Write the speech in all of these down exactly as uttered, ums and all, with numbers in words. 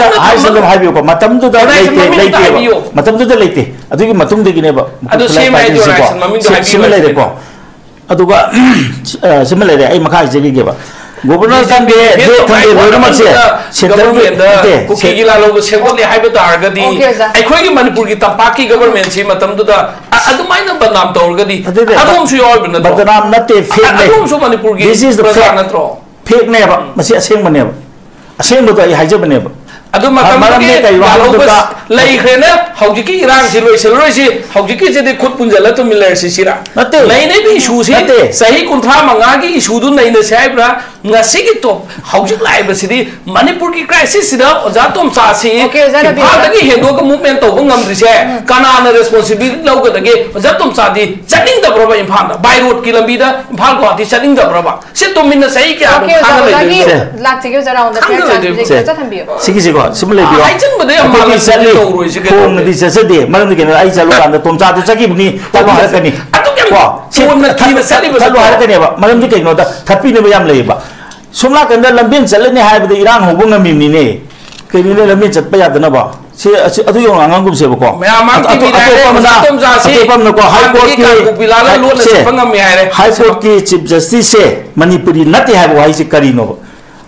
ꯍꯥꯏꯁꯦ ꯑꯗꯨꯝ ꯍꯥꯏꯕꯤꯌꯨꯀꯣ, ꯃꯇꯝꯗꯨꯗ ꯂꯩꯇꯦ, ꯃꯃꯤꯡꯗꯣ ꯂꯩꯇꯦꯕ꯫ ꯍꯥꯏꯕꯤꯌꯨ꯫ ꯃꯇꯝꯗꯨꯗ ꯂꯩꯇꯦ꯫ ꯑꯗꯨꯒꯤ ꯃꯇꯨꯡꯗꯒꯤꯅꯦꯕ ꯑꯗꯨ ꯃꯈꯣꯏ ꯁꯦꯝꯃꯦ ꯍꯥꯏꯗꯣ, ꯈꯨꯠꯂꯥꯏ ꯄꯥꯏꯔꯤꯁꯤꯀꯣ꯫ ꯁꯤ-, ꯁꯤꯃ ꯂꯩꯔꯦꯀꯣ꯫ ꯑꯗꯨꯒ, ꯑ, ꯁꯤꯃ ꯂꯩꯔꯦ, ꯑꯩ ꯃꯈꯥ ꯍꯥꯏꯖꯈꯤꯒꯦꯕ꯫ ꯒꯣꯕꯔꯅꯔ ꯈꯪꯗꯦ, ꯍꯦꯗ ꯈꯪꯗꯦ, ꯂꯣꯏꯅꯃꯛꯁꯦ ꯁꯦꯟꯇꯔꯒꯤ ꯅꯠꯇꯦ, ꯀꯨꯀꯤꯒꯤ ꯂꯥꯂꯣꯡꯗꯣ ꯁꯦꯝꯒꯠꯂꯦ ꯍꯥꯏꯕ ꯇꯥꯔꯒꯗꯤ, ꯑꯣꯀꯦ, ꯑꯣꯖꯥ꯫ ꯑꯩꯈꯣꯏꯒꯤ ꯃꯅꯤꯄꯨꯔꯒꯤ ꯇꯝꯄꯥꯛꯀꯤ ꯒꯕꯔꯃꯦꯟꯁꯤ ꯃꯇꯝꯗꯨꯗ ꯑ-, ꯑꯗꯨꯃꯥꯏꯅ ꯕꯗꯅꯥꯝ ꯇꯧꯔꯒꯗꯤ, ꯑꯗꯨꯗꯤ ꯑꯗꯣꯝꯁꯨ ꯌꯥꯎꯔꯤꯕ ꯅꯠꯇ꯭ꯔꯣ? ꯕꯗꯅꯥꯝ ꯅꯠꯇꯦ, ꯐꯦꯛꯅꯦ꯫ ꯑꯗꯣꯝꯁꯨ ꯃꯅꯤꯄꯨꯔꯒꯤ ꯄ꯭ꯔꯖꯥ ꯅꯠꯇ꯭ꯔꯣ? ꯐꯦꯛꯅꯦꯕ, ꯃꯁꯤ ꯑꯁꯦꯡꯕꯅꯦꯕ꯫ ꯑꯁꯦꯡꯕꯗꯣ ꯑꯩ ꯍꯥꯏꯖꯕꯅꯦꯕ꯫ ꯑꯗꯨ ꯃꯇꯝꯗꯨꯒꯤ ꯃꯔꯝꯗꯤ ꯀꯩꯅꯣ ꯂꯥꯜꯍꯧꯕ ꯍꯥꯏꯕꯗ ꯂꯩꯈ꯭ꯔꯦꯅ ꯍꯧꯖꯤꯛꯀꯤ ꯏꯔꯥꯡꯁꯤ ꯂꯣꯏꯁꯤꯜꯂꯔꯣꯏꯁꯤ, ꯍꯧꯖꯤꯛꯀꯤꯁꯤꯗꯤ ꯈꯨꯠ ꯄꯨꯟꯁꯤꯜꯂ ꯇꯨꯃꯤꯟ ꯂꯩꯔꯁꯤ ꯁꯤꯔꯥ? ꯅꯠꯇꯦ꯫ ꯂꯩꯔꯤꯕ ꯏꯁꯨꯁꯤ ꯅꯠꯇꯦ꯫ ꯆꯍꯤ ꯀꯨꯟꯊ꯭ꯔꯥ ꯃꯉꯥꯒꯤ ꯏꯁꯨꯗꯨ ꯅꯩꯅꯁꯤ ꯍꯥꯏꯕ꯭ꯔꯥ? ꯉꯁꯤꯒꯤ ꯇꯣꯞ-, ꯍꯧꯖꯤꯛ ꯂꯥꯛꯏꯕꯁꯤꯗꯤ ꯃꯅꯤꯄꯨꯔꯒꯤ ꯀ꯭ꯔꯥꯏꯁꯤꯁꯁꯤꯗ ꯑꯣꯖꯥ ꯇꯣꯝꯆꯥꯁꯤ ꯑꯣꯀꯦ, ꯑꯣꯖꯥ ꯔꯕꯤꯟꯗ꯭ꯔ꯫ ꯏꯝꯐꯥꯜꯗꯒꯤ ꯍꯦꯟꯗꯣꯛꯑꯒ ꯃꯨꯞꯃꯦꯟ ꯇꯧꯕ ꯉꯝꯗ꯭ꯔꯤꯁꯦ ꯎꯝ꯫ ꯀꯅꯥꯅ ꯔꯦꯁꯄꯣꯟꯁꯤꯕꯤꯂꯤꯇꯤ ꯂꯧꯒꯗꯒꯦ? ꯑꯣꯖꯥ ꯇꯣꯝꯆꯥꯗꯤ ꯆꯠꯅꯤꯡꯗꯕ꯭ꯔꯕ ꯏꯝꯐꯥꯜꯗ? ꯕꯥꯏ ꯔꯣꯗꯀꯤ ꯂꯝꯕꯤꯗ ꯏꯝꯐꯥꯜ ꯒꯨꯋꯥꯍꯥꯇꯤ ꯆꯠꯅꯤꯡꯗꯕ꯭ꯔꯕ? ꯁꯤ ꯇꯨꯃꯤꯟꯅ ꯆꯍꯤ ꯀꯌꯥꯅꯣ ꯑꯣꯀꯦ, ꯑꯣꯖꯥ, ꯈꯥꯡꯉ ꯑꯣꯖꯥꯒꯤ ꯂꯩꯗꯣꯏꯅꯣ? ꯂꯥꯛꯆꯒꯦ, ꯑꯣꯖꯥ, ꯔꯥꯎꯟꯗ ꯈꯥꯡꯉ ꯈꯔ ꯂꯩꯗꯣꯏꯅꯣ? ꯆꯥꯟꯕꯤꯔꯒꯦ, ꯁꯦ꯫ ꯑꯣꯖꯥ ꯊꯝꯕꯤꯌꯨ꯫ ꯁꯤꯒꯤꯁꯤꯀꯣ, ꯁꯤꯃ ꯂꯩꯕꯤꯌꯣ꯫ ꯑꯥ, ꯍꯥꯏꯖꯤꯟꯕꯗꯤ ꯌꯥꯝ ꯑꯩꯈꯣꯏꯗꯤ ꯃꯥꯜꯂꯦ, ꯆꯠꯂꯤ, ꯇꯧꯔꯣꯏꯁꯦ ꯀꯩꯗꯧꯔꯒꯦ? ꯈꯣꯡꯅꯗꯤ ꯆꯠꯆꯗꯦ꯫ ꯃꯔꯝꯗꯤ ꯀꯩꯅꯣ, ꯑꯩ ꯆꯠꯂꯨꯀꯥꯟꯗ ꯇꯣꯝꯆꯥꯗꯨ ꯆꯠꯈꯤꯕꯅꯤ, ꯆꯠꯂꯣ ꯍꯥꯏꯔꯛꯀꯅꯤ꯫ ꯑꯗꯨꯛ ꯌꯥꯝ ꯀꯣ, ꯁꯤ ꯀꯣꯟꯅ ꯊꯠꯂꯨ-, ꯊꯤꯅ ꯆꯠꯂꯤꯕ ꯊꯠꯂꯨ ꯅꯠꯇ꯭ꯔꯣ? ꯍꯥꯏꯔꯛꯀꯅꯦꯕ꯫ ꯃꯔꯝꯗꯤ ꯀꯩꯅꯣꯗ, ꯊꯠꯄꯤꯅꯕ ꯌꯥꯝ ꯂꯩꯌꯦꯕ꯫ ꯁꯣꯝ ꯅꯥꯀꯟꯗ ꯂꯝꯕꯦꯟ ꯆꯠꯂꯅꯤ ꯍꯥꯏꯕꯗ ꯏꯔꯥꯡ ꯍꯧꯕ ꯉꯝꯃꯤꯕꯅꯤꯅꯦ꯫ ꯀꯩꯅꯣꯅꯦ ꯂꯝꯕꯦꯟ ꯆꯠꯄ ꯌꯥꯗꯅꯕ? ꯁꯤ, ꯑꯁꯤ, ꯑꯗꯨ ꯌꯧꯅ ꯉꯥꯡꯒꯨꯝꯁꯦꯕꯀꯣ꯫ ꯃꯌꯥꯝ ꯃꯥꯡ ꯑꯇꯣ-, ꯇꯤꯚꯤ ꯂꯥꯏꯔꯦ, ꯑꯇꯣꯞꯄ ꯑꯃꯅ, ꯑꯣꯖꯥ ꯇꯣꯝꯆꯥꯁꯤ ꯑꯇꯣꯞꯄ ꯑꯃꯅꯀꯣ, ꯍꯥꯏ ꯍꯥꯟꯅꯗꯒꯤ ꯀꯣꯔꯠꯀꯤ, ꯀꯥꯡꯄꯣꯛꯄꯤ ꯂꯥꯜꯂ ꯍꯥꯏ-, ꯂꯣꯟꯅ ꯁꯦ, ꯆꯠꯄ ꯉꯝꯃꯤ ꯍꯥꯏꯔꯦ꯫ ꯍꯥꯏ ꯀꯣꯔꯠꯀꯤ ꯆꯤꯐ ꯖꯁꯇꯤꯁꯁꯦ ꯃꯅꯤꯄꯨꯔꯤ ꯅꯠꯇꯦ ꯍꯥꯏꯕ ꯋꯥꯍꯩꯁꯦ ꯀꯔꯤꯅꯣꯕ?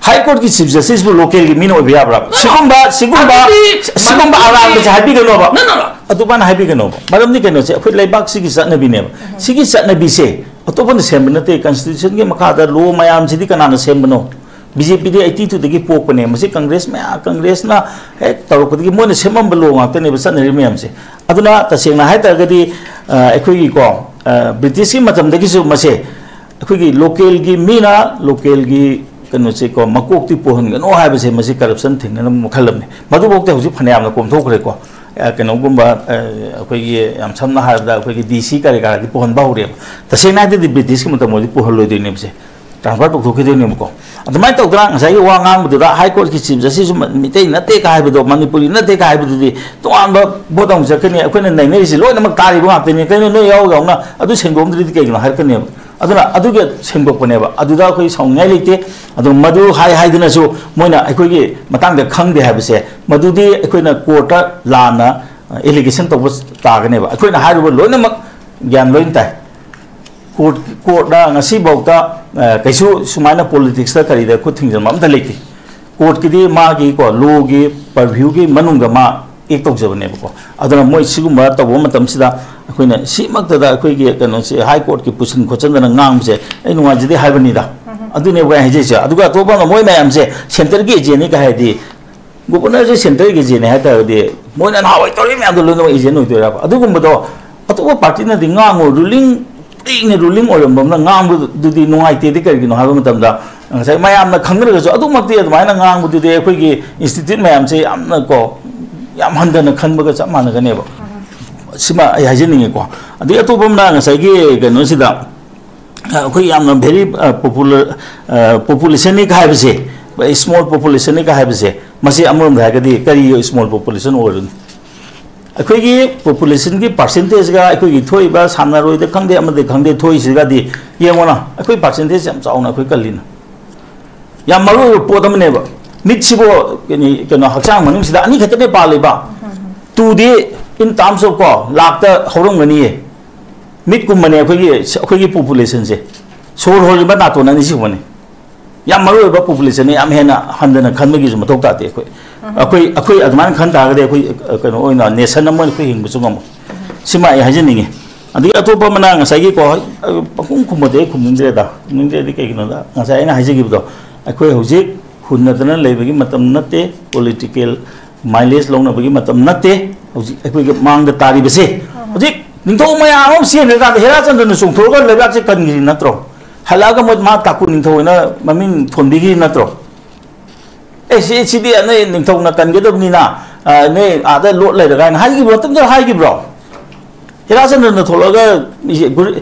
ꯍꯥꯏ ꯀꯣꯔꯠꯀꯤ ꯆꯤꯐ ꯖꯁꯇꯤꯁꯄꯨ ꯂꯣꯀꯦꯜꯒꯤ ꯃꯤꯅ ꯑꯣꯏꯕ ꯌꯥꯕ꯭ꯔꯥ? ꯁꯤꯒꯨꯝꯕ, ꯁꯤꯒꯨꯝꯕ, ꯑꯗꯨꯗꯤ ꯁꯤꯒꯨꯝꯕ ꯃꯅꯤꯄꯨꯔꯒꯤ ꯑꯔꯥꯟꯕꯁꯦ ꯍꯥꯏꯕꯤꯒꯅꯣꯕ꯫ No, no, no. ꯑꯗꯨꯃꯥꯏꯅ ꯍꯥꯏꯕꯤꯒꯅꯣꯕ꯫ ꯃꯔꯝꯗꯤ ꯀꯩꯅꯣꯁꯦ, ꯑꯩꯈꯣꯏ ꯂꯩꯕꯥꯛꯁꯤꯒꯤ ꯆꯠꯅꯕꯤꯅꯦꯕ꯫ ꯁꯤꯒꯤ ꯆꯠꯅꯕꯤꯁꯦ ꯑꯇꯣꯞꯄꯅ ꯁꯦꯝꯕ ꯅꯠꯇꯦ, ꯀꯟꯁꯇꯤꯇ꯭ꯌꯨꯁꯟꯒꯤ ꯃꯈꯥꯗ ꯂꯣ ꯃꯌꯥꯝꯁꯤꯗꯤ ꯀꯅꯥꯅ ꯁꯦꯝꯕꯅꯣ? ꯕꯤ ꯖꯦ ꯄꯤꯗꯤ ꯑꯩꯠꯇꯤ ꯇꯨꯗꯒꯤ ꯄꯣꯛꯄꯅꯦ꯫ ꯃꯁꯤ ꯀꯪꯒ꯭ꯔꯦꯁ ꯃꯌꯥꯝ, ꯀꯪꯒ꯭ꯔꯦꯁꯅ ꯍꯦꯛ ꯇꯧꯔꯛꯄꯗꯒꯤ ꯃꯣꯏꯅ ꯁꯦꯝꯃꯝꯕ ꯂꯣ ꯉꯥꯛꯇꯅꯦꯕ ꯆꯠꯅꯔꯤ ꯃꯌꯥꯝꯁꯦ꯫ ꯑꯗꯨꯅ ꯇꯁꯦꯡꯅ ꯍꯥꯏ ꯇꯥꯔꯒꯗꯤ, ꯑ, ꯑꯩꯈꯣꯏꯒꯤꯀꯣ, ꯑ, ꯕ꯭ꯔꯤꯇꯤꯁꯀꯤ ꯃꯇꯝꯗꯒꯤꯁꯨ ꯃꯁꯦ ꯑꯩꯈꯣꯏꯒꯤ ꯂꯣꯀꯦꯜꯒꯤ ꯃꯤꯅ ꯂꯣꯀꯦꯜꯒꯤ ꯀꯩꯅꯣꯁꯦꯀꯣ, ꯃꯀꯣꯛꯇꯤ ꯄꯨꯍꯟꯒꯅꯣ ꯍꯥꯏꯕꯁꯦ, ꯃꯁꯤ ꯀꯔꯞꯁꯟ ꯊꯤꯡꯅꯅꯕ ꯃꯈꯜ ꯑꯃꯅꯤ꯫ ꯃꯗꯨꯐꯥꯎꯗ ꯍꯧꯖꯤꯛ ꯐꯅꯌꯥꯝꯅ ꯀꯣꯝꯊꯣꯛꯈ꯭ꯔꯦꯀꯣ꯫ ꯑ, ꯀꯩꯅꯣꯒꯨꯝꯕ, ꯑ, ꯑꯩꯈꯣꯏꯒꯤ ꯌꯥꯝ ꯁꯝꯅ ꯍꯥꯏꯔꯕꯗ ꯑꯩꯈꯣꯏꯒꯤ ꯗꯤ ꯁꯤ ꯀꯔꯤ ꯀꯔꯥꯗꯤ ꯄꯨꯍꯟꯕ ꯍꯧꯔꯦꯕ꯫ ꯇꯁꯦꯡꯅ ꯍꯥꯏꯔꯗꯤ ꯕ꯭ꯔꯤꯇꯤꯁꯀꯤ ꯃꯇꯝ ꯑꯣꯏꯔꯗꯤ ꯄꯨꯍꯜꯂꯣꯏꯗꯣꯏꯅꯦꯕꯁꯦ, ꯇ꯭ꯔꯥꯟꯁꯐꯔ ꯇꯧꯊꯣꯛꯈꯤꯗꯣꯏꯅꯦꯕꯀꯣ꯫ ꯑꯗꯨꯃꯥꯏꯅ ꯇꯧꯗꯅ ꯉꯁꯥꯏꯒꯤ ꯋꯥ ꯉꯥꯡꯕꯗꯨꯗ ꯍꯥꯏ ꯀꯣꯔꯠꯀꯤ ꯆꯤꯐ ꯖꯁꯇꯤꯁꯁꯨ ꯃ-, ꯃꯤꯇꯩ ꯅꯠꯇꯦ ꯀꯥ ꯍꯥꯏꯕꯗꯣ, ꯃꯅꯤꯄꯨꯔꯤ ꯅꯠꯇꯦ ꯀꯥ ꯍꯥꯏꯕꯗꯨꯗꯤ ꯇꯣꯉꯥꯟꯕ ꯄꯣꯠ ꯑꯃꯨꯛ ꯆꯠꯀꯅꯤ꯫ ꯑꯩꯈꯣꯏꯅ ꯅꯩꯅꯔꯤꯁꯤ ꯂꯣꯏꯅꯃꯛ ꯇꯥꯔꯤꯕ ꯉꯥꯛꯇꯅꯤ, ꯀꯩꯅꯣ ꯅꯣꯏ ꯌꯥꯎ ꯌꯥꯎꯅ ꯑꯗꯨ ꯁꯦꯡꯗꯣꯛꯑꯝꯗ꯭ꯔꯗꯤ ꯀꯩꯒꯤꯅꯣ ꯍꯥꯏꯔꯛꯀꯅꯦꯕ꯫ ꯑꯗꯨꯅ ꯑꯗꯨꯒꯤ ꯁꯦꯡꯗꯣꯛꯄꯅꯦꯕ꯫ ꯑꯗꯨꯗ ꯑꯩꯈꯣꯏ ꯁꯥꯎꯅꯤꯡꯉꯥꯏ ꯂꯩꯇꯦ꯫ ꯑꯗꯣ ꯃꯗꯨ ꯍꯥꯏ ꯍꯥꯏꯗꯨꯅꯁꯨ ꯃꯣꯏꯅ ꯑꯩꯈꯣꯏꯒꯤ ꯃꯇꯥꯡꯗ ꯈꯪꯗꯦ ꯍꯥꯏꯕꯁꯦ, ꯃꯗꯨꯗꯤ ꯑꯩꯈꯣꯏꯅ ꯀꯣꯔꯠꯇ ꯂꯥꯟꯅ ꯑꯦꯂꯤꯒꯦꯁꯟ ꯇꯧꯕ ꯇꯥꯒꯅꯦꯕ꯫ ꯑꯩꯈꯣꯏꯅ ꯍꯥꯏꯔꯨꯕ ꯂꯣꯏꯅꯃꯛ ꯒ꯭ꯌꯥꯟ ꯂꯣꯏꯅ ꯇꯥꯏ꯫ ꯀꯣꯔꯠ, ꯀꯣꯔꯠꯅ ꯉꯁꯤꯐꯥꯎꯗ, ꯑ, ꯀꯩꯁꯨ ꯁꯨꯃꯥꯏꯅ ꯄꯣꯂꯤꯇꯤꯛꯁꯇ ꯀꯔꯤꯗ ꯈꯨꯠ ꯊꯤꯡꯖꯤꯟꯕ ꯑꯝꯇ ꯂꯩꯇꯦ꯫ ꯀꯣꯔꯠꯀꯤꯗꯤ ꯃꯥꯒꯤ, ꯀꯣ, ꯂꯣꯒꯤ ꯄꯔꯚ꯭ꯌꯨꯒꯤ ꯃꯅꯨꯡꯗ ꯃꯥ ꯑꯦꯛ ꯇꯧꯖꯕꯅꯦꯕꯀꯣ꯫ ꯑꯗꯨꯅ ꯃꯣꯏ ꯁꯤꯒꯨꯝꯕ ꯇꯧꯕ ꯃꯇꯝꯁꯤꯗ ꯑꯩꯈꯣꯏꯅ ꯁꯤꯃꯛꯇꯗ ꯑꯩꯈꯣꯏꯒꯤ ꯀꯩꯅꯣꯁꯦ, ꯍꯥꯏ ꯀꯣꯔꯠꯀꯤ ꯄꯨꯁꯤꯟ ꯈꯣꯠꯆꯟꯗꯅ ꯉꯥꯡꯕꯁꯦ ꯑꯩ ꯅꯨꯡꯉꯥꯏꯖꯗꯦ ꯍꯥꯏꯕꯅꯤꯗ꯫ ꯑꯗꯨꯅꯦꯕ ꯑꯩ ꯍꯥꯏꯖꯩꯁꯦ꯫ ꯑꯗꯨꯒ ꯑꯇꯣꯞꯄ ꯑꯃ, ꯃꯣꯏ ꯃꯌꯥꯝꯁꯦ ꯁꯦꯟꯇꯔꯒꯤ ꯑꯦꯖꯦꯟꯅꯤ ꯀꯥꯏ ꯍꯥꯏꯔꯗꯤ, ꯒꯣꯕꯔꯅꯔꯁꯦ ꯁꯦꯟꯇꯔꯒꯤ ꯑꯦꯖꯦꯟꯅꯤ ꯍꯥꯏ ꯇꯥꯔꯒꯗꯤ, ꯃꯣꯏꯅ ꯅꯍꯥꯟꯋꯥꯏ ꯇꯧꯔꯤ ꯃꯌꯥꯝꯗꯣ ꯂꯣꯏꯅꯃꯛ ꯑꯦꯖꯦꯟ ꯑꯣꯏꯗꯣꯏꯔꯕ? ꯑꯗꯨꯒꯨꯝꯕꯗꯣ ꯑꯇꯣꯞꯄ ꯄꯥꯔꯇꯤꯅꯗꯤ ꯉꯥꯡꯉꯣ, ꯔꯨꯂꯤꯡ, ꯄꯤꯛꯅ ꯔꯨꯂꯤꯡ ꯑꯣꯏꯔꯝꯕ ꯑꯃꯅ ꯉꯥꯡꯕꯗꯨꯗꯤ ꯅꯨꯡꯉꯥꯏꯇꯦꯗꯤ꯫ ꯀꯔꯤꯒꯤꯅꯣ ꯍꯥꯏꯕ ꯃꯇꯝꯗ, ꯉꯁꯥꯏ ꯃꯌꯥꯝꯅ ꯈꯪꯅꯔꯒꯁꯨ ꯑꯗꯨꯃꯛꯇꯤ ꯑꯗꯨꯃꯥꯏꯅ ꯉꯥꯡꯕꯗꯨꯗꯤ ꯑꯩꯈꯣꯏꯒꯤ ꯏꯟꯁꯇꯤꯇ꯭ꯌꯨꯠ ꯃꯌꯥꯝꯁꯦ ꯌꯥꯝꯅ, ꯀꯣ, ꯌꯥꯝ ꯍꯟꯊꯅ ꯈꯟꯕꯒ ꯆꯞ ꯃꯥꯟꯅꯒꯅꯦꯕ꯫ ꯁꯤꯃ ꯑꯩ ꯍꯥꯏꯖꯅꯤꯡꯉꯤꯀꯣ꯫ ꯑꯗꯒꯤ ꯑꯇꯣꯞꯄ ꯑꯃꯅ ꯉꯁꯥꯏꯒꯤ ꯀꯩꯅꯣꯁꯤꯗ, ꯑꯩꯈꯣꯏ ꯌꯥꯝꯅ very, ꯑ, popular, ꯑ, populationꯅꯤ ꯀ ꯍꯥꯏꯕꯁꯦ, small populationꯅꯤ ꯀ ꯍꯥꯏꯕꯁꯦ, ꯃꯁꯤ ꯑꯃꯔꯣꯝꯗ ꯍꯥꯏꯔꯒꯗꯤ ꯀꯔꯤ small population ꯑꯣꯏꯔꯨꯅꯤ? ꯑꯩꯈꯣꯏꯒꯤ ꯄꯣꯄꯨꯂꯦꯁꯟꯒꯤ ꯄꯥꯔꯁꯦꯟꯇꯦꯖꯒ ꯑꯩꯈꯣꯏꯒꯤ ꯊꯣꯛꯏꯕ ꯁꯥꯟꯅꯔꯣꯏꯗ ꯈꯪꯗꯦ, ꯑꯃꯗ ꯈꯪꯗꯦ, ꯊꯣꯛꯏꯁꯤꯒꯗꯤ ꯌꯦꯡꯉꯣꯅ, ꯑꯩꯈꯣꯏ ꯄꯥꯔꯁꯦꯟꯇꯦꯖ ꯌꯥꯝ ꯆꯥꯎꯅ ꯑꯩꯈꯣꯏ ꯀꯜꯂꯤꯅ꯫ ꯌꯥꯝ ꯃꯔꯨ ꯑꯣꯏꯕ ꯄꯣꯠ ꯑꯃꯅꯦꯕ꯫ ꯃꯤꯠꯁꯤꯕꯨ ꯀꯩꯅꯣ, ꯀꯩꯅꯣ, ꯍꯛꯆꯥꯡ ꯃꯅꯨꯡꯁꯤꯗ ꯑꯅꯤ ꯈꯛꯇꯅꯦ ꯄꯥꯜꯂꯤꯕ꯫ ꯇꯨꯗꯤ in terms of, ꯀꯣ, ꯂꯥꯛꯇ ꯍꯧꯔꯝꯒꯅꯤꯌꯦ꯫ ꯃꯤꯠꯀꯨꯝꯕꯅꯦ ꯑꯩꯈꯣꯏꯒꯤ, ꯑꯩꯈꯣꯏꯒꯤ ꯄꯣꯄꯨꯂꯦꯁꯟꯁꯦ꯫ ꯁꯣꯔ ꯍꯣꯜꯂꯤꯕ ꯅꯥꯇꯣꯟ ꯑꯅꯤꯁꯤꯒꯨꯝꯕꯅꯤ꯫ ꯌꯥꯝ ꯃꯔꯨ ꯑꯣꯏꯕ ꯄꯣꯄꯨꯂꯦꯁꯟꯅꯤ, ꯌꯥꯝ ꯍꯦꯟꯅ ꯍꯟꯊꯅ ꯈꯟꯕꯒꯤꯁꯨ ꯃꯊꯧ ꯇꯥꯗꯦ ꯑꯩꯈꯣꯏ꯫ ꯑꯩꯈꯣꯏ, ꯑꯩꯈꯣꯏ ꯑꯗꯨꯃꯥꯏꯅ ꯈꯟ ꯇꯥꯔꯒꯗꯤ ꯑꯩꯈꯣꯏ, ꯑ, ꯀꯩꯅꯣ ꯑꯣꯏꯅ ꯅꯦꯁꯟ ꯑꯃ ꯑꯣꯏꯅ ꯑꯩꯈꯣꯏ ꯍꯤꯡꯕꯁꯨ ꯉꯝꯃꯣꯏ꯫ ꯁꯤꯃ ꯑꯩ ꯍꯥꯏꯖꯅꯤꯡꯉꯤ꯫ ꯑꯗꯒꯤ ꯑꯇꯣꯞꯄ ꯑꯃꯅ ꯉꯁꯥꯏꯒꯤ, ꯀꯣ, ꯑ, ꯄꯪꯈꯨꯝ ꯈꯨꯝꯕꯗꯤ ꯑꯩ ꯈꯨꯝꯅꯤꯡꯗ꯭ꯔꯦꯗ꯫ ꯈꯨꯝꯅꯤꯡꯗ꯭ꯔꯦꯗꯤ ꯀꯩꯒꯤꯅꯣꯗ, ꯉꯁꯥꯏ ꯑꯩꯅ ꯍꯥꯏꯖꯈꯤꯕꯗꯣ, ꯑꯩꯈꯣꯏ ꯍꯧꯖꯤꯛ ꯍꯨꯟꯅꯗꯅ ꯂꯩꯕꯒꯤ ꯃꯇꯝ ꯅꯠꯇꯦ, ꯄꯣꯂꯤꯇꯤꯀꯦꯜ ꯃꯥꯏꯂꯦꯖ ꯂꯧꯅꯕꯒꯤ ꯃꯇꯝ ꯅꯠꯇꯦ꯫ ꯍꯧꯖꯤꯛ ꯑꯩꯈꯣꯏꯒꯤ ꯃꯥꯡꯗ ꯇꯥꯔꯤꯕꯁꯦ, ꯍꯧꯖꯤꯛ ꯅꯤꯡꯊꯧ ꯃꯌꯥꯝ ꯑꯃ ꯆꯦꯟꯈ꯭ꯔꯀꯥꯟꯗ ꯍꯦꯔꯥꯆꯟꯗ꯭ꯔꯅ ꯆꯣꯡꯊꯣꯛꯑꯒ ꯂꯩꯕꯥꯛꯁꯦ ꯀꯟꯈ꯭ꯔꯤ ꯅꯠꯇ꯭ꯔꯣ? ꯍꯜꯂꯛꯑꯒ ꯃꯣꯏ ꯃꯥ ꯇꯥꯀꯨ ꯅꯤꯡꯊꯧ ꯑꯣꯏꯅ ꯃꯃꯤꯡ ꯊꯣꯟꯕꯤꯈ꯭ꯔꯤ ꯅꯠꯇ꯭ꯔꯣ? "ꯑꯦ, ꯁꯤ, ꯁꯤꯗꯤ ꯅꯣꯏ ꯅꯤꯡꯊꯧꯅ ꯀꯟꯒꯗꯕꯅꯤꯅ, ꯑ, ꯅꯣꯏ ꯑꯥꯗ ꯂꯣꯠ ꯂꯩꯔꯒ" ꯍꯥꯏꯅ ꯍꯥꯏꯈꯤꯕ꯭ꯔꯣ? ꯃꯇꯝꯗꯨꯗ ꯍꯥꯏꯈꯤꯕ꯭ꯔꯣ? ꯍꯦꯔꯥꯆꯟꯗ꯭ꯔꯅ ꯊꯣꯛꯂꯛꯑꯒ,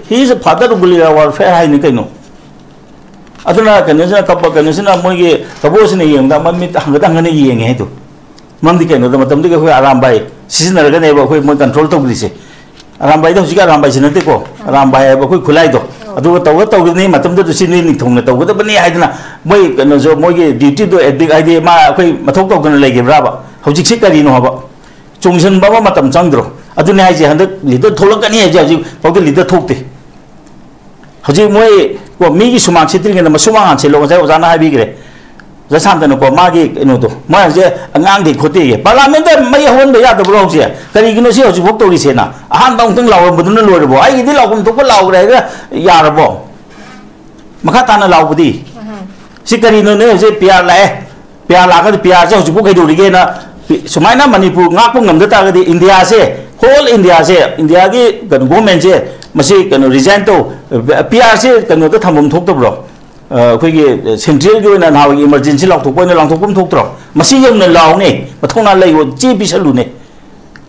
"He is a father of guerrilla warfare" ꯍꯥꯏꯅꯤ ꯀꯩꯅꯣ꯫ ꯑꯗꯨꯅ ꯀꯩꯅꯣꯁꯤꯅ, ꯀꯞꯄ ꯀꯩꯅꯣꯁꯤꯅ, ꯃꯣꯏꯒꯤ ꯀꯕꯣꯁꯤꯅ ꯌꯦꯡꯕꯗ ꯃꯃꯤꯠ ꯍꯪꯒꯠ ꯍꯟꯒꯠꯅ ꯌꯦꯡꯉꯦ ꯍꯥꯏꯗꯣ꯫ ꯃꯔꯝꯗꯤ ꯀꯩꯅꯣꯗ, ꯃꯇꯝꯗꯨꯒꯤ ꯑꯩꯈꯣꯏ ꯑꯔꯥꯝꯕꯥꯏ ꯁꯤꯖꯤꯟꯅꯔꯒꯅꯦꯕ ꯑꯩꯈꯣꯏ ꯃꯣꯏ ꯀꯟꯇ꯭ꯔꯣꯜ ꯇꯧꯗ꯭ꯔꯤꯁꯦ꯫ ꯑꯔꯥꯝꯕꯥꯏꯗ ꯍꯧꯖꯤꯛꯀꯤ ꯑꯔꯥꯝꯕꯥꯏꯁꯤ ꯅꯠꯇꯦꯀꯣ, ꯑꯔꯥꯝꯕꯥꯏ ꯍꯥꯏꯕ ꯑꯩꯈꯣꯏ ꯈꯨꯠꯂꯥꯏꯗꯣ꯫ ꯑꯗꯨꯒ ꯇꯧꯒ ꯇꯧꯒꯗꯕꯅꯤ, ꯃꯇꯝꯗꯨꯗ ꯁꯤ ꯅꯣꯏ ꯅꯤꯡꯊꯧꯅ ꯇꯧꯒꯗꯕꯅꯤ ꯍꯥꯏꯗꯅ ꯃꯣꯏ ꯀꯩꯅꯣꯁꯨ, ꯃꯣꯏꯒꯤ duty ꯗꯣ ꯑꯦꯕꯗꯤꯛ ꯍꯥꯏꯗꯤ ꯃꯥ ꯑꯩꯈꯣꯏ ꯃꯊꯧ ꯇꯧꯗꯅ ꯂꯩꯈꯤꯕ꯭ꯔꯥꯕ? ꯍꯧꯖꯤꯛꯁꯤ ꯀꯔꯤꯅꯣ ꯍꯥꯏꯕ? ꯆꯣꯡꯁꯤꯟꯕ ꯑꯃ ꯃꯇꯝ ꯆꯪꯗ꯭ꯔꯣ? ꯑꯗꯨꯅꯤ ꯍꯥꯏꯁꯦ, ꯍꯟꯗꯛ ꯂꯤꯗꯔ ꯊꯣꯛꯂꯛꯀꯅꯤ ꯍꯥꯏꯁꯦ ꯍꯧꯖꯤꯛ ꯐꯥꯎꯗ ꯂꯤꯗꯔ ꯊꯣꯛꯇꯦ꯫ ꯍꯧꯖꯤꯛ ꯃꯣꯏ ꯀꯣ, ꯃꯤꯒꯤ ꯁꯨꯃꯥꯡ ꯁꯤꯠꯇ꯭ꯔꯤꯉꯩꯗ ꯃꯁꯨꯃꯥꯡ ꯍꯥꯟꯅ ꯁꯤꯠꯂꯣ, ꯉꯁꯥꯏ ꯑꯣꯖꯥꯅ ꯍꯥꯏꯕꯤꯈ꯭ꯔꯦ꯫ ꯑꯣꯖꯥ ꯁꯥꯟꯇꯅꯀꯣ, ꯃꯥꯒꯤ ꯀꯩꯅꯣꯗꯣ, ꯃꯣꯏ ꯍꯧꯖꯤꯛ ꯑꯉꯥꯡꯗꯤ ꯈꯣꯠꯇꯦꯌꯦ꯫ ꯄꯥꯔꯂꯥꯃꯦꯟꯗ ꯃꯩ ꯍꯧꯍꯟꯕ ꯌꯥꯗꯕ꯭ꯔꯣ ꯍꯧꯖꯤꯛ? ꯀꯔꯤꯒꯤꯅꯣ ꯁꯤ ꯍꯧꯖꯤꯛꯐꯥꯎ ꯇꯧꯔꯤꯁꯦꯅ? ꯑꯍꯥꯟꯕ ꯑꯃꯨꯛꯇꯪ ꯂꯥꯎꯔꯝꯕꯗꯨꯅ ꯂꯣꯏꯔꯕꯣ? ꯑꯩꯒꯤꯗꯤ ꯂꯥꯎꯐꯝ ꯊꯣꯛꯄ ꯂꯥꯎꯈ꯭ꯔꯦ ꯍꯥꯏꯔꯒ ꯌꯥꯔꯕꯣ? ꯃꯈꯥ ꯇꯥꯅ ꯂꯥꯎꯕꯗꯤ? ꯁꯤ ꯀꯔꯤꯅꯣꯅꯦ? ꯍꯧꯖꯤꯛ ꯄꯤ ꯑꯥꯔ ꯂꯥꯛꯑꯦ, ꯄꯤ ꯑꯥꯔ ꯂꯥꯛꯑꯒꯗꯤ ꯄꯤ ꯑꯥꯔꯁꯦ ꯍꯧꯖꯤꯛꯐꯥꯎ ꯀꯩꯗꯧꯔꯤꯒꯦꯅ? ꯁꯨꯃꯥꯏꯅ ꯃꯅꯤꯄꯨꯔ ꯉꯥꯛꯄ ꯉꯝꯗ ꯇꯥꯔꯒꯗꯤ ꯏꯟꯗꯤꯌꯥꯁꯦ, ꯍꯣꯜ ꯏꯟꯗꯤꯌꯥꯁꯦ, ꯏꯟꯗꯤꯌꯥꯒꯤ ꯀꯩꯅꯣ ꯒꯣꯔꯃꯦꯟꯁꯦ ꯃꯁꯤ ꯀꯩꯅꯣ ꯔꯤꯖꯥꯏꯟ ꯇꯧ꯫ ꯄꯤ ꯑꯥꯔꯁꯦ ꯀꯩꯅꯣꯗ ꯊꯝꯐꯝ ꯊꯣꯛꯇꯕ꯭ꯔꯣ? ꯑ, ꯑꯩꯈꯣꯏꯒꯤ ꯁꯦꯟꯇ꯭ꯔꯦꯜꯒꯤ ꯑꯣꯏꯅ ꯅꯍꯥꯟꯋꯥꯏꯒꯤ ꯏꯃꯥꯔꯖꯦꯟꯁꯤ ꯂꯥꯎꯊꯣꯛꯄ ꯑꯣꯏꯅ ꯂꯥꯎꯊꯣꯛꯐꯝ ꯊꯣꯛꯇ꯭ꯔꯣ? ꯃꯁꯤ ꯌꯧꯅ ꯂꯥꯎꯅꯦ, ꯃꯊꯧꯅꯥ ꯂꯩꯌꯣ, ꯆꯦ ꯄꯤꯁꯜꯂꯨꯅꯦ꯫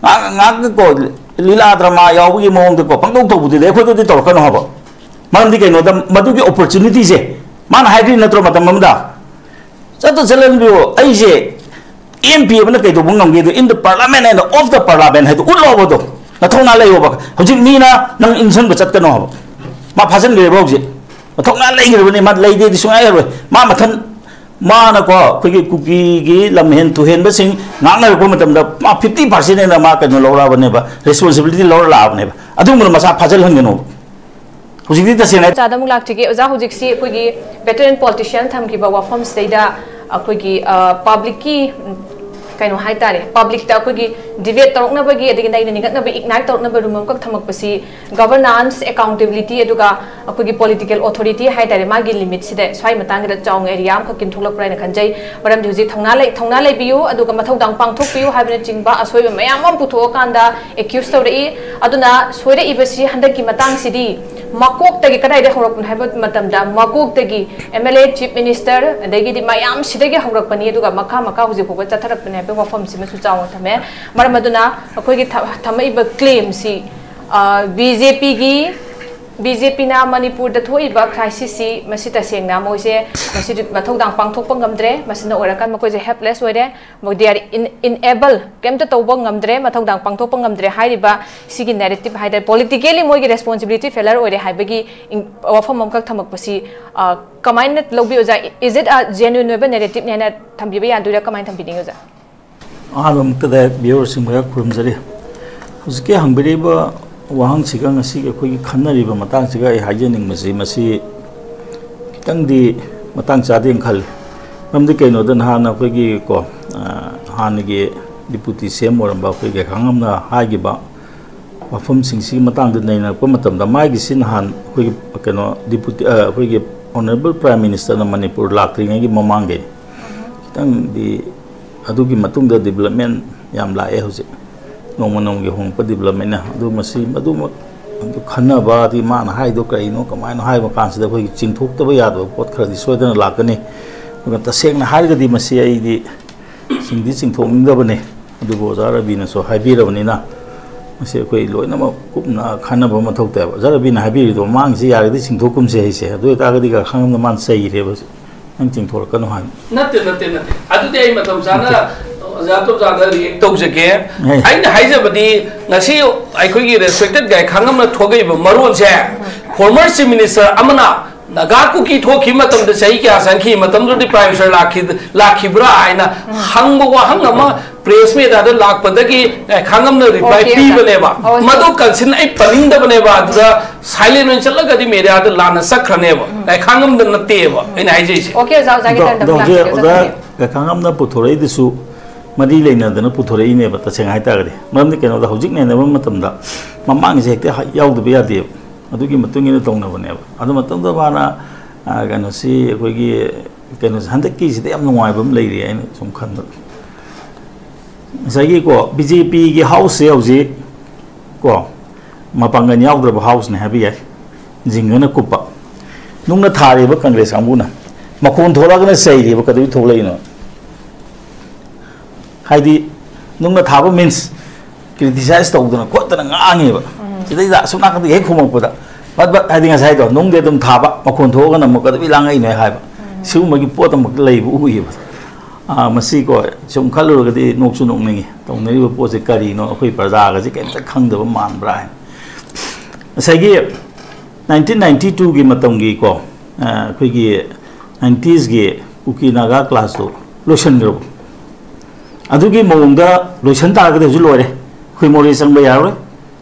ꯉꯥꯏꯍꯥꯛ ꯉꯥꯏꯍꯥꯛꯀꯣ ꯂꯤꯂꯥ ꯗ꯭ꯔꯃꯥ ꯌꯥꯎꯕꯒꯤ ꯃꯑꯣꯡꯗꯀꯣ ꯄꯪꯇꯧ ꯇꯧꯕꯗꯨꯗꯤ ꯑꯩꯈꯣꯏꯗꯗꯤ ꯇꯧꯔꯛꯀꯅꯨ ꯍꯥꯏꯕ꯫ ꯃꯔꯝꯗꯤ ꯀꯩꯅꯣꯗ ꯃꯗꯨꯒꯤ ꯑꯣꯄꯣꯔꯆꯨꯅꯤꯇꯤꯁꯦ ꯃꯥꯅ ꯍꯥꯏꯗꯣꯏ ꯅꯠꯇ꯭ꯔꯣ ꯃꯇꯝ ꯑꯃꯗ? ꯆꯠꯇ ꯆꯠꯍꯟꯕꯤꯌꯣ꯫ ꯑꯩꯁꯦ ꯑꯦꯝ ꯄꯤ ꯑꯃꯅ ꯀꯩꯗꯧꯕ ꯉꯝꯒꯦ? ꯑꯗꯣ in the parliament and of the parliament ꯍꯥꯏꯗꯣ ꯎꯠꯂꯣꯕ꯫ ꯑꯗꯣ ꯅꯊꯧꯅꯥ ꯂꯩꯌꯣꯕ꯫ ꯍꯧꯖꯤꯛ ꯃꯤꯅ ꯅꯪ ꯏꯟꯁꯤꯟꯕ ꯆꯠꯀꯅꯣ ꯍꯥꯏꯕ꯫ ꯃꯥ ꯐꯥꯖꯤꯟꯈ꯭ꯔꯦꯕ ꯍꯧꯖꯤꯛ꯫ ꯃꯊꯧꯅꯥ ꯂꯩꯈ꯭ꯔꯕꯅꯤ, ꯃꯥ ꯂꯩꯗꯦꯗꯤ ꯁꯨꯡꯌꯥ ꯌꯥꯔꯣꯏ꯫ ꯃꯥ ꯃꯊꯟ ꯃꯥꯅꯀꯣ ꯑꯩꯈꯣꯏꯒꯤ ꯀꯨꯀꯤꯒꯤ ꯂꯝꯍꯦꯟ ꯇꯨꯍꯦꯟꯕꯁꯤꯡ ꯉꯥꯡꯅꯔꯛꯄ ꯃꯇꯝꯗ ꯃꯥ ꯐꯤꯐꯇꯤ ꯄꯥꯔꯁꯦꯟ ꯍꯦꯟꯅ ꯃꯥ ꯀꯩꯅꯣ ꯂꯧꯔꯛꯑꯕꯅꯦꯕ, ꯔꯦꯁꯄꯣꯟꯁꯤꯕꯤꯂꯤꯇꯤ ꯂꯧꯔ ꯂꯥꯛꯑꯕꯅꯦꯕ꯫ ꯑꯗꯨꯒꯨꯝꯕꯗꯣ ꯃꯁꯥ ꯐꯥꯖꯤꯜꯍꯟꯒꯅꯣꯕ꯫ ꯍꯧꯖꯤꯛꯇꯤ ꯇꯁꯦꯡꯅ ꯑꯣꯖꯥꯗ ꯑꯃꯨꯛ ꯂꯥꯛꯆꯒꯦ꯫ ꯑꯣꯖꯥ, ꯍꯧꯖꯤꯛꯁꯤ ꯑꯩꯈꯣꯏꯒꯤ veteran politician ꯊꯝꯈꯤꯕ ꯋꯥꯐꯝꯁꯤꯗꯩꯗ ꯑꯩꯈꯣꯏꯒꯤ, ꯑ, public ꯀꯤ, ꯎꯝ, ꯀꯩꯅꯣ ꯍꯥꯏꯇꯥꯔꯦ, public ꯇ ꯑꯩꯈꯣꯏꯒꯤ debate ꯇꯧꯔꯛꯅꯕꯒꯤ, ꯑꯗꯒꯤ ꯅꯩꯅ ꯅꯤꯡꯉꯛꯅꯕ, ignite ꯇꯧꯔꯛꯅꯕ room ꯑꯃꯈꯛ ꯊꯝꯃꯛꯄꯁꯤ governance, accountability, ꯑꯗꯨꯒ ꯑꯩꯈꯣꯏꯒꯤ political authority ꯍꯥꯏꯇꯥꯔꯦ, ꯃꯥꯒꯤ limit ꯁꯤꯗ ꯁ꯭ꯋꯥꯏ ꯃꯇꯥꯡꯁꯤꯗ ꯆꯥꯎꯅ area ꯑꯃꯈꯛ ꯀꯤꯟꯊꯣꯛꯂꯛꯄ꯭ꯔꯥ ꯍꯥꯏꯅ ꯈꯟꯖꯩ꯫ ꯃꯔꯝꯗꯤ ꯍꯧꯖꯤꯛ ꯊꯧꯅꯥ ꯂꯩ-, ꯊꯧꯅꯥ ꯂꯩꯕꯤꯌꯨ, ꯑꯗꯨꯒ ꯃꯊꯧꯗꯥꯡ ꯄꯥꯡꯊꯣꯛꯄꯤꯌꯨ ꯍꯥꯏꯕꯅꯆꯤꯡꯕ ꯑꯁꯣꯏꯕ ꯃꯌꯥꯝ ꯑꯃ ꯄꯨꯊꯣꯛꯑꯀꯥꯟꯗ accuse ꯇꯧꯔꯛꯏ꯫ ꯑꯗꯨꯅ ꯁꯣꯏꯔꯛꯏꯕꯁꯤ ꯍꯟꯗꯛꯀꯤ ꯃꯇꯥꯡꯁꯤꯗꯤ ꯃꯀꯣꯛꯇꯒꯤ ꯀꯗꯥꯏꯗꯒꯤ ꯍꯧꯔꯛꯄꯅꯣ ꯍꯥꯏꯕ ꯃꯇꯝꯗ, ꯃꯀꯣꯛꯇꯒꯤ M L A, Chief Minister, ꯑꯗꯒꯤꯗꯤ ꯃꯌꯥꯝ ꯁꯤꯗꯒꯤ ꯍꯧꯔꯛꯄꯅꯤ, ꯑꯗꯨꯒ ꯃꯈꯥ ꯃꯈꯥ ꯍꯧꯖꯤꯛ ꯐꯥꯎꯕ ꯆꯠꯊꯔꯛꯄꯅꯤ ꯍꯥꯏꯕꯒꯤ ꯋꯥꯐꯝꯁꯤꯃꯁꯨ ꯆꯥꯎꯅ ꯊꯝꯃꯦ꯫ ꯃꯔꯝ ꯑꯗꯨꯅ ꯑꯩꯈꯣꯏꯒꯤ ꯊ-, ꯊꯝꯃꯛꯏꯕ claim ꯁꯤ, ꯑ, B J P ꯒꯤ ꯕꯤ ꯖꯦ ꯄꯤꯅ ꯃꯅꯤꯄꯨꯔꯗ ꯊꯣꯛꯏꯕ crisis ꯁꯤ, ꯃꯁꯤ ꯇꯁꯦꯡꯅ ꯃꯣꯏꯁꯦ ꯃꯁꯤ ꯃꯊꯧꯗꯥꯡ ꯄꯥꯡꯊꯣꯛꯄ ꯉꯝꯗ꯭ꯔꯦ꯫ ꯃꯁꯤꯅ ꯑꯣꯏꯔꯀꯥꯟꯗ ꯃꯈꯣꯏꯁꯦ helpless ꯑꯣꯏꯔꯦ꯫ ꯃꯣꯏ they are in, unable, ꯀꯩꯝꯇ ꯇꯧꯕ ꯉꯝꯗ꯭ꯔꯦ, ꯃꯊꯧꯗꯥꯡ ꯄꯥꯡꯊꯣꯛꯄ ꯉꯝꯗ꯭ꯔꯦ ꯍꯥꯏꯔꯤꯕ ꯁꯤꯒꯤ narrative ꯍꯥꯏ ꯇꯥꯔꯦ, politically ꯃꯣꯏꯒꯤ responsibility failure ꯑꯣꯏꯔꯦ ꯍꯥꯏꯕꯒꯤ ꯏꯪ-, ꯋꯥꯐꯝ ꯑꯃꯈꯛ ꯊꯝꯃꯛꯄꯁꯤ, ꯑ, ꯀꯃꯥꯏꯅ ꯂꯧꯕꯤ ꯑꯣꯖꯥ? Is it a genuine ꯑꯣꯏꯕ narrative ꯅꯤ ꯍꯥꯏꯅ ꯊꯝꯕꯤꯕ ꯌꯥꯗꯣꯏꯔꯥ? ꯀꯃꯥꯏꯅ ꯊꯝꯕꯤꯅꯤꯡꯉꯤ ꯑꯣꯖꯥ? ꯑꯍꯥꯟꯕ ꯃꯛꯇꯗ viewer ꯁꯤꯡꯕꯨ ꯈꯨꯔꯨꯝꯖꯔꯤ꯫ ꯍꯧꯖꯤꯛꯀꯤ ꯍꯪꯕꯤꯔꯤꯕ ꯋꯥꯍꯪꯁꯤꯒ ꯉꯁꯤꯒꯤ ꯑꯩꯈꯣꯏꯒꯤ ꯈꯟꯅꯔꯤꯕ ꯃꯇꯥꯡꯁꯤꯒ ꯑꯩ ꯍꯥꯏꯖꯅꯤꯡꯕꯁꯤ, ꯃꯁꯤ ꯈꯤꯇꯪꯗꯤ ꯃꯇꯥꯡ ꯆꯥꯗꯦꯅ ꯈꯜꯂꯤ꯫ ꯃꯔꯝꯗꯤ ꯀꯩꯅꯣꯗ, ꯅꯍꯥꯟ ꯑꯩꯈꯣꯏꯒꯤ ꯀꯣ, ꯑ, ꯍꯥꯟꯅꯒꯤ deputy C M ꯑꯣꯏꯔꯝꯕ ꯑꯩꯈꯣꯏ ꯒꯥꯏꯈꯥꯉꯝꯅ ꯍꯥꯏꯈꯤꯕ ꯋꯥꯐꯝꯁꯤꯡꯁꯤꯒꯤ ꯃꯇꯥꯡꯗ ꯅꯩꯅꯔꯛꯄ ꯃꯇꯝꯗ, ꯃꯥꯒꯤꯁꯤ ꯅꯍꯥꯟ ꯑꯩꯈꯣꯏꯒꯤ ꯀꯩꯅꯣ, deputy, ꯑ, ꯑꯩꯈꯣꯏꯒꯤ honourable prime minister ꯅ ꯃꯅꯤꯄꯨꯔ ꯂꯥꯛꯇ꯭ꯔꯤꯉꯩꯒꯤ ꯃꯃꯥꯡꯒꯤ ꯈꯤꯇꯪꯗꯤ, ꯑꯗꯨꯒꯤ ꯃꯇꯨꯡꯗ development ꯌꯥꯝ ꯂꯥꯛꯑꯦ ꯍꯧꯖꯤꯛ꯫ ꯅꯣꯡꯃ ꯅꯣꯡꯃꯒꯤ ꯍꯣꯡꯉꯛꯄ development ꯅ꯫ ꯑꯗꯨ ꯃꯁꯤ ꯃꯗꯨꯃꯛ ꯑꯗꯨ ꯈꯟꯅꯕ, ꯑꯗꯨꯗꯤ ꯃꯥꯅ ꯍꯥꯏꯗꯣ ꯀꯔꯤꯅꯣ, ꯀꯃꯥꯏꯅ ꯍꯥꯏꯕ ꯀꯥꯟꯁꯤꯗ ꯑꯩꯈꯣꯏꯒꯤ ꯆꯤꯡꯊꯣꯛꯇꯕ ꯌꯥꯗꯕ ꯄꯣꯠ ꯈꯔꯗꯤ ꯁꯣꯏꯗꯅ ꯂꯥꯛꯀꯅꯤ꯫ ꯑꯗꯨꯒ ꯇꯁꯦꯡꯅ ꯍꯥꯏꯔꯒꯗꯤ ꯃꯁꯤ ꯑꯩꯗꯤ ꯆꯤꯡꯗꯤ ꯆꯤꯡꯊꯣꯛꯅꯤꯡꯗꯕꯅꯤ, ꯑꯗꯨꯕꯨ ꯑꯣꯖꯥ ꯔꯕꯤꯅꯁꯨ ꯍꯥꯏꯕꯤꯔꯕꯅꯤꯅ, ꯃꯁꯤ ꯑꯩꯈꯣꯏ ꯂꯣꯏꯅꯃꯛ ꯀꯨꯞꯅ ꯈꯟꯅꯕ ꯃꯊꯧ ꯇꯥꯏꯕ꯫ ꯑꯣꯖꯥ ꯔꯕꯤꯅ ꯍꯥꯏꯕꯤꯔꯤꯗꯣ ꯃꯃꯥꯡꯁꯤ ꯌꯥꯔꯒꯗꯤ ꯆꯤꯡꯊꯣꯛꯀꯨꯝꯁꯦ ꯍꯥꯏꯁꯦ, ꯑꯗꯨ ꯑꯣꯏꯇꯥꯔꯒꯗꯤ ꯒꯥꯏꯈꯥꯉꯝꯅ ꯃꯥꯅ ꯆꯩꯔꯦꯕ, "ꯅꯪ ꯆꯤꯡꯊꯣꯔꯛꯀꯅꯨ" ꯍꯥꯏꯅ꯫ ꯅꯠꯇꯦ, ꯅꯠꯇꯦ, ꯅꯠꯇꯦ꯫ ꯑꯗꯨꯗꯤ ꯑꯩ ꯃꯇꯝ ꯆꯥꯅ ꯅꯠꯇꯦ꯫ ꯑꯣꯖꯥ ꯇꯣꯝꯆꯥꯗ react ꯇꯧꯖꯒꯦ꯫ ꯍꯩ꯫ ꯑꯩꯅ ꯍꯥꯏꯖꯕꯗꯤ, ꯉꯁꯤ ꯑꯩꯈꯣꯏꯒꯤ respected ꯒꯥꯏꯈꯥꯉꯝꯅ ꯊꯣꯛꯂꯛꯏꯕ ꯃꯔꯣꯟꯁꯦ, former chief minister ꯑꯃꯅ ꯅꯥꯒꯥ ꯀꯨꯀꯤ ꯊꯣꯛꯈꯤꯕ ꯃꯇꯝꯗ ꯆꯍꯤ ꯀꯌꯥ ꯆꯪꯈꯤ, ꯃꯇꯝꯗꯨꯗꯗꯤ prime minister ꯂꯥꯛꯈꯤ-, ꯂꯥꯛꯈꯤꯕ꯭ꯔꯥ ꯍꯥꯏꯅ ꯍꯪꯕ ꯋꯥꯍꯪ ꯑꯃ press media ꯗ ꯂꯥꯛꯄꯗꯒꯤ ꯒꯥꯏꯈꯥꯉꯝꯅ reply OK, ꯑꯣꯖꯥ꯫ ꯄꯤꯕꯅꯦꯕ꯫ ꯑꯣ, ꯃꯗꯨ concern ꯑꯩ ꯄꯟꯅꯤꯡꯗꯕꯅꯦꯕ, ꯑꯗꯨꯗ silent ꯑꯣꯏꯅ ꯆꯠꯂꯒꯗꯤ media ꯗ ꯂꯥꯟꯅ ꯆꯠꯈ꯭ꯔꯅꯦꯕ꯫ ꯒꯥꯏꯈꯥꯉꯝꯗ ꯅꯠꯇꯦꯕ ꯑꯩꯅ ꯍꯥꯏꯖꯩꯁꯦ꯫ OK, ꯑꯣꯖꯥ, ꯑꯣꯖꯥꯒꯤ ꯑꯗꯣ, turn ꯗ ꯑꯗꯣ ꯑꯃꯨꯛ ꯍꯧꯖꯤꯛ ꯂꯥꯛꯆꯒꯦ, ꯑꯣꯖꯥ ꯑꯣꯖꯥ꯫ ꯒꯥꯏꯈꯥꯉꯝꯅ ꯄꯨꯊꯣꯔꯛꯏꯗꯨꯁꯨ ꯃꯔꯤ ꯂꯩꯅꯗꯅ ꯄꯨꯊꯣꯔꯛꯏꯅꯦꯕ, ꯇꯁꯦꯡꯅ ꯍꯥꯏꯇꯥꯔꯒꯗꯤ꯫ ꯃꯔꯝꯗꯤ ꯀꯩꯅꯣꯗ, ꯍꯧꯖꯤꯛ ꯅꯩꯅꯕ ꯃꯇꯝꯗ ꯃꯃꯥꯡꯁꯦ ꯍꯦꯛꯇ ꯍ-, ꯌꯥꯎꯗꯕ ꯌꯥꯗꯦꯕ꯫ ꯑꯗꯨꯒꯤ ꯃꯇꯨꯡ ꯏꯟꯅ ꯇꯧꯅꯕꯅꯦꯕ꯫ ꯑꯗꯨ ꯃꯇꯝꯗ ꯃꯥꯅ, ꯑ, ꯀꯩꯅꯣꯁꯤ, ꯑꯩꯈꯣꯏꯒꯤ, ꯀꯩꯅꯣꯁꯤ, ꯍꯟꯗꯛꯀꯤꯁꯤꯗ ꯌꯥꯝ ꯅꯨꯡꯉꯥꯏꯕ ꯑꯃ ꯂꯩꯔꯤ ꯑꯩꯅ ꯁꯨꯝ ꯈꯟꯕꯗ꯫ ꯉꯁꯥꯏꯒꯤ ꯀꯣ, ꯕꯤ ꯖꯦ ꯄꯤꯒꯤ house ꯁꯦ ꯍꯧꯖꯤꯛ ꯀꯣ, ꯃꯄꯥꯡꯒꯜ ꯌꯥꯎꯗ꯭ꯔꯕ house ꯅꯦ ꯍꯥꯏꯕ ꯌꯥꯏ꯫ ꯖꯤꯡꯒꯅ ꯀꯨꯞꯄ꯫ ꯅꯨꯡꯅ ꯊꯥꯔꯤꯕ Congress ꯀꯥꯡꯕꯨꯅ꯫ ꯃꯈꯣꯟ ꯊꯣꯛꯂꯛꯑꯒꯅ ꯆꯩꯔꯤꯕ, ꯀꯩꯗꯧꯕꯩ ꯊꯣꯛꯂꯛꯏꯅꯣ? ꯍꯥꯏꯗꯤ, ꯅꯨꯡꯅ ꯊꯥꯕ means criticize ꯇꯧꯗꯅ ꯈꯣꯠꯇꯅ ꯉꯥꯡꯉꯦꯕ꯫ ꯎꯝ꯫ ꯁꯤꯗꯩꯗ ꯑꯁꯣꯝ ꯅꯥꯀꯟꯗꯒꯤ ꯍꯦꯛ ꯈꯨꯝꯃꯛꯄꯗ, ꯕꯠ ꯕꯠ ꯍꯥꯏꯗꯤ ꯉꯁꯥꯏꯗꯣ ꯅꯨꯡꯗꯤ ꯑꯗꯨꯝ ꯊꯥꯕ, ꯃꯈꯣꯟ ꯊꯣꯛꯑꯒꯅ ꯑꯃꯨꯛ ꯀꯗꯕꯤ ꯂꯥꯡꯉꯛꯏꯅꯣ ꯍꯥꯏꯕ꯫ ꯁꯤꯒꯨꯝꯕꯒꯤ ꯄꯣꯠ ꯑꯃꯈꯛ ꯂꯩꯕ ꯎꯏꯌꯦꯕ꯫ ꯑꯥ, ꯃꯁꯤꯀꯣ, ꯁꯨꯝ ꯈꯜꯂꯨꯔꯒꯗꯤ ꯅꯣꯛꯁꯨ ꯅꯣꯛꯅꯤꯡꯉꯤ꯫ ꯇꯧꯅꯔꯤꯕ ꯄꯣꯠꯁꯦ ꯀꯔꯤꯅꯣ, ꯑꯩꯈꯣꯏ ꯄ꯭ꯔꯖꯥꯒꯁꯦ ꯀꯩꯝꯇ ꯈꯪꯗꯕ ꯃꯥꯟꯕ꯭ꯔꯥ ꯍꯥꯏꯅ꯫ ꯉꯁꯥꯏꯒꯤ ꯅꯥꯏꯟꯇꯤꯟ ꯅꯥꯏꯟꯇꯤ ꯇꯨꯒꯤ ꯃꯇꯝꯒꯤꯀꯣ, ꯑ, ꯑꯩꯈꯣꯏꯒꯤ ꯅꯥꯏꯟꯇꯤꯁꯀꯤ ꯀꯨꯀꯤ ꯅꯥꯒꯥ ꯀ꯭ꯂꯥꯁꯇꯨ ꯂꯣꯏꯁꯤꯟꯈ꯭ꯔꯕ? ꯑꯗꯨꯒꯤ ꯃꯑꯣꯡꯗ ꯂꯣꯏꯁꯤꯟ ꯇꯥꯔꯒꯗꯤ ꯍꯧꯖꯤꯛ ꯂꯣꯏꯔꯦ꯫ ꯑꯩꯈꯣꯏ ꯃꯣꯔꯦ ꯆꯪꯕ ꯌꯥꯔꯔꯣꯏ,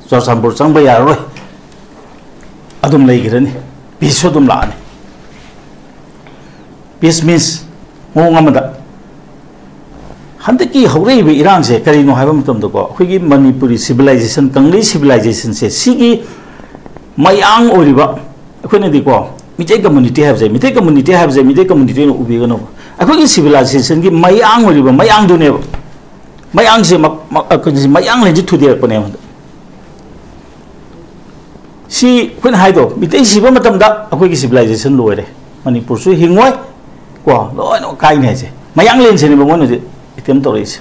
ꯆꯨꯔꯆꯥꯟꯄꯨꯔ ꯆꯪꯕ ꯌꯥꯔꯔꯣꯏ꯫ ꯑꯗꯨꯝ ꯂꯩꯈ꯭ꯔꯅꯤ, ꯄꯤꯁꯁꯨ ꯑꯗꯨꯝ ꯂꯥꯛꯑꯅꯤ꯫ ꯄꯤꯁ ꯃꯤꯟꯁ ꯃꯑꯣꯡ ꯑꯃꯗ ꯍꯟꯗꯛꯀꯤ ꯍꯧꯔꯛꯏꯕ ꯏꯔꯥꯡꯁꯦ ꯀꯔꯤꯅꯣ ꯍꯥꯏꯕ ꯃꯇꯝꯗꯀꯣ, ꯑꯩꯈꯣꯏꯒꯤ ꯃꯅꯤꯄꯨꯔꯤ ꯁꯤꯚꯤꯂꯥꯏꯖꯦꯁꯟ, ꯀꯪꯂꯩ ꯁꯤꯚꯤꯂꯥꯏꯖꯦꯁꯟꯁꯦ, ꯁꯤꯒꯤ ꯃꯌꯥꯡ ꯑꯣꯏꯔꯤꯕ, ꯑꯩꯈꯣꯏꯅꯗꯤꯀꯣ ꯃꯤꯇꯩ ꯀꯝꯃꯨꯅꯤꯇꯤ ꯍꯥꯏꯕꯁꯦ, ꯃꯤꯇꯩ ꯀꯝꯃꯨꯅꯤꯇꯤ ꯍꯥꯏꯕꯁꯦ ꯃꯤꯇꯩ ꯀꯝꯃꯨꯅꯤꯇꯤ ꯑꯣꯏꯅ ꯎꯕꯤꯒꯅꯣꯕ꯫ ꯑꯩꯈꯣꯏꯒꯤ ꯁꯤꯚꯤꯂꯥꯏꯖꯦꯁꯟꯒꯤ ꯃꯌꯥꯡ ꯑꯣꯏꯔꯤꯕ ꯃꯌꯥꯡꯗꯨꯅꯦꯕ꯫ ꯃꯌꯥꯡꯁꯦ ꯃ-, ꯃ-, ꯑ, ꯀꯩꯅꯣꯁꯦ, ꯃꯌꯥꯡꯂꯦꯟꯁꯦ ꯊꯨꯗꯦꯛꯂꯛꯄꯅꯦꯕ꯫ ꯁꯤ ꯑꯩꯈꯣꯏꯅ ꯍꯥꯏꯗꯣ, ꯃꯤꯇꯩ ꯁꯤꯕ ꯃꯇꯝꯗ ꯑꯩꯈꯣꯏꯒꯤ ꯁꯤꯚꯤꯂꯥꯏꯖꯦꯁꯟ ꯂꯣꯏꯔꯦ, ꯃꯅꯤꯄꯨꯔꯁꯨ ꯍꯤꯡꯉꯣꯏ, ꯀꯣ, ꯂꯣꯏꯅ ꯀꯥꯏꯅꯤ ꯍꯥꯏꯁꯦ꯫ ꯃꯌꯥꯡꯂꯦꯟꯁꯤꯅꯦꯕ ꯃꯣꯏꯅ ꯍꯧꯖꯤꯛ ꯑꯦꯇꯦꯝ ꯇꯧꯔꯛꯏꯁꯦ꯫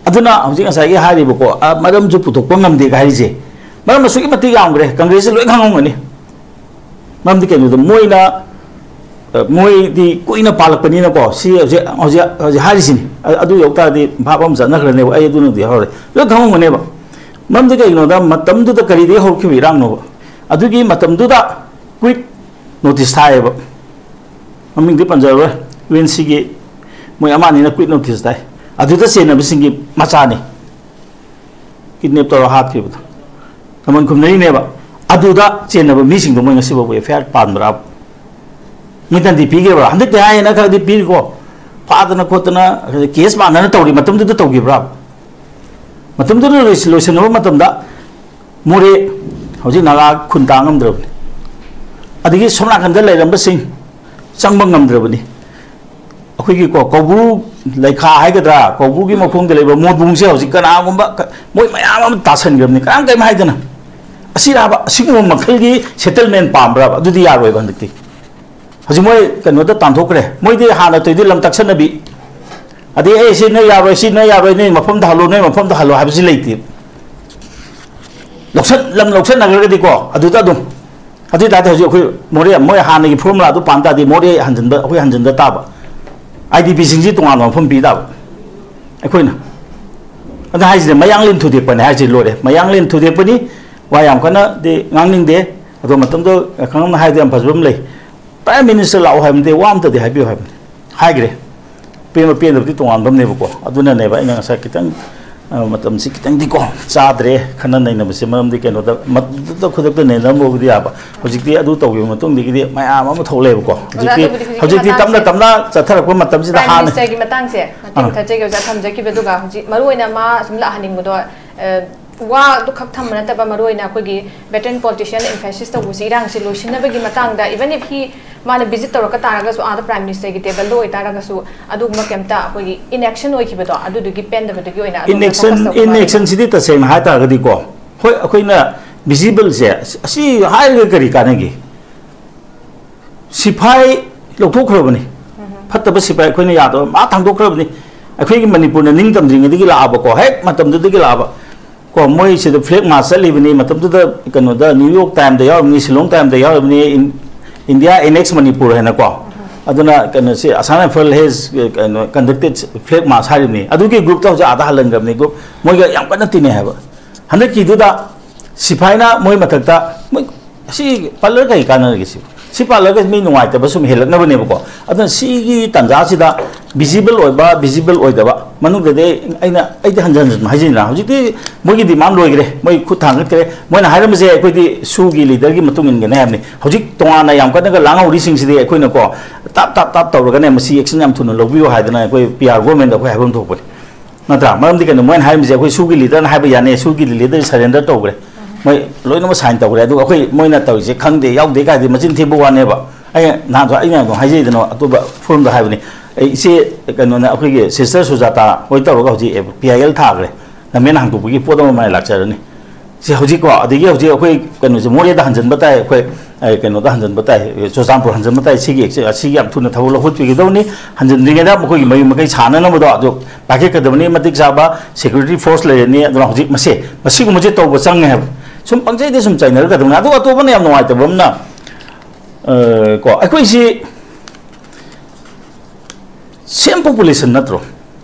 ꯑꯗꯨꯅ ꯍꯧꯖꯤꯛ ꯉꯁꯥꯏꯒꯤ ꯍꯥꯏꯔꯤꯕꯀꯣ, ꯑ, ꯃꯔꯝꯁꯨ ꯄꯨꯊꯣꯛꯄ ꯉꯝꯗꯦꯒ ꯍꯥꯏꯔꯤꯁꯦ, ꯃꯔꯝ ꯑꯁꯨꯛꯀꯤ ꯃꯇꯤꯛ ꯌꯥꯝꯈ꯭ꯔꯦ, ꯀꯪꯒ꯭ꯔꯦꯁꯁꯤ ꯂꯣꯏ ꯈꯪꯉꯝꯒꯅꯤ꯫ ꯃꯔꯝꯗꯤ ꯀꯩꯅꯣꯗ ꯃꯣꯏꯅ, ꯑ, ꯃꯣꯏꯗꯤ ꯀꯨꯏꯅ ꯄꯥꯜꯂꯛꯄꯅꯤꯅꯀꯣ, ꯁꯤ ꯍꯧꯖꯤꯛ, ꯍꯧꯖꯤꯛ, ꯍꯧꯖꯤꯛ ꯍꯥꯏꯔꯤꯁꯤꯅꯤ꯫ ꯑ-, ꯑꯗꯨ ꯌꯧ ꯇꯥꯔꯗꯤ ꯚꯥꯞ ꯑꯃ ꯆꯠꯅꯈ꯭ꯔꯅꯦꯕ, ꯑꯩ ꯑꯗꯨꯅꯗꯤ ꯍꯧꯔꯦ, ꯂꯣꯏ ꯈꯪꯉꯝꯒꯅꯦꯕ꯫ ꯃꯔꯝꯗꯤ ꯀꯩꯒꯤꯅꯣꯗ ꯃꯇꯝꯗꯨꯗ ꯀꯔꯤꯗꯒꯤ ꯍꯧꯔꯛꯈꯤꯕ ꯏꯔꯥꯡꯅꯣꯕ? ꯑꯗꯨꯒꯤ ꯃꯇꯝꯗꯨꯗ ꯀ꯭ꯋꯤꯠ ꯅꯣꯇꯤꯁ ꯊꯥꯏꯌꯦꯕ, ꯃꯃꯤꯡꯗꯤ ꯄꯟꯖꯔꯔꯣꯏ, ꯌꯨ ꯑꯦꯟ ꯁꯤꯒꯤ ꯃꯣꯏ ꯑꯃ ꯑꯅꯤꯅ ꯀ꯭ꯋꯤꯠ ꯅꯣꯇꯤꯁ ꯊꯥꯏ꯫ ꯑꯗꯨꯗ ꯆꯦꯟꯅꯕꯁꯤꯡꯒꯤ ꯃꯆꯥꯅꯤ, ꯀꯤꯗꯅꯦꯞ ꯇꯧꯔ ꯍꯥꯠꯈꯤꯕꯗꯣ, ꯃꯃꯜ ꯈꯨꯝꯅꯔꯤꯅꯦꯕ꯫ ꯑꯗꯨꯗ ꯆꯦꯟꯅꯕ ꯃꯤꯁꯤꯡꯗꯣ ꯃꯣꯏ ꯉꯁꯤꯐꯥꯎꯕ ꯑꯦꯐ ꯑꯥꯏ ꯑꯥꯔ ꯄꯥꯟꯕ꯭ꯔꯥ? ꯃꯣꯏ ꯇꯟꯗꯤ ꯄꯤꯈꯤꯕ꯭ꯔꯥ? ꯍꯟꯗꯛꯇꯤ ꯍꯥꯏꯌꯦꯅ ꯈꯔꯗꯤ ꯄꯤꯔꯤꯀꯣ, ꯐꯥꯗꯅ ꯈꯣꯠꯇꯅ, ꯀꯦꯁ ꯃꯥꯟꯅꯅ ꯇꯧꯔꯤ, ꯃꯇꯝꯗꯨꯗ ꯇꯧꯈꯤꯕ꯭ꯔꯥ? ꯃꯇꯝꯗꯨꯗ ꯂꯣꯏꯁꯤ-, ꯂꯣꯏꯁꯤꯟꯅꯕ ꯃꯇꯝꯗ ꯃꯣꯔꯦ ꯍꯧꯖꯤꯛ ꯅꯥꯒꯥ ꯈꯨꯟ ꯇꯥ ꯉꯝꯗ꯭ꯔꯕꯅꯤ꯫ ꯑꯗꯒꯤ ꯁꯣꯝ ꯅꯥꯀꯟꯗ ꯂꯩꯔꯝꯕꯁꯤꯡ ꯆꯪꯕ ꯉꯝꯗ꯭ꯔꯕꯅꯤ꯫ ꯑꯩꯈꯣꯏꯒꯤꯀꯣ, ꯀꯧꯕ꯭ꯔꯨ ꯂꯩꯈꯥ ꯍꯥꯏꯒꯗ꯭ꯔꯥ, ꯀꯧꯕ꯭ꯔꯨꯒꯤ ꯃꯈꯣꯡꯗ ꯂꯩꯕ ꯃꯣꯗꯨꯡꯁꯦ ꯍꯧꯖꯤꯛ ꯀꯅꯥꯒꯨꯝꯕ ꯀ-, ꯃꯣꯏ ꯃꯌꯥꯝ ꯑꯃ ꯇꯥꯁꯟꯈ꯭ꯔꯕꯅꯤ, ꯀꯅꯥꯝ ꯀꯔꯤꯝ ꯍꯥꯏꯗꯅ꯫ ꯑꯁꯤꯔꯕ, ꯑꯁꯤꯒꯨꯝꯕ ꯃꯈꯜꯒꯤ ꯁꯦꯇꯜꯃꯦꯟ ꯄꯥꯝꯕ꯭ꯔꯕ? ꯑꯗꯨꯗꯤ ꯌꯥꯔꯣꯏꯕ ꯍꯟꯗꯛꯇꯤ꯫ ꯍꯧꯖꯤꯛ ꯃꯣꯏ ꯀꯩꯅꯣꯗ ꯇꯥꯟꯊꯣꯛꯈ꯭ꯔꯦ꯫ ꯃꯣꯏꯗꯤ ꯍꯥꯟꯅ ꯇꯧꯗꯤ ꯂꯝ ꯇꯛꯁꯟꯅꯕꯤ, ꯑꯗꯩ, "ꯑꯦ, ꯁꯤ ꯅꯣꯏ ꯌꯥꯔꯣꯏ, ꯁꯤ ꯅꯣꯏ ꯌꯥꯔꯣꯏ, ꯅꯣꯏ ꯃꯐꯝꯗ ꯍꯜꯂꯣ, ꯅꯣꯏ ꯃꯐꯝꯗ ꯍꯜꯂꯣ" ꯍꯥꯏꯕꯁꯤ ꯂꯩꯇꯦ꯫ ꯂꯧꯁꯟ-, ꯂꯝ ꯂꯧꯁꯟꯅꯈ꯭ꯔꯒꯗꯤꯀꯣ, ꯑꯗꯨꯗ ꯑꯗꯨꯝ ꯑꯗꯨ ꯑꯣꯏ ꯇꯥꯔꯗꯤ ꯍꯧꯖꯤꯛ ꯑꯩꯈꯣꯏ ꯃꯣꯔꯦ, ꯃꯣꯏ ꯍꯥꯟꯅꯒꯤ ꯐꯣꯔꯃꯨꯂꯥꯗꯨ ꯄꯥꯟ ꯇꯥꯔꯗꯤ ꯃꯣꯔꯦ ꯍꯟꯖꯤꯟꯕ, ꯑꯩꯈꯣꯏ ꯍꯟꯖꯤꯟꯗ ꯇꯥꯕ꯫ ꯑꯥꯏ ꯗꯤ ꯄꯤꯁꯤꯡꯁꯤ ꯇꯣꯉꯥꯟꯕ ꯃꯐꯝ ꯄꯤ ꯇꯥꯕ꯫ ꯑꯩꯈꯣꯏꯅ ꯑꯗꯨ ꯍꯥꯏꯁꯤꯅꯦ, ꯃꯌꯥꯡꯂꯦꯟ ꯊꯨꯗꯦꯛꯄꯅꯦ ꯍꯥꯏꯁꯤ ꯂꯣꯏꯔꯦ꯫ ꯃꯌꯥꯡꯂꯦꯟ ꯊꯨꯗꯦꯛꯄꯅꯤ, ꯋꯥ ꯌꯥꯝ ꯀꯟꯅꯗꯤ ꯉꯥꯡꯅꯤꯡꯗꯦ꯫ ꯑꯗꯣ ꯃꯇꯝꯗꯣ ꯈꯪꯅ ꯍꯥꯏꯕꯗ ꯌꯥꯝ ꯐꯖꯕ ꯑꯃ ꯂꯩ꯫ Prime Minister ꯂꯥꯛꯑꯣ ꯍꯥꯏꯕ ꯅꯠꯇꯦ, ꯋꯥ ꯑꯝꯇꯗꯤ ꯍꯥꯏꯕꯤꯌꯨ ꯍꯥꯏꯕꯅꯤ꯫ ꯍꯥꯏꯈ꯭ꯔꯦ꯫ ꯄꯦꯟꯕ ꯄꯦꯟꯗꯕꯗꯤ ꯇꯣꯉꯥꯟꯕ ꯑꯃꯅꯦꯕꯀꯣ꯫ ꯑꯗꯨꯅꯅꯦꯕ ꯑꯩꯅ ꯉꯁꯥꯏ ꯈꯤꯇꯪ, ꯑ, ꯃꯇꯝꯁꯤ ꯈꯤꯇꯪꯗꯤꯀꯣ ꯆꯥꯗ꯭ꯔꯦ ꯈꯟꯅ ꯅꯩꯅꯕꯁꯦ꯫ ꯃꯔꯝꯗꯤ ꯀꯩꯅꯣꯗ, ꯃꯗꯨꯗ ꯈꯨꯗꯛꯇ ꯅꯩꯅꯔꯝꯕꯕꯨꯗꯤ ꯌꯥꯕ꯫ ꯍꯧꯖꯤꯛꯇꯤ ꯑꯗꯨ ꯇꯧꯈꯤꯕ ꯃꯇꯨꯡꯗꯒꯤꯗꯤ ꯃꯌꯥꯝ ꯑꯃ ꯊꯣꯛꯂꯛꯑꯦꯕꯀꯣ꯫ ꯑꯣꯖꯥ, ꯍꯧꯖꯤꯛꯇꯤ, ꯑꯗꯨꯕꯨꯗꯤ ꯍꯧꯖꯤꯛꯀꯤ ꯍꯧꯖꯤꯛꯇꯤ ꯇꯞꯅ ꯃꯇꯥꯡꯁꯦ ꯇꯞꯅ ꯆꯠꯊꯔꯛꯄ ꯃꯇꯝꯁꯤꯗ Prime ꯍꯥꯟꯅ Ministerꯒꯤ ꯃꯇꯥꯡꯁꯦ ꯃꯇꯦꯛ ꯑꯥ꯫ ꯃꯊꯠ ꯆꯠꯒꯦ ꯑꯣꯖꯥ, ꯊꯝꯖꯈꯤꯕꯗꯨꯒ ꯍꯧꯖꯤꯛ ꯃꯔꯨꯑꯣꯏꯅ ꯃꯥ ꯁꯨꯝ ꯂꯥꯛꯍꯟꯅꯤꯡꯕꯗꯣ, ꯑ, ꯋꯥꯗꯨ ꯈꯛ ꯊꯝꯕ ꯅꯠꯇꯕ ꯃꯔꯨꯑꯣꯏꯅ ꯑꯩꯈꯣꯏꯒꯤ veteran politician emphasis ꯇꯧꯕꯁꯤ ꯏꯔꯥꯡꯁꯤ ꯂꯣꯏꯁꯤꯟꯅꯕꯒꯤ ꯃꯇꯥꯡꯗ, even if he ꯃꯥꯅ visit ꯇꯧꯔꯛꯄ ꯇꯥꯔꯒꯁꯨ, ꯑꯥꯗ Prime Ministerꯒꯤ tableꯗ ꯑꯣꯏꯇꯥꯔꯒꯁꯨ, ꯑꯗꯨꯒꯨꯝꯕ ꯀꯩꯝꯇ ꯑꯩꯈꯣꯏꯒꯤ inaction ꯑꯣꯏꯈꯤꯕꯗꯣ, ꯑꯗꯨꯗꯨꯒꯤ ꯄꯦꯟꯗꯕꯗꯒꯤ ꯑꯣꯏꯅ ꯑꯗꯣꯝꯗ inaction, focus ꯇꯧꯕ ꯃꯥꯜꯂꯦ꯫ Inactionꯁꯤꯗꯤ ꯇꯁꯦꯡꯅ ꯍꯥꯏ ꯇꯥꯔꯒꯗꯤꯀꯣ, ꯍꯣꯏ, ꯑꯩꯈꯣꯏꯅ visible ꯁꯦ ꯑꯁꯤ ꯍꯥꯏꯔꯒ ꯀꯔꯤ ꯀꯥꯟꯅꯒꯦ? ꯁꯤꯐꯥꯏ ꯂꯧꯊꯣꯛꯈ꯭ꯔꯕꯅꯤ꯫ ꯐꯠꯇꯕ ꯁꯤꯐꯥꯏ ꯑꯩꯈꯣꯏꯅ ꯌꯥꯗꯕ ꯃꯥ ꯊꯥꯡꯗꯣꯛꯈ꯭ꯔꯕꯅꯤ꯫ ꯑꯩꯈꯣꯏꯒꯤ ꯃꯅꯤꯄꯨꯔꯅ ꯅꯤꯡ ꯇꯝꯗ꯭ꯔꯤꯉꯩꯗꯒꯤ ꯂꯥꯛꯑꯕꯀꯣ, ꯍꯦꯛ ꯃꯇꯝꯗꯨꯗꯒꯤ ꯂꯥꯛꯑꯕ꯫ ꯀꯣ, ꯃꯣꯏ ꯁꯤꯗ flag march ꯆꯠꯂꯤꯕꯅꯤ, ꯃꯇꯝꯗꯨꯗ ꯀꯩꯅꯣꯗ New York Timesꯇ ꯌꯥꯎꯔꯤꯕꯅꯤ, Shillong Timesꯇ ꯌꯥꯎꯔꯤꯕꯅꯤ, ꯏꯟ-, India annex Manipur ꯍꯥꯏꯅꯀꯣ꯫ ꯑꯗꯨꯅ ꯀꯩꯅꯣꯁꯤ, Assam Rifle has, ꯀꯩꯅꯣ, conducted flag march ꯍꯥꯏꯔꯤꯕꯅꯤ꯫ ꯑꯗꯨꯒꯤ groupꯇ ꯍꯧꯖꯤꯛ ꯑꯥꯗ ꯍꯜꯍꯟꯈ꯭ꯔꯕꯅꯤ꯫ Group ꯃꯣꯏꯒ ꯌꯥꯝ ꯀꯟꯅ ꯇꯤꯟꯅꯩ ꯍꯥꯏꯕ꯫ ꯍꯟꯗꯛꯀꯤꯗꯨꯗ ꯁꯤꯐꯥꯏꯅ ꯃꯣꯏ ꯃꯊꯛꯇ, ꯃꯣꯏ ꯑꯁꯤ ꯄꯥꯜꯂꯒ ꯀꯔꯤ ꯀꯥꯟꯅꯔꯒꯦ ꯁꯤꯕꯨ? ꯁꯤ ꯄꯥꯜꯂꯒ ꯃꯤ ꯅꯨꯡꯉꯥꯏꯇꯕ ꯁꯨꯝ ꯍꯦꯜꯂꯛꯅꯕꯅꯦꯕꯀꯣ꯫ ꯑꯗꯨꯅ ꯁꯤꯒꯤ ꯇꯥꯟꯖꯥꯁꯤꯗ visible ꯑꯣꯏꯕ, visible ꯑꯣꯏꯗꯕ, ꯃꯅꯨꯡꯗꯗꯤ ꯑꯩꯅ, ꯑꯩꯗꯤ ꯍꯟꯖꯟ ꯍꯟꯖꯟ ꯍꯥꯏꯖꯩꯅ, ꯍꯧꯖꯤꯛꯇꯤ ꯃꯣꯏꯒꯤ demand ꯂꯣꯏꯈ꯭ꯔꯦ, ꯃꯣꯏ ꯈꯨꯠ ꯊꯥꯡꯒꯠꯈ꯭ꯔꯦ꯫ ꯃꯣꯏꯅ ꯍꯥꯏꯔꯝꯕꯁꯦ ꯑꯩꯈꯣꯏꯗꯤ ꯁꯨꯒꯤ leaderꯒꯤ ꯃꯇꯨꯡ ꯏꯟꯒꯅꯤ ꯍꯥꯏꯕꯅꯤ꯫ ꯍꯧꯖꯤꯛ ꯇꯣꯉꯥꯟꯅ ꯌꯥꯝ ꯀꯟꯅꯒ ꯂꯥꯡꯍꯧꯔꯤꯁꯤꯡꯁꯤꯗꯤ ꯑꯩꯈꯣꯏꯅꯀꯣ ꯇꯞ ꯇꯞ ꯇꯞ ꯇꯧꯔꯒꯅꯦ ꯃꯁꯤ action ꯌꯥꯝ ꯊꯨꯅ ꯂꯧꯕꯤꯌꯨ ꯍꯥꯏꯗꯅ ꯑꯩꯈꯣꯏ P R Governmentꯗ ꯑꯩꯈꯣꯏ ꯍꯥꯏꯐꯝ ꯊꯣꯛꯄꯅꯤ꯫ ꯅꯠꯇ꯭ꯔꯥ? ꯃꯔꯝꯗꯤ ꯀꯩꯅꯣ, ꯃꯣꯏꯅ ꯍꯥꯏꯔꯤꯁꯦ ꯑꯩꯈꯣꯏ ꯁꯨꯒꯤ leaderꯅ ꯍꯥꯏꯕ ꯌꯥꯅꯤ, ꯁꯨꯒꯤ leader surrender ꯇꯧꯈ꯭ꯔꯦ, ꯃꯣꯏ ꯂꯣꯏꯅꯃꯛ sign ꯇꯧꯈ꯭ꯔꯦ, ꯑꯗꯨꯒ ꯑꯩꯈꯣꯏ ꯃꯣꯏꯅ ꯇꯧꯔꯤꯁꯦ ꯈꯪꯗꯦ, ꯌꯥꯎꯗꯦ ꯀꯥꯏꯗꯤ ꯃꯆꯤꯟ ꯊꯤꯕ ꯋꯥꯅꯦꯕ꯫ ꯑꯩ ꯅꯍꯥꯟꯁꯨ ꯑꯩꯅ ꯑꯗꯨꯝ ꯍꯥꯏꯖꯩꯗꯅ, ꯑꯇꯣꯞꯄ forumꯗ ꯍꯥꯏꯕꯅꯤ, ꯑꯩ ꯏꯆꯦ ꯀꯩꯅꯣꯅ, ꯑꯩꯈꯣꯏꯒꯤ sister ꯁꯨꯖꯥꯇꯥ ꯍꯣꯏ ꯇꯧꯔꯒ ꯍꯧꯖꯤꯛ P I L ꯊꯥꯈ꯭ꯔꯦ, ꯂꯝꯕꯦꯟ ꯍꯥꯡꯗꯣꯛꯄꯒꯤ ꯄꯣꯠ ꯑꯃ ꯃꯥꯏ ꯂꯥꯛꯆꯔꯅꯤ꯫ ꯁꯤ ꯍꯧꯖꯤꯛꯀꯣ, ꯑꯗꯒꯤ ꯍꯧꯖꯤꯛ ꯑꯩꯈꯣꯏ ꯀꯩꯅꯣꯁꯦ, ꯃꯣꯔꯦꯗ ꯍꯟꯖꯟꯕ ꯇꯥꯏ, ꯑꯩꯈꯣꯏ, ꯑꯦ, ꯀꯩꯅꯣꯗ ꯍꯟꯖꯟꯕ ꯇꯥꯏ, ꯆꯨꯔꯆꯥꯟꯄꯨꯔ ꯍꯟꯖꯟꯕ ꯇꯥꯏ, ꯁꯤꯒꯤ ꯑꯦꯛꯁ-, ꯁꯤꯒꯤ ꯌꯥꯝ ꯊꯨꯅ ꯊꯕꯛ ꯂꯧꯈꯠꯄꯤꯒꯗꯧꯅꯤ꯫ ꯍꯟꯖꯤꯟꯗ꯭ꯔꯤꯉꯩꯗ ꯃꯈꯣꯏꯒꯤ ꯃꯌꯨꯝ ꯃꯀꯩ ꯁꯥꯟꯅꯅꯕꯗꯣ ꯑꯗꯨ ꯄꯥꯏꯈꯠꯀꯗꯕꯅꯤ꯫ ꯃꯇꯤꯛ ꯆꯥꯕ security force ꯂꯩꯔꯅꯤ꯫ ꯑꯗꯨꯅ ꯍꯧꯖꯤꯛ ꯃꯁꯦ, ꯃꯁꯤꯒꯨꯝꯕꯁꯦ ꯇꯧꯕ ꯆꯪꯉꯦ ꯍꯥꯏꯕ꯫ ꯁꯨꯝ ꯄꯪꯆꯩꯗ ꯁꯨꯝ ꯆꯩꯅꯔꯛꯀꯗꯧꯅꯤ꯫ ꯑꯗꯨꯒ ꯑꯇꯣꯞꯄꯅ ꯌꯥꯝ ꯅꯨꯡꯉꯥꯏꯇꯕ ꯑꯃꯅ, ꯑ, ꯀꯣ, ꯑꯩꯈꯣꯏꯁꯤ ꯁꯦꯝ ꯄꯣꯄꯨꯂꯦꯁꯟ ꯅꯠꯇ꯭ꯔꯣ?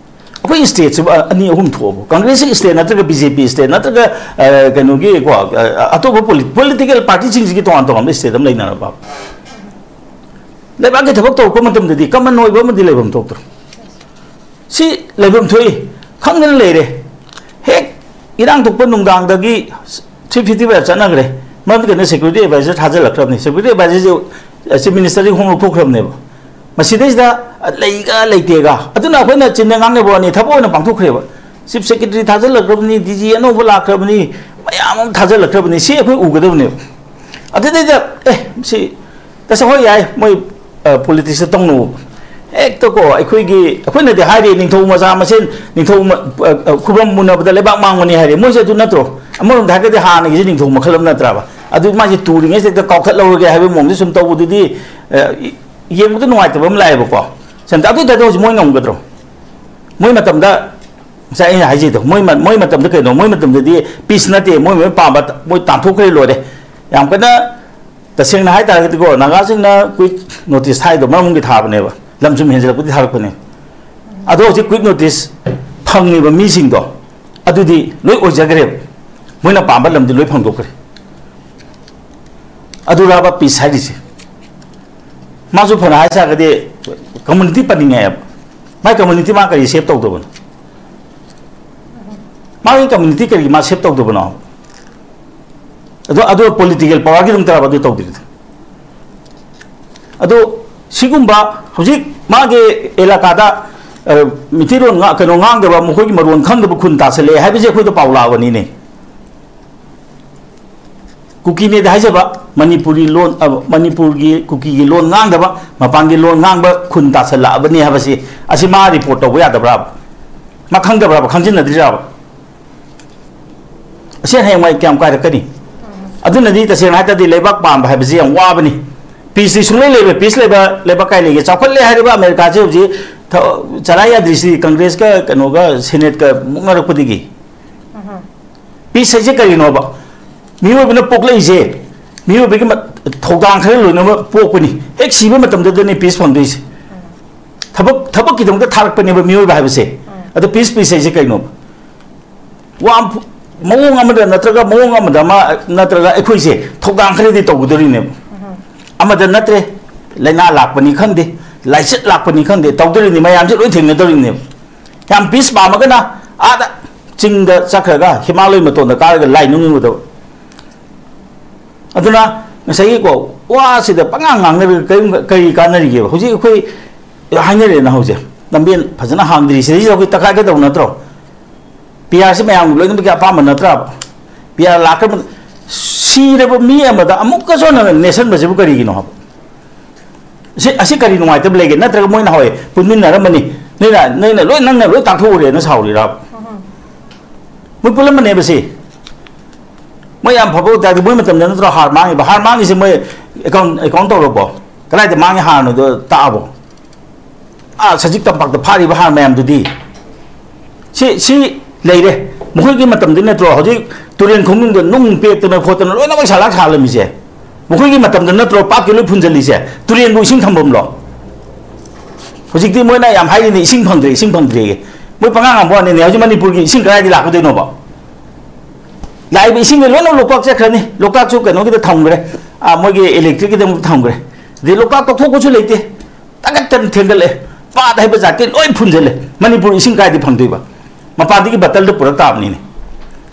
ꯑꯩꯈꯣꯏ ꯁ꯭ꯇꯦꯠꯁꯤꯕꯨ ꯑꯅꯤ ꯑꯍꯨꯝ ꯊꯣꯛꯑꯕ? ꯀꯪꯒ꯭ꯔꯦꯁꯀꯤ ꯁ꯭ꯇꯦꯠ ꯅꯠꯇ꯭ꯔꯒ ꯕꯤ ꯖꯦ ꯄꯤ ꯁ꯭ꯇꯦꯠ ꯅꯠꯇ꯭ꯔꯒ, ꯑ, ꯀꯩꯅꯣꯒꯤ, ꯀꯣ, ꯑ, ꯑꯇꯣꯞꯄ ꯄꯣꯂꯤ-, ꯄꯣꯂꯤꯇꯤꯀꯦꯜ ꯄꯥꯔꯇꯤꯁꯤꯡꯁꯤꯒꯤ ꯇꯣꯉꯥꯟ ꯇꯣꯉꯥꯟꯕ ꯁ꯭ꯇꯦꯠ ꯑꯃ ꯂꯩꯅꯔꯕ? ꯂꯩꯕꯥꯛꯀꯤ ꯊꯕꯛ ꯇꯧꯔꯛꯄ ꯃꯇꯝꯗꯗꯤ ꯀꯃꯟ ꯑꯣꯏꯕ ꯑꯃꯗꯤ ꯂꯩꯐꯝ ꯊꯣꯛꯇ꯭ꯔꯣ? ꯁꯤ ꯂꯩꯐꯝ ꯊꯣꯛꯏ, ꯈꯪꯗꯅ ꯂꯩꯔꯦ꯫ ꯍꯦꯛ ꯏꯔꯥꯡ ꯊꯣꯛꯄ ꯅꯨꯡꯗꯥꯡꯗꯒꯤ ꯊ꯭ꯔꯤ ꯐꯤꯐꯇꯤ ꯐꯥꯏꯚ ꯆꯠꯅꯈ꯭ꯔꯦ꯫ ꯃꯔꯝꯗꯤ ꯀꯩꯅꯣ, ꯁꯦꯀ꯭ꯌꯨꯔꯤꯇꯤ ꯑꯦꯗꯚꯥꯏꯖꯔ ꯊꯥꯖꯤꯜꯂꯛꯈ꯭ꯔꯕꯅꯤ꯫ ꯁꯦꯀ꯭ꯌꯨꯔꯤꯇꯤ ꯑꯦꯗꯚꯥꯏꯖꯔꯁꯦ ꯆꯤꯐ ꯃꯤꯅꯤꯁꯇꯔꯗꯒꯤ ꯍꯣꯡ ꯂꯧꯊꯣꯛꯈ꯭ꯔꯕꯅꯦꯕ꯫ ꯃꯁꯤꯗꯩꯁꯤꯗ ꯂꯩꯒ ꯂꯩꯇꯦꯒ, ꯑꯗꯨꯅ ꯑꯩꯈꯣꯏꯅ ꯆꯤꯟꯗ ꯉꯥꯡꯅꯕ ꯋꯥꯅꯤ, ꯊꯕꯛ ꯑꯣꯏꯅ ꯄꯥꯡꯊꯣꯛꯈ꯭ꯔꯦꯕ꯫ ꯆꯤꯐ ꯁꯦꯀ꯭ꯔꯦꯇꯔꯤ ꯊꯥꯖꯤꯜꯂꯛꯈ꯭ꯔꯕꯅꯤ, ꯗꯤ ꯖꯤ ꯑꯅꯧꯕ ꯂꯥꯛꯈ꯭ꯔꯕꯅꯤ, ꯃꯌꯥꯝ ꯑꯃ ꯊꯥꯖꯤꯜꯂꯛꯈ꯭ꯔꯕꯅꯤ꯫ ꯁꯤ ꯑꯩꯈꯣꯏ ꯎꯒꯗꯕꯅꯦꯕ꯫ ꯑꯗꯨꯗꯩꯗ, ꯑꯦ, ꯁꯤ ꯇꯁꯦꯡ ꯍꯣꯏ, ꯌꯥꯏ, ꯃꯣꯏ, ꯑ, ꯄꯣꯂꯤꯇꯤꯛꯁꯇ ꯇꯧꯅꯨ꯫ ꯍꯦꯛꯇꯀꯣ, ꯑꯩꯈꯣꯏꯒꯤ, ꯑꯩꯈꯣꯏꯅꯗꯤ ꯍꯥꯏꯔꯤ, ꯅꯤꯡꯊꯧ ꯃꯆꯥ ꯃꯁꯦꯟ, ꯅꯤꯡꯊꯧ ꯃ-, ꯑ, ꯑ, ꯈꯨꯕꯝ ꯃꯨꯟꯅꯕꯗ ꯂꯩꯕꯥꯛ ꯃꯥꯡꯕꯅꯤ ꯍꯥꯏꯔꯤ꯫ ꯃꯣꯏꯁꯦ ꯑꯗꯨ ꯅꯠꯇ꯭ꯔꯣ? ꯑꯃꯔꯣꯝꯗ ꯍꯥꯏꯔꯒꯗꯤ ꯍꯥꯟꯅꯒꯤꯁꯦ ꯅꯤꯡꯊꯧ ꯃꯈꯜ ꯑꯃ ꯅꯠꯇ꯭ꯔꯕ? ꯑꯗꯨ ꯃꯥꯁꯦ ꯇꯨꯔꯤꯉꯩꯁꯤꯗ ꯍꯦꯛꯇ ꯀꯥꯎꯊꯠꯍꯧꯔꯒꯦ ꯍꯥꯏꯕꯒꯤ ꯃꯑꯣꯡꯗ ꯁꯨꯝ ꯇꯧꯕꯗꯨꯗꯤ, ꯑ, ꯌꯦꯡꯕꯗ ꯅꯨꯡꯉꯥꯏꯇꯕ ꯑꯃ ꯂꯥꯛꯑꯦꯕꯀꯣ꯫ ꯁꯦꯟꯇ-, ꯑꯗꯨ ꯑꯣꯏ ꯇꯥꯔꯗꯤ ꯍꯧꯖꯤꯛ ꯃꯣꯏ ꯉꯝꯒꯗ꯭ꯔꯣ? ꯃꯣꯏ ꯃꯇꯝꯗ, ꯉꯁꯥꯏ ꯑꯩꯅ ꯍꯥꯏꯖꯩꯗꯣ, ꯃꯣꯏ ꯃ-, ꯃꯣꯏ ꯃꯇꯝꯗ ꯀꯩꯅꯣ? ꯃꯣꯏ ꯃꯇꯝꯗꯗꯤ ꯄꯤꯁ ꯅꯠꯇꯦ, ꯃꯣꯏ ꯃꯣꯏ ꯄꯥꯝꯕ ꯃꯣꯏ ꯇꯥꯟꯊꯣꯛꯈ꯭ꯔꯦ, ꯂꯣꯏꯔꯦ꯫ ꯌꯥꯝ ꯀꯟꯅ, ꯇꯁꯦꯡꯅ ꯍꯥꯏ ꯇꯥꯔꯒꯗꯤꯀꯣ, ꯅꯥꯒꯥꯁꯤꯡꯅ ꯀ꯭ꯋꯤꯛ ꯅꯣꯇꯤꯁ ꯊꯥꯏꯗꯣ ꯃꯔꯝ ꯑꯃꯒꯤ ꯊꯥꯕꯅꯦꯕ, ꯂꯝ ꯁꯨꯝ ꯍꯦꯟꯖꯜꯂꯛꯄꯗꯤ ꯊꯥꯔꯛꯄꯅꯦ꯫ ꯑꯗꯣ ꯍꯧꯖꯤꯛ ꯀ꯭ꯋꯤꯛ ꯅꯣꯇꯤꯁ ꯐꯪꯉꯤꯕ ꯃꯤꯁꯤꯡꯗꯣ, ꯑꯗꯨꯗꯤ ꯂꯣꯏ ꯑꯣꯏꯖꯈ꯭ꯔꯦꯕ, ꯃꯣꯏꯅ ꯄꯥꯝꯕ ꯂꯝꯗꯤ ꯂꯣꯏ ꯐꯪꯗꯣꯛꯈ꯭ꯔꯦ꯫ ꯑꯗꯨꯔꯕ ꯄꯤꯁ ꯍꯥꯏꯔꯤꯁꯦ? ꯃꯥꯁꯨ ꯐꯅ ꯍꯥꯏ ꯁꯥꯔꯒꯗꯤ ꯀꯝꯃꯨꯅꯤꯇꯤ ꯄꯟꯅꯤꯡꯉꯦꯕ꯫ ꯃꯥꯏ ꯀꯝꯃꯨꯅꯤꯇꯤ ꯃꯥ ꯀꯔꯤ ꯁꯦꯞ ꯇꯧꯗꯕꯅꯣ? ꯃꯥꯒꯤ ꯀꯝꯃꯨꯅꯤꯇꯤ ꯀꯔꯤꯒꯤ ꯃꯥ ꯁꯦꯞ ꯇꯧꯗꯕꯅꯣ? ꯑꯗꯣ, ꯑꯗꯣ ꯄꯣꯂꯤꯇꯤꯀꯦꯜ ꯄꯋꯥꯔꯒꯤ ꯑꯗꯨꯝ ꯇꯧꯔꯕ ꯑꯗꯨ ꯇꯧꯗ꯭ꯔꯤꯗꯣ? ꯑꯗꯣ ꯁꯤꯒꯨꯝꯕ ꯍꯧꯖꯤꯛ ꯃꯥꯒꯤ ꯑꯦꯂꯥꯀꯥꯗ, ꯑ, ꯃꯤꯇꯩꯔꯣꯟ ꯉꯥ-, ꯀꯩꯅꯣ ꯉꯥꯡꯗꯕ, ꯃꯈꯣꯏꯒꯤ ꯃꯔꯣꯟ ꯈꯪꯗꯕ ꯈꯨꯟ ꯇꯥꯁꯜꯂꯛꯑꯦ ꯍꯥꯏꯕꯁꯦ ꯑꯩꯈꯣꯏꯗ ꯄꯥꯎ ꯂꯥꯛꯑꯕꯅꯤꯅꯦ꯫ ꯀꯨꯀꯤꯅꯦꯗꯤ ꯍꯥꯏꯖꯕ, ꯃꯅꯤꯄꯨꯔꯤ ꯂꯣꯟ, ꯑ, ꯃꯅꯤꯄꯨꯔꯒꯤ ꯀꯨꯀꯤꯒꯤ ꯂꯣꯟ ꯉꯥꯡꯗꯕ, ꯃꯄꯥꯟꯒꯤ ꯂꯣꯟ ꯉꯥꯡꯕ ꯈꯨꯟ ꯇꯥꯁꯜꯂꯛꯑꯕꯅꯤ ꯍꯥꯏꯕꯁꯤ, ꯑꯁꯤ ꯃꯥ ꯔꯤꯄꯣꯔꯠ ꯇꯧꯕ ꯌꯥꯗꯕ꯭ꯔꯥꯕ? ꯃꯥ ꯈꯪꯗꯕ꯭ꯔꯥꯕ? ꯈꯪꯖꯤꯟꯅꯗ꯭ꯔꯤꯔꯥꯕ? ꯑꯁꯤ ꯍꯌꯦꯡꯋꯥꯏ ꯀꯌꯥꯝ ꯀꯥꯏꯔꯛꯀꯅꯤ? ꯑꯗꯨꯅꯗꯤ ꯇꯁꯦꯡꯅ ꯍꯥꯏ ꯇꯥꯔꯗꯤ ꯂꯩꯕꯥꯛ ꯄꯥꯟꯕ ꯍꯥꯏꯕꯁꯤ ꯌꯥꯝ ꯋꯥꯕꯅꯤ꯫ ꯄꯤꯁꯇꯤ ꯁꯨꯡꯂꯩ ꯂꯩꯔꯣꯏ꯫ ꯄꯤꯁ ꯂꯩꯕ ꯂꯩꯕꯥꯛ ꯀꯥꯏ ꯂꯩꯒꯦ? ꯆꯥꯎꯈꯠꯂꯦ ꯍꯥꯏꯔꯤꯕ ꯑꯃꯦꯔꯤꯀꯥꯁꯦ ꯍꯧꯖꯤꯛ ꯊ-, ꯆꯂꯥꯏ ꯌꯥꯗ꯭ꯔꯤꯁꯤ ꯀꯪꯒ꯭ꯔꯦꯁꯀ ꯀꯩꯅꯣꯒ ꯁꯦꯅꯦꯠꯀ ꯃꯨꯛꯅꯔꯛꯄꯗꯒꯤ꯫ ꯄꯤꯁ ꯍꯥꯏꯁꯦ ꯀꯔꯤꯅꯣꯕ? ꯃꯤꯑꯣꯏꯕꯅ ꯄꯣꯛꯂꯛꯏꯁꯦ, ꯃꯤꯑꯣꯏꯕꯒꯤ ꯃ-, ꯊꯧꯗꯥꯡ ꯈꯔ ꯂꯣꯏꯅꯃꯛ ꯄꯣꯛꯄꯅꯤ꯫ ꯍꯦꯛ ꯁꯤꯕ ꯃꯇꯝꯗꯗꯅꯤ ꯄꯤꯁ ꯐꯪꯗꯣꯏꯁꯦ꯫ ꯊꯕꯛ, ꯊꯕꯛꯀꯤꯗꯃꯛꯇ ꯊꯥꯔꯛꯄꯅꯦꯕ ꯃꯤꯑꯣꯏꯕ ꯍꯥꯏꯕꯁꯦ꯫ ꯑꯗꯣ ꯄꯤꯁ, ꯄꯤꯁ ꯍꯥꯏꯁꯦ ꯀꯩꯅꯣꯕ? ꯋꯥ ꯐ-, ꯃꯑꯣꯡ ꯑꯃꯗ ꯅꯠꯇ꯭ꯔꯒ ꯃꯑꯣꯡ ꯑꯃꯗ ꯑꯃ ꯅꯠꯇ꯭ꯔꯒ ꯑꯩꯈꯣꯏꯁꯦ ꯊꯧꯗꯥꯡ ꯈꯔꯗꯤ ꯇꯧꯒꯗꯣꯔꯤꯅꯦꯕ꯫ ꯑꯃꯗ ꯅꯠꯇ꯭ꯔꯦ, ꯂꯥꯏꯅꯥ ꯂꯥꯛꯄꯅꯤ ꯈꯪꯗꯦ, ꯂꯥꯏꯆꯠ ꯂꯥꯛꯄꯅꯤ ꯈꯪꯗꯦ, ꯇꯧꯗꯣꯔꯤꯅꯤ, ꯃꯌꯥꯝꯁꯦ ꯂꯣꯏ ꯊꯦꯡꯅꯗꯣꯔꯤꯅꯦꯕ꯫ ꯌꯥꯝ ꯄꯤꯁ ꯄꯥꯝꯃꯒꯅ ꯑꯥꯗ ꯆꯤꯡꯗ ꯆꯠꯈ꯭ꯔꯒ ꯍꯤꯃꯥꯂꯣꯏ ꯃꯇꯣꯟꯗ ꯀꯥꯔꯒ ꯂꯥꯏ ꯅꯤꯡꯉꯨꯒꯗꯕ꯫ ꯑꯗꯨꯅ ꯉꯁꯥꯏꯒꯤꯀꯣ, ꯋꯥꯁꯤꯗ ꯄꯉꯥꯡ ꯉꯥꯡꯅꯔꯒ ꯀꯔꯤꯝ, ꯀꯔꯤ ꯀꯥꯟꯅꯔꯤꯒꯦꯕ? ꯍꯧꯖꯤꯛ ꯑꯩꯈꯣꯏ ꯍꯥꯏꯅꯔꯦꯅ ꯍꯧꯖꯤꯛ, ꯂꯝꯕꯦꯟ ꯐꯖꯅ ꯍꯥꯡꯗ꯭ꯔꯤ, ꯁꯤꯗꯩꯁꯤꯗ ꯑꯩꯈꯣꯏ ꯇꯛꯈꯥꯏꯒꯗꯧ ꯅꯠꯇ꯭ꯔꯣ? ꯄꯤ ꯑꯥꯔꯁꯤ ꯃꯌꯥꯝꯒꯤ ꯂꯣꯏꯅꯃꯛꯀꯤ ꯑꯄꯥꯝꯕ ꯅꯠꯇ꯭ꯔꯕ? ꯄꯤ ꯑꯥꯔ ꯂꯥꯛꯈ꯭ꯔ ꯃꯇꯨꯡ-, ꯁꯤꯔꯕ ꯃꯤ ꯑꯃꯗ ꯑꯃꯨꯛꯀꯁꯨ ꯍꯟꯅ ꯅꯦꯠꯁꯟꯕꯁꯤꯕꯨ ꯀꯔꯤꯒꯤꯅꯣ ꯍꯥꯏꯕ? ꯁꯤ, ꯑꯁꯤ ꯀꯔꯤ ꯅꯨꯡꯉꯥꯏꯇꯕ ꯂꯩꯒꯦ? ꯅꯠꯇ꯭ꯔꯒ ꯃꯣꯏꯅ ꯍꯣꯏ ꯄꯨꯟꯃꯤꯟꯅꯔꯝꯕꯅꯤ, ꯅꯣꯏꯅ, ꯅꯣꯏꯅ ꯂꯣꯏ, ꯅꯪꯅ ꯂꯣꯏ ꯇꯥꯛꯊꯣꯛꯎꯔꯦꯅ ꯁꯥꯎꯔꯤꯔꯕ? ꯃꯣꯏ ꯄꯨꯜꯂꯝꯕꯅꯦꯕ ꯁꯤ꯫ ꯃꯣꯏ ꯌꯥꯝ ꯐꯕ ꯑꯣꯏꯇꯥꯔꯗꯤ ꯃꯣꯏ ꯃꯇꯝꯗ ꯅꯠꯇ꯭ꯔꯣ ꯍꯥꯔ ꯃꯥꯡꯉꯤꯕ? ꯍꯥꯔ ꯃꯥꯡꯉꯤꯁꯦ ꯃꯣꯏ ꯑꯦꯀꯥꯎꯟ, ꯑꯦꯀꯥꯎꯟ ꯇꯧꯔꯕꯣ? ꯀꯗꯥꯏꯗ ꯃꯥꯡꯉꯤ ꯍꯥꯔꯅꯣꯗꯣ ꯇꯥꯛꯑꯕꯣ? ꯑꯥ, ꯁꯖꯤꯛ ꯇꯝꯄꯥꯛꯇ ꯐꯥꯔꯤꯕ ꯍꯥꯔ ꯃꯌꯥꯝꯗꯨꯗꯤ? ꯁꯤ, ꯁꯤ ꯂꯩꯔꯦ꯫ ꯃꯈꯣꯏꯒꯤ ꯃꯇꯝꯗ ꯅꯠꯇ꯭ꯔꯣ ꯍꯧꯖꯤꯛ ꯇꯨꯔꯦꯟ ꯈꯣꯡꯅꯨꯡꯗ ꯅꯨꯡ ꯄꯦꯛꯇꯅ ꯈꯣꯠꯇꯅ ꯂꯣꯏꯅꯃꯛ ꯁꯂꯥꯛ ꯁꯥꯍꯜꯂꯝꯃꯤꯁꯦ? ꯃꯈꯣꯏꯒꯤ ꯃꯇꯝꯗ ꯅꯠꯇ꯭ꯔꯣ ꯄꯥꯠꯀꯤ ꯂꯣꯏ ꯐꯨꯟꯖꯜꯂꯤꯁꯦ? ꯇꯨꯔꯦꯟꯕꯨ ꯏꯁꯤꯡ ꯊꯝꯐꯝꯂꯣ? ꯍꯧꯖꯤꯛꯇꯤ ꯃꯣꯏꯅ ꯌꯥꯝ ꯍꯥꯏꯔꯤꯅꯦ, "ꯏꯁꯤꯡ ꯐꯪꯗ꯭ꯔꯦ, ꯏꯁꯤꯡ ꯐꯪꯗ꯭ꯔꯦ"꯫ ꯃꯣꯏ ꯄꯉꯥꯡ ꯉꯥꯡꯕ ꯋꯥꯅꯤꯅꯦ꯫ ꯍꯧꯖꯤꯛ ꯃꯅꯤꯄꯨꯔꯒꯤ ꯏꯁꯤꯡ ꯀꯗꯥꯏꯗꯒꯤ ꯂꯥꯛꯀꯗꯣꯏꯅꯣꯕ? ꯂꯥꯛꯏꯕ ꯏꯁꯤꯡꯁꯦ ꯂꯣꯏꯅ ꯂꯣꯛꯇꯥꯛ ꯆꯠꯈ꯭ꯔꯅꯤ꯫ ꯂꯣꯛꯇꯥꯛꯁꯨ ꯀꯩꯅꯣꯒꯤꯗ ꯊꯝꯈ꯭ꯔꯦ, ꯑꯥ, ꯃꯣꯏꯒꯤ ꯏꯂꯦꯛꯇ꯭ꯔꯤꯛꯀꯤꯗꯃꯛꯇ ꯊꯝꯈ꯭ꯔꯦ꯫ ꯑꯗꯩ ꯂꯣꯛꯇꯥꯛ ꯇꯧꯊꯣꯛꯄꯁꯨ ꯂꯩꯇꯦ, ꯇꯥꯡꯈꯠꯇꯅ ꯊꯦꯡꯒꯠꯂꯦ꯫ ꯄꯥꯠ ꯍꯥꯏꯕ ꯖꯥꯠꯇꯤ ꯂꯣꯏ ꯐꯨꯟꯖꯜꯂꯦ꯫ ꯃꯅꯤꯄꯨꯔ ꯏꯁꯤꯡ ꯀꯥꯏꯗꯒꯤ ꯐꯪꯗꯣꯏꯕ? ꯃꯄꯥꯟꯗꯒꯤ ꯕꯇꯜꯗ ꯄꯨꯔꯛ ꯇꯥꯕꯅꯤꯅꯦ꯫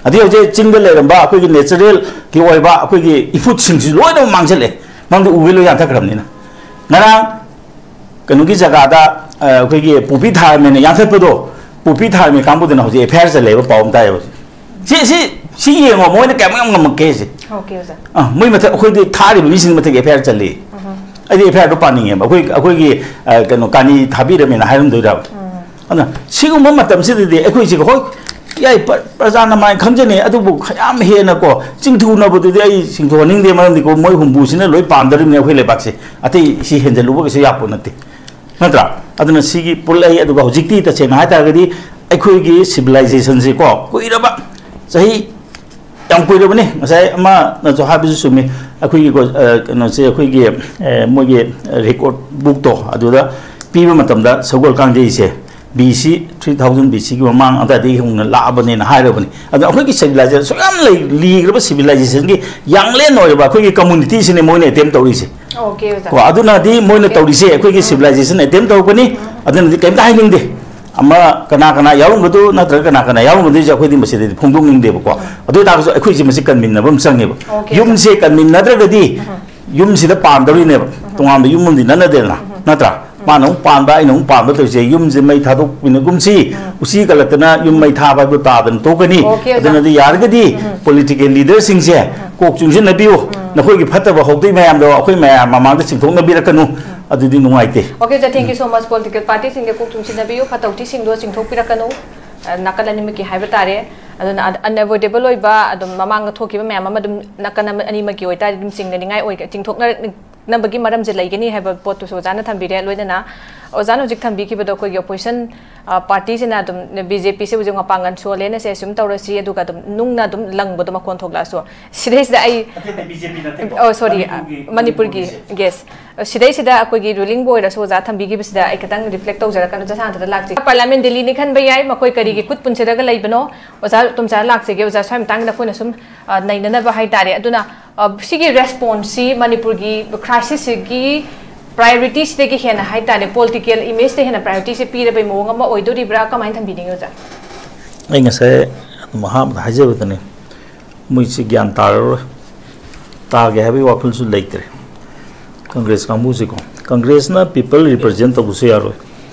ꯑꯗꯩ ꯍꯧꯖꯤꯛ ꯆꯤꯡꯗ ꯂꯩꯔꯝꯕ ꯑꯩꯈꯣꯏꯒꯤ ꯅꯦꯆꯔꯦꯜꯒꯤ ꯑꯣꯏꯕ ꯑꯩꯈꯣꯏꯒꯤ ꯏꯐꯨꯠꯁꯤꯡꯁꯤꯁꯨ ꯂꯣꯏꯅꯃꯛ ꯃꯥꯡꯁꯤꯜꯂꯛꯑꯦ, ꯃꯔꯝꯗꯤ ꯎ ꯂꯣꯏ ꯌꯥꯟꯊꯠꯈ꯭ꯔꯕꯅꯤꯅ꯫ ꯉꯔꯥꯡ ꯀꯩꯅꯣꯒꯤ ꯖꯒꯥꯗ, ꯑ, ꯑꯩꯈꯣꯏꯒꯤ ꯄꯣꯄꯤ ꯊꯥꯔꯝꯃꯦꯅ ꯌꯥꯟꯊꯠꯄꯗꯣ, ꯄꯣꯄꯤ ꯊꯥꯔꯝꯃꯤ ꯀꯥꯡꯕꯨꯗꯨꯅ ꯍꯧꯖꯤꯛ ꯑꯦꯐ ꯑꯥꯏ ꯑꯥꯔ ꯆꯜꯂꯦꯕ ꯄꯥꯎ ꯑꯃ ꯇꯥꯏꯌꯦꯕ ꯍꯧꯖꯤꯛ꯫ ꯁꯤ, ꯁꯤ, ꯁꯤ ꯌꯦꯡꯉꯣ, ꯃꯣꯏꯅ ꯀꯌꯥꯃꯨꯛ ꯌꯥꯝ ꯉꯝꯃꯛꯀꯦ ꯁꯦ꯫ ꯑꯣꯀꯦ, ꯑꯣꯖꯥ꯫ ꯑ, ꯃꯣꯏ ꯃꯊꯛ, ꯑꯩꯈꯣꯏꯗꯤ ꯊꯥꯔꯤꯕ ꯃꯤꯁꯤꯡꯒꯤ ꯃꯊꯛ ꯑꯦꯐ ꯑꯥꯏ ꯑꯥꯔ ꯆꯜꯂꯤ꯫ ꯑꯍꯥ꯫ ꯑꯩꯗꯤ ꯑꯦꯐ ꯑꯥꯏ ꯑꯥꯔꯗꯣ ꯄꯥꯅꯤꯡꯉꯦꯕ꯫ ꯑꯩꯈꯣꯏ, ꯑꯩꯈꯣꯏꯒꯤ, ꯑ, ꯀꯩꯅꯣ, ꯀꯥꯅꯤ ꯊꯥꯕꯤꯔꯝꯃꯦꯅ ꯍꯥꯏꯔꯝꯗꯣꯏꯔꯕ? ꯎꯝ꯫ ꯑꯗꯨꯅ ꯁꯤꯒꯨꯝꯕ ꯃꯇꯝꯁꯤꯗꯗꯤ ꯑꯩꯈꯣꯏꯁꯦ, ꯍꯣꯏ, ꯌꯥꯏ, ꯄ꯭ꯔ-, ꯄ꯭ꯔꯖꯥꯅ ꯃꯥꯏ ꯈꯪꯖꯅꯤ, ꯑꯗꯨꯕꯨ ꯌꯥꯝ ꯍꯦꯟꯅꯀꯣ, ꯆꯤꯡꯊꯨꯅꯕꯗꯨꯗꯤ ꯑꯩ ꯆꯤꯡꯊꯣꯛꯍꯟꯅꯤꯡꯗꯦ, ꯃꯔꯝꯗꯤꯀꯣ, ꯃꯣꯏ ꯍꯨꯝꯐꯨꯁꯤꯅ ꯂꯣꯏ ꯄꯥꯝꯗꯧꯔꯤꯕꯅꯤ ꯑꯩꯈꯣꯏ ꯂꯩꯕꯥꯛꯁꯦ꯫ ꯑꯇꯩ ꯁꯤ ꯍꯦꯟꯖꯜꯂꯨꯕ ꯀꯩꯁꯨ ꯌꯥꯄꯣꯠ ꯅꯠꯇꯦ, ꯅꯠꯇ꯭ꯔꯥ? ꯑꯗꯨꯅ ꯁꯤꯒꯤ ꯄꯨꯜꯂꯛꯏ꯫ ꯑꯗꯨꯒ ꯍꯧꯖꯤꯛꯇꯤ ꯇꯁꯦꯡꯅ ꯍꯥꯏ ꯇꯥꯔꯒꯗꯤ ꯑꯩꯈꯣꯏꯒꯤ ꯁꯤꯚꯤꯂꯥꯏꯖꯦꯁꯟꯁꯦꯀꯣ, ꯀꯨꯏꯔꯕ ꯆꯍꯤ ꯌꯥꯝ ꯀꯨꯏꯔꯕꯅꯤ꯫ ꯉꯁꯥꯏ ꯑꯃꯅꯁꯨ ꯍꯥꯏꯕꯁꯨ ꯆꯨꯝꯃꯤ꯫ ꯑꯩꯈꯣꯏꯒꯤ ꯀꯣ-, ꯑ, ꯀꯩꯅꯣꯁꯦ, ꯑꯩꯈꯣꯏꯒꯤ, ꯑ, ꯃꯣꯏꯒꯤ record bookꯇꯣ ꯑꯗꯨꯗ ꯄꯤꯕ ꯃꯇꯝꯗ ꯁꯒꯣꯜ ꯀꯥꯡꯖꯩꯁꯦ B C, three thousand B C ꯒꯤ ꯃꯃꯥꯡ ꯑꯗꯨꯋꯥꯏꯗꯒꯤ ꯍꯧꯅ ꯂꯥꯛꯑꯕꯅꯦꯅ ꯍꯥꯏꯔꯕꯅꯤ꯫ ꯑꯗꯣ ꯑꯩꯈꯣꯏꯒꯤ civilization ꯑꯁꯨꯛ ꯌꯥꯝ ꯂꯩ-, ꯂꯤꯈ꯭ꯔꯕ civilizationꯒꯤ ꯌꯥꯡꯂꯦꯟ ꯑꯣꯏꯔꯕ ꯑꯩꯈꯣꯏꯒꯤ communityꯁꯤꯅꯦ ꯃꯣꯏꯅ attempt ꯇꯧꯔꯤꯁꯦ꯫ Okay, ꯑꯣꯖꯥ꯫ ꯀꯣ, ꯑꯗꯨꯅꯗꯤ ꯃꯣꯏꯅ Okay. ꯇꯧꯔꯤꯁꯦ ꯑꯩꯈꯣꯏꯒꯤ civilization attempt ꯇꯧꯔꯛꯄꯅꯤ꯫ ꯑꯗꯨꯅꯗꯤ ꯀꯩꯝꯇ ꯍꯥꯏꯅꯤꯡꯗꯦ꯫ ꯑꯃ ꯀꯅꯥ ꯀꯅꯥ ꯌꯥꯎꯔꯝꯒꯗꯣ ꯅꯠꯇ꯭ꯔꯒ ꯀꯅꯥ ꯀꯅꯥ ꯌꯥꯎꯔꯝꯒꯗꯣꯏꯁꯦ ꯑꯩꯈꯣꯏꯗꯤ ꯃꯁꯤꯗꯗꯤ ꯐꯣꯡꯗꯣꯛꯅꯤꯡꯗꯦꯕꯀꯣ꯫ ꯑꯗꯨ ꯑꯣꯏꯇꯥꯔꯒꯁꯨ ꯑꯩꯈꯣꯏꯁꯦ ꯃꯁꯤ ꯀꯟꯃꯤꯟꯅꯕ ꯑꯃ ꯆꯪꯉꯦꯕ꯫ Okay, ꯌꯨꯝꯁꯦ ꯀꯟꯃꯤꯟꯅꯗ꯭ꯔꯒꯗꯤ ꯌꯨꯝꯁꯤꯗ ꯄꯥꯟꯗꯧꯔꯤꯅꯦꯕ꯫ ꯇꯣꯉꯥꯟꯕ ꯌꯨꯝ ꯑꯃꯗꯤ ꯅꯠꯅꯗꯦꯗꯅ, ꯅꯠꯇ꯭ꯔꯥ? ꯃꯥꯅ ꯑꯃꯨꯛ ꯄꯥꯟꯕ, ꯑꯩꯅ ꯑꯃꯨꯛ ꯄꯥꯟꯕ ꯇꯧꯔꯤꯁꯦ, ꯌꯨꯝꯁꯦ ꯃꯩ ꯊꯥꯗꯣꯛꯃꯤꯟꯅꯒꯨꯝꯁꯤ, ꯎꯆꯤ ꯀꯜꯂꯛꯇꯅ ꯌꯨꯝ ꯃꯩ ꯊꯥꯕ ꯍꯥꯏꯕꯗꯨ ꯇꯥꯗꯅ ꯇꯣꯛꯀꯅꯤ꯫ Okay, ꯑꯣꯖꯥ꯫ ꯑꯗꯨꯅꯗꯤ ꯌꯥꯔꯒꯗꯤ political leaderꯁꯤꯡꯁꯦ ꯀꯣꯛ ꯆꯨꯡꯁꯤꯟꯅꯕꯤꯌꯨ꯫ ꯅꯈꯣꯏꯒꯤ ꯐꯠꯇꯕ ꯍꯧꯗꯣꯏ ꯃꯌꯥꯝꯗꯣ ꯑꯩꯈꯣꯏ ꯃꯌꯥꯝ ꯃꯃꯥꯡꯗ ꯆꯤꯡꯊꯣꯛꯅꯕꯤꯔꯛꯀꯅꯨ꯫ ꯑꯗꯨꯗꯤ ꯅꯨꯡꯉꯥꯏꯇꯦ꯫ Okay, sir, thank you so much꯫ Political partyꯁꯤꯡꯒꯤ ꯀꯣꯛ ꯆꯨꯡꯁꯤꯟꯅꯕꯤꯌꯨ, ꯐꯠꯇ ꯍꯥꯎꯊꯤꯁꯤꯡꯗꯣ ꯆꯤꯡꯊꯣꯛꯄꯤꯔꯛꯀꯅꯨ꯫ ꯑ, ꯅꯥꯀꯜ ꯑꯅꯤꯃꯛꯀꯤ ꯍꯥꯏꯕ ꯇꯥꯔꯦ꯫ ꯑꯗꯨꯅ ꯑ-, unavoidable ꯑꯣꯏꯕ, ꯑꯗꯨꯝ ꯃꯃꯥꯡꯗ ꯊꯣꯛꯈꯤꯕ ꯃꯌꯥꯝ ꯑꯃ ꯑꯗꯨꯝ ꯅꯥꯀꯜ ꯑꯃ, ꯑꯅꯤꯃꯛꯀꯤ ꯑꯣꯏꯇꯥꯔꯗꯤ ꯑꯗꯨꯝ ꯆꯤꯡꯅꯅꯤꯡꯉꯥꯏ ꯑꯣꯏꯒ-, ꯆꯤꯡꯊꯣꯛꯅ-, ꯅꯕꯒꯤ ꯃꯔꯝꯁꯦ ꯂꯩꯒꯅꯤ ꯍꯥꯏꯕ ꯄꯣꯠꯇꯨꯁꯨ ꯑꯣꯖꯥꯅ ꯊꯝꯕꯤꯔꯦ꯫ ꯂꯣꯏꯅꯅ ꯑꯣꯖꯥꯅ ꯍꯧꯖꯤꯛ ꯊꯝꯕꯤꯈꯤꯕꯗꯣ ꯑꯩꯈꯣꯏꯒꯤ opposition, ꯑ, partyꯁꯤꯅ ꯑꯗꯨꯝ BJPꯁꯦ ꯍꯧꯖꯤꯛ ꯃꯄꯥꯡꯒꯜ ꯁꯣꯜꯂꯦꯅ ꯁꯦ assume ꯇꯧꯔꯁꯤ, ꯑꯗꯨꯒ ꯑꯗꯨꯝ ꯅꯨꯡꯅ ꯑꯗꯨꯝ ꯂꯪꯕꯗꯣ ꯃꯈꯣꯟ ꯊꯣꯛꯂꯛꯑꯁꯨ꯫ ꯁꯤꯗꯩꯁꯤꯗ ꯑꯩ, ꯑꯇꯩ ꯑꯇꯩ BJP ꯅꯠꯇꯦꯀꯣ꯫ Oh, sorry, ꯃꯅꯤꯄꯨꯔꯒꯤ, ꯃꯅꯤꯄꯨꯔꯒꯤ, ꯃꯅꯤꯄꯨꯔꯒꯤꯁꯦ꯫ Yes꯫ ꯁꯤꯗꯩꯁꯤꯗ ꯑꯩꯈꯣꯏꯒꯤ rulingꯕꯨ ꯑꯣꯏꯔꯁꯨ ꯑꯣꯖꯥ ꯊꯝꯕꯤꯈꯤꯕꯁꯤꯗ ꯑꯩ ꯈꯤꯇꯪ reflect ꯇꯧꯖꯔꯛꯀꯅꯨ, ꯆꯠꯁꯥꯟꯗꯨꯗ ꯂꯥꯛꯆꯒꯦ꯫ Parliament Delhiꯅꯤ ꯈꯟꯕ ꯌꯥꯏ, ꯃꯈꯣꯏ ꯀꯔꯤꯒꯤ ꯈꯨꯠ ꯄꯨꯟꯁꯤꯜꯂꯒ ꯂꯩꯕꯅꯣ? ꯑꯣꯖꯥ ꯇꯣꯝꯆꯥ ꯂꯥꯛꯆꯒꯦ꯫ ꯑꯣꯖꯥ, ꯁ꯭ꯋꯥꯏ ꯃꯇꯥꯡꯗ ꯑꯩꯈꯣꯏꯅ ꯁꯨꯝ, ꯑ, ꯅꯩꯅꯅꯕ ꯍꯥꯏꯇꯥꯔꯦ꯫ ꯑꯗꯨꯅ, ꯑ, ꯁꯤꯒꯤ responseꯁꯤ ꯃꯅꯤꯄꯨꯔꯒꯤ crisisꯁꯤꯒꯤ priorityꯁꯤꯗꯒꯤ ꯍꯦꯟꯅ ꯍꯥꯏꯇꯥꯔꯦ, political imageꯇ ꯍꯦꯟꯅ priorityꯁꯦ ꯄꯤꯔꯕꯩ ꯃꯑꯣꯡ ꯑꯃ ꯑꯣꯏꯗꯣꯔꯤꯕ꯭ꯔꯥ? ꯀꯃꯥꯏꯅ ꯊꯝꯕꯤꯅꯤꯡꯉꯤ ꯑꯣꯖꯥ? ꯑꯩ ꯉꯁꯥꯏ ꯑꯗꯨꯝ ꯑꯍꯥꯟꯕꯗ ꯍꯥꯏꯖꯕꯗꯨꯅꯤ, ꯃꯣꯏꯁꯤ ꯒ꯭ꯌꯥꯟ ꯇꯥꯔꯔꯣꯏ, ꯇꯥꯒꯦ ꯍꯥꯏꯕꯒꯤ ꯋꯥꯈꯜꯁꯨ ꯂꯩꯇ꯭ꯔꯦ꯫ ꯀꯪꯒ꯭ꯔꯦꯁ ꯀꯥꯡꯕꯨꯁꯤꯀꯣ, ꯀꯪꯒ꯭ꯔꯦꯁꯅ people represent ꯇꯧꯕꯁꯨ ꯌꯥꯔꯣꯏ,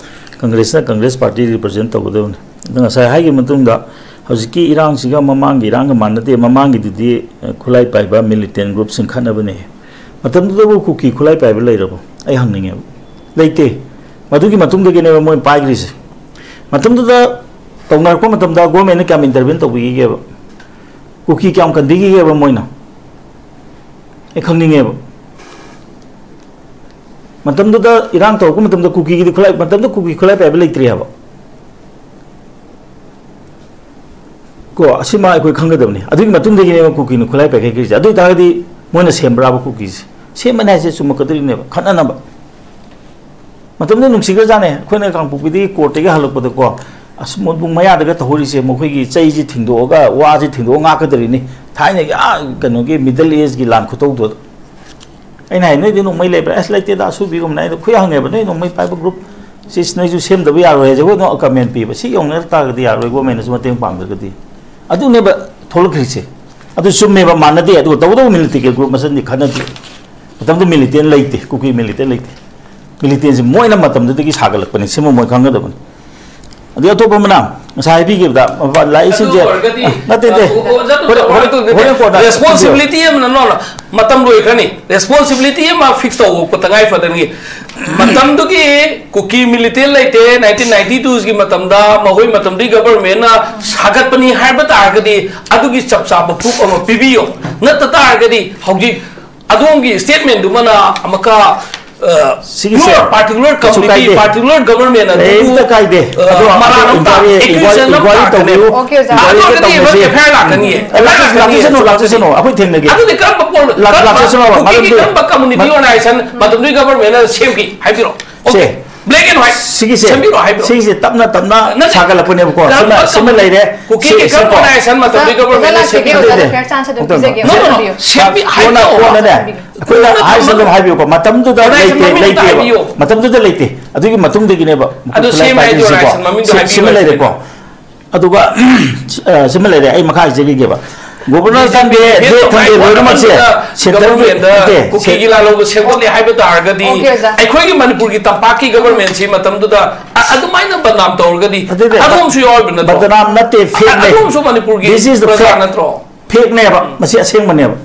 ꯀꯪꯒ꯭ꯔꯦꯁꯅ ꯀꯪꯒ꯭ꯔꯦꯁ party represent ꯇꯧꯒꯗꯕꯅꯤ꯫ ꯑꯗꯣ ꯉꯁꯥꯏ ꯍꯥꯏꯈꯤꯕ ꯃꯇꯨꯡꯗ, ꯍꯧꯖꯤꯛꯀꯤ ꯏꯔꯥꯡꯁꯤꯒ ꯃꯃꯥꯡꯒꯤ ꯏꯔꯥꯡꯒ ꯃꯥꯟꯅꯗꯦ꯫ ꯃꯃꯥꯡꯒꯤꯗꯨꯗꯤ, ꯑ, ꯈꯨꯠꯂꯥꯏ ꯄꯥꯏꯕ militant group ꯆꯤꯡꯈꯠꯅꯕꯅꯦ꯫ ꯃꯇꯝꯗꯨꯗꯕꯨ ꯀꯨꯀꯤ ꯈꯨꯠꯂꯥꯏ ꯄꯥꯏꯕ ꯂꯩꯔꯕꯣ? ꯑꯩ ꯍꯪꯅꯤꯡꯉꯦꯕ꯫ ꯂꯩꯇꯦ꯫ ꯃꯗꯨꯒꯤ ꯃꯇꯨꯡꯗꯒꯤꯅꯦꯕ ꯃꯣꯏ ꯄꯥꯏꯈ꯭ꯔꯤꯁꯦ꯫ ꯃꯇꯝꯗꯨꯗ ꯇꯧꯅꯔꯛꯄ ꯃꯇꯝꯗ governmentꯅ ꯀꯌꯥꯝ intervene ꯇꯧꯕꯤꯈꯤꯒꯦꯕ? ꯀꯨꯀꯤ ꯀꯌꯥꯝ ꯀꯟꯕꯤꯈꯤꯒꯦꯕ ꯃꯣꯏꯅ? ꯑꯩ ꯈꯪꯅꯤꯡꯉꯦꯕ꯫ ꯃꯇꯝꯗꯨꯗ ꯏꯔꯥꯡ ꯇꯧꯔꯛꯄ ꯃꯇꯝꯗ ꯀꯨꯀꯤꯒꯤꯗꯤ ꯈꯨꯠꯂꯥꯏ, ꯃꯇꯝꯗ ꯀꯨꯀꯤ ꯈꯨꯠꯂꯥꯏ ꯄꯥꯏꯕ ꯂꯩꯇ꯭ꯔꯤ ꯍꯥꯏꯕ꯫ ꯀꯣ, ꯑꯁꯤꯃ ꯑꯩꯈꯣꯏ ꯈꯪꯒꯗꯕꯅꯤ꯫ ꯑꯗꯨꯒꯤ ꯃꯇꯨꯡꯗꯒꯤꯅꯦꯕ ꯀꯨꯀꯤꯅ ꯈꯨꯠꯂꯥꯏ ꯄꯥꯏꯈꯠꯈ꯭ꯔꯤꯁꯦ꯫ ꯑꯗꯨ ꯑꯣꯏꯇꯥꯔꯒꯗꯤ ꯃꯣꯏꯅ ꯁꯦꯝꯕ꯭ꯔꯥꯕ ꯀꯨꯀꯤꯁꯦ? ꯁꯦꯝꯕꯅꯦ ꯍꯥꯏꯁꯦ ꯆꯨꯝꯃꯛꯀꯗꯣꯔꯤꯅꯦꯕ, ꯈꯠꯅꯅꯕ꯫ ꯃꯇꯝꯗ ꯅꯨꯡꯁꯤꯈ꯭ꯔꯖꯥꯠꯅꯦ꯫ ꯑꯩꯈꯣꯏꯅ ꯀꯥꯡꯄꯣꯛꯄꯤꯗꯒꯤ ꯀꯣꯔꯠꯇꯒꯤ ꯍꯜꯂꯛꯄꯗꯀꯣ, ꯑꯁ, ꯃꯣꯟꯕꯨꯡ ꯃꯌꯥꯗꯒ ꯇꯧꯍꯧꯔꯤꯁꯦ, ꯃꯈꯣꯏꯒꯤ ꯆꯩꯁꯤ ꯊꯤꯡꯗꯣꯛꯑꯒ, ꯋꯥꯁꯤ ꯊꯤꯡꯗꯣꯛꯑꯒ ꯉꯥꯛꯀꯗꯧꯔꯤꯅꯤ, ꯊꯥꯏꯅꯒꯤ, ꯑꯥ, ꯀꯩꯅꯣꯒꯤ Middle Ageꯀꯤ ꯂꯥꯟ ꯈꯨꯇꯧꯗꯣ꯫ ꯑꯩꯅ ꯍꯥꯏ, "ꯅꯣꯏꯗꯤ ꯅꯣꯡꯃꯩ ꯂꯩꯕ꯭ꯔꯥ?" "ꯑꯁ, ꯂꯩꯇꯦꯗ, ꯑꯁꯨꯕꯤꯒꯨꯝꯕꯅ"꯫ ꯑꯩꯅ ꯈꯨꯌꯥ ꯍꯪꯉꯦꯕ, "ꯅꯣꯏ ꯅꯣꯡꯃꯩ ꯄꯥꯏꯕ ꯒ꯭ꯔꯨꯞ ꯁꯤꯁ ꯅꯣꯏꯁꯨ ꯁꯦꯝꯗꯕ ꯌꯥꯔꯣꯏ" ꯍꯥꯏꯁꯦ꯫ ꯑꯩꯈꯣꯏ ꯑꯗꯨꯝ ꯀꯃꯦꯟ ꯄꯤꯕ, "ꯁꯤ ꯌꯧꯅꯔ ꯇꯥꯔꯒꯗꯤ ꯌꯥꯔꯣꯏ, ꯒꯣꯔꯃꯦꯟꯅꯁꯨ ꯃꯇꯦꯡ ꯄꯥꯡꯗ꯭ꯔꯒꯗꯤ"꯫ ꯑꯗꯨꯅꯦꯕ ꯊꯣꯛꯂꯛꯈ꯭ꯔꯤꯁꯦ꯫ ꯑꯗꯨ ꯆꯨꯝꯃꯦꯕ, ꯃꯥꯟꯅꯗꯦ꯫ ꯑꯗꯨꯒ ꯇꯧꯕꯇꯕꯨ ꯃꯤꯂꯤꯇꯦꯟ ꯒ꯭ꯔꯨꯞ ꯃꯁꯦꯟꯗꯤ ꯈꯠꯅꯗꯦ꯫ ꯃꯇꯝꯗꯨ ꯃꯤꯂꯤꯇꯦꯟ ꯂꯩꯇꯦ, ꯀꯨꯀꯤ ꯃꯤꯂꯤꯇꯦꯟ ꯂꯩꯇꯦ꯫ ꯃꯤꯂꯤꯇꯦꯟꯁꯤ ꯃꯣꯏꯅ ꯃꯇꯝꯗꯨꯗꯒꯤ ꯁꯥꯒꯠꯂꯛꯄꯅꯤ, ꯁꯤꯃ ꯃꯣꯏ ꯈꯪꯒꯗꯕꯅꯤ꯫ ꯑꯗꯩ ꯑꯇꯣꯞꯄ ꯑꯃꯅ ꯉꯁꯥꯏ ꯍꯥꯏꯕꯤꯈꯤꯕꯗ, ꯃꯄꯥꯟ ꯂꯥꯛꯏꯁꯤꯡꯁꯦ, ꯑꯗꯨ ꯑꯣꯏꯔꯒꯗꯤ, ꯑ, ꯅꯠꯇꯦ, ꯅꯠꯇꯦ꯫ ꯑ, ꯑꯣ, ꯑꯣ, ꯑꯗꯨ ꯍꯣꯔꯦꯟ, ꯍꯣꯔꯦꯟ, ꯇꯧꯔꯒꯗꯤ ꯍꯣꯔꯦꯟ ꯀꯣꯟꯅ responsibility ꯑꯃꯅ ꯅꯣ, ꯅꯣ, ꯃꯇꯝ ꯂꯣꯏꯈ꯭ꯔꯅꯤ꯫ Responsibility ꯑꯃ fix ꯇꯧꯕ ꯇꯉꯥꯏ ꯐꯗꯅꯤ꯫ ꯃꯇꯝꯗꯨꯒꯤ ꯀꯨꯀꯤ ꯃꯤꯂꯤꯇꯦꯟ ꯂꯩꯇꯦ, nineteen ninety twoꯒꯤ ꯃꯇꯝꯗ ꯃꯈꯣꯏ ꯃꯇꯝꯗꯨꯒꯤ ꯒꯚꯔꯟꯃꯦꯟꯅ ꯁꯥꯒꯠꯄꯅꯤ ꯍꯥꯏꯕ ꯇꯥꯔꯒꯗꯤ, ꯑꯗꯨꯒꯤ ꯆꯞ ꯆꯥꯕ proof ꯑꯃ ꯄꯤꯕꯤꯌꯨ꯫ ꯅꯠꯇ ꯇꯥꯔꯒꯗꯤ ꯍꯧꯖꯤꯛ ꯑꯗꯣꯝꯒꯤ statementꯗꯨꯃꯅ ꯑꯃꯨꯛꯀ, ꯑ, ꯁꯤꯒꯤꯁꯦ ꯅꯣ, particular ꯀꯩꯁꯨ community, ꯀꯥꯏꯗꯦ꯫ Particular government ꯑꯗꯨꯕꯨ, ꯀꯔꯤꯝꯇ ꯀꯥꯏꯗꯦ꯫ ꯑ, ꯑꯗꯣ ꯃꯔꯥꯜ ꯑꯗꯣ ꯑꯃ ꯇꯥ-, inquiry, inquiry, accusation ꯑꯃ inquiry ꯇꯥꯔꯛꯀꯅꯤ꯫ ꯇꯧꯕꯤꯌꯨ꯫ Okay, ꯑꯣꯖꯥ, ꯑꯗꯨ ꯑꯣꯏꯔꯒꯗꯤ ꯇꯧꯕꯤꯌꯨ꯫ ꯑꯦꯐ ꯑꯥꯏ ꯑꯥꯔ ꯂꯥꯛꯀꯅꯤꯌꯦ꯫ ꯂꯥꯛꯆꯁꯅꯨ, ꯂꯥꯛꯆꯁꯅꯨ, ꯑꯩꯈꯣꯏ ꯊꯦꯡꯅꯒꯦ꯫ ꯑꯗꯨꯗꯤ ꯀꯔꯝꯕ ꯄꯣꯠ-, ꯂꯥꯛ-, ꯀꯔꯝꯕ ꯂꯥꯛꯆꯁꯅꯨ, ꯀꯨꯀꯤꯒꯤ ꯃꯔꯝꯗꯤ ꯀꯔꯝꯕ community ꯃ-, organization ꯃꯇꯝꯗꯨꯒꯤ governmentꯅ ꯁꯦꯝꯈꯤ? ꯍꯥꯏꯕꯤꯔꯣ꯫ ꯁꯦ꯫ Okay꯫ Black and white꯫ ꯁꯤꯒꯤꯁꯦ, ꯁꯦꯝꯕꯤꯔꯣ ꯍꯥꯏꯕꯤꯔꯣ꯫ ꯁꯤꯒꯤꯁꯦ ꯇꯞꯅ ꯇꯞꯅ ꯅꯠꯇꯦ꯫ ꯁꯥꯒꯠꯂꯛꯄꯅꯦꯕꯀꯣ꯫ ꯀꯔꯝꯕ ꯁꯤꯃ, ꯁꯤꯃ ꯂꯩꯔꯦ꯫ ꯀꯨꯀꯤꯒꯤ ꯁꯤ-, ꯁꯤ-, ꯀꯔꯝꯕ ꯀꯣ꯫ Organization ꯃꯇꯝꯗꯨꯒꯤ governmentꯅ ꯑꯣꯖꯥ, ꯁꯦꯝꯈꯤ? ꯑꯣꯖꯥ ꯅꯠꯇꯦ, ꯂꯥꯛꯆꯒꯦ, ꯅꯠꯇꯦ, ꯑꯣꯖꯥꯗ ꯅꯠꯇꯦ꯫ Fair chance ꯑꯗꯨꯝ ꯅꯠꯇꯦ꯫ ꯄꯤꯖꯒꯦ, ꯀꯣꯟꯅ, ꯑꯣꯖꯥ ꯀꯣꯟꯅꯅꯦ꯫ ꯇꯥꯕꯤꯌꯨ꯫ ꯑꯩꯈꯣꯏꯅ ꯀꯣꯟꯅ ꯍꯥꯏꯔꯤꯁꯦ ꯑꯗꯨꯝ ꯍꯥꯏꯕꯤꯌꯨꯀꯣ꯫ ꯃꯇꯝꯗꯨꯗ organization ꯂꯩꯇꯦ, ꯃꯃꯤꯡꯗꯣ ꯂꯩꯇꯦꯕ꯫ ꯍꯥꯏꯕꯤꯌꯣ꯫ ꯃꯇꯝꯗꯨꯗ ꯂꯩꯇꯦ꯫ ꯑꯗꯨꯒꯤ ꯃꯇꯨꯡꯗꯒꯤꯅꯦꯕ ꯑꯗꯨ ꯃꯈꯣꯏ ꯁꯦꯝꯃꯦ ꯍꯥꯏꯗꯤ ꯄꯥꯏꯔꯤꯁꯤꯀꯣ꯫ Organization ꯃꯃꯤꯡꯗꯣ ꯁꯤ-, ꯍꯥꯏꯕꯤꯌꯨ ꯁꯤꯃ ꯍꯥꯏꯕꯅꯦ꯫ ꯂꯩꯔꯦꯀꯣ꯫ ꯑꯗꯨꯒ, ꯑ, ꯁꯤꯃ ꯂꯩꯔꯦ, ꯑꯩ ꯃꯈꯥ ꯍꯥꯏꯖꯈꯤꯒꯦꯕ꯫ Governor ꯈꯪꯗꯦ, ꯃꯤꯁꯦ ꯕ꯭ꯂꯦꯛ ꯈꯪꯗꯦ, ꯃꯇꯝ ꯂꯣꯏꯅꯃꯛꯁꯦ ꯃꯇꯝꯗꯨꯗ centreꯒꯤ governmentꯗ ꯅꯠꯇꯦ, ꯀꯨꯀꯤꯒꯤ ꯁꯦ-, ꯂꯥꯜꯍꯧꯕ ꯁꯦꯝꯒꯠꯂꯦ ꯍꯥꯏꯕ ꯇꯥꯔꯒꯗꯤ, Okay, ꯑꯣꯖꯥ꯫ ꯑꯩꯈꯣꯏꯒꯤ ꯃꯅꯤꯄꯨꯔꯒꯤ ꯇꯝꯄꯥꯛꯀꯤ governmentꯁꯤ ꯃꯇꯝꯗꯨꯗ ꯑ-, ꯑꯗꯨꯃꯥꯏꯅ ꯕꯗꯅꯥꯝ ꯇꯧꯔꯒꯗꯤ, ꯑꯗꯨꯗꯤ ꯑꯗꯣꯝꯁꯨ ꯌꯥꯎꯔꯤꯕ ꯅꯠꯇ꯭ꯔꯣ? ꯕꯗꯅꯥꯝ ꯅꯠꯇꯦ, ꯑ-, fakeꯅꯦ꯫ ꯑꯗꯣꯝꯁꯨ ꯃꯅꯤꯄꯨꯔꯒꯤ This is the ꯄ꯭ꯔꯖꯥ fact꯫ ꯅꯠꯇ꯭ꯔꯣ? Fakeꯅꯦꯕ, ꯃꯁꯤ ꯑꯁꯦꯡꯕꯅꯦꯕ꯫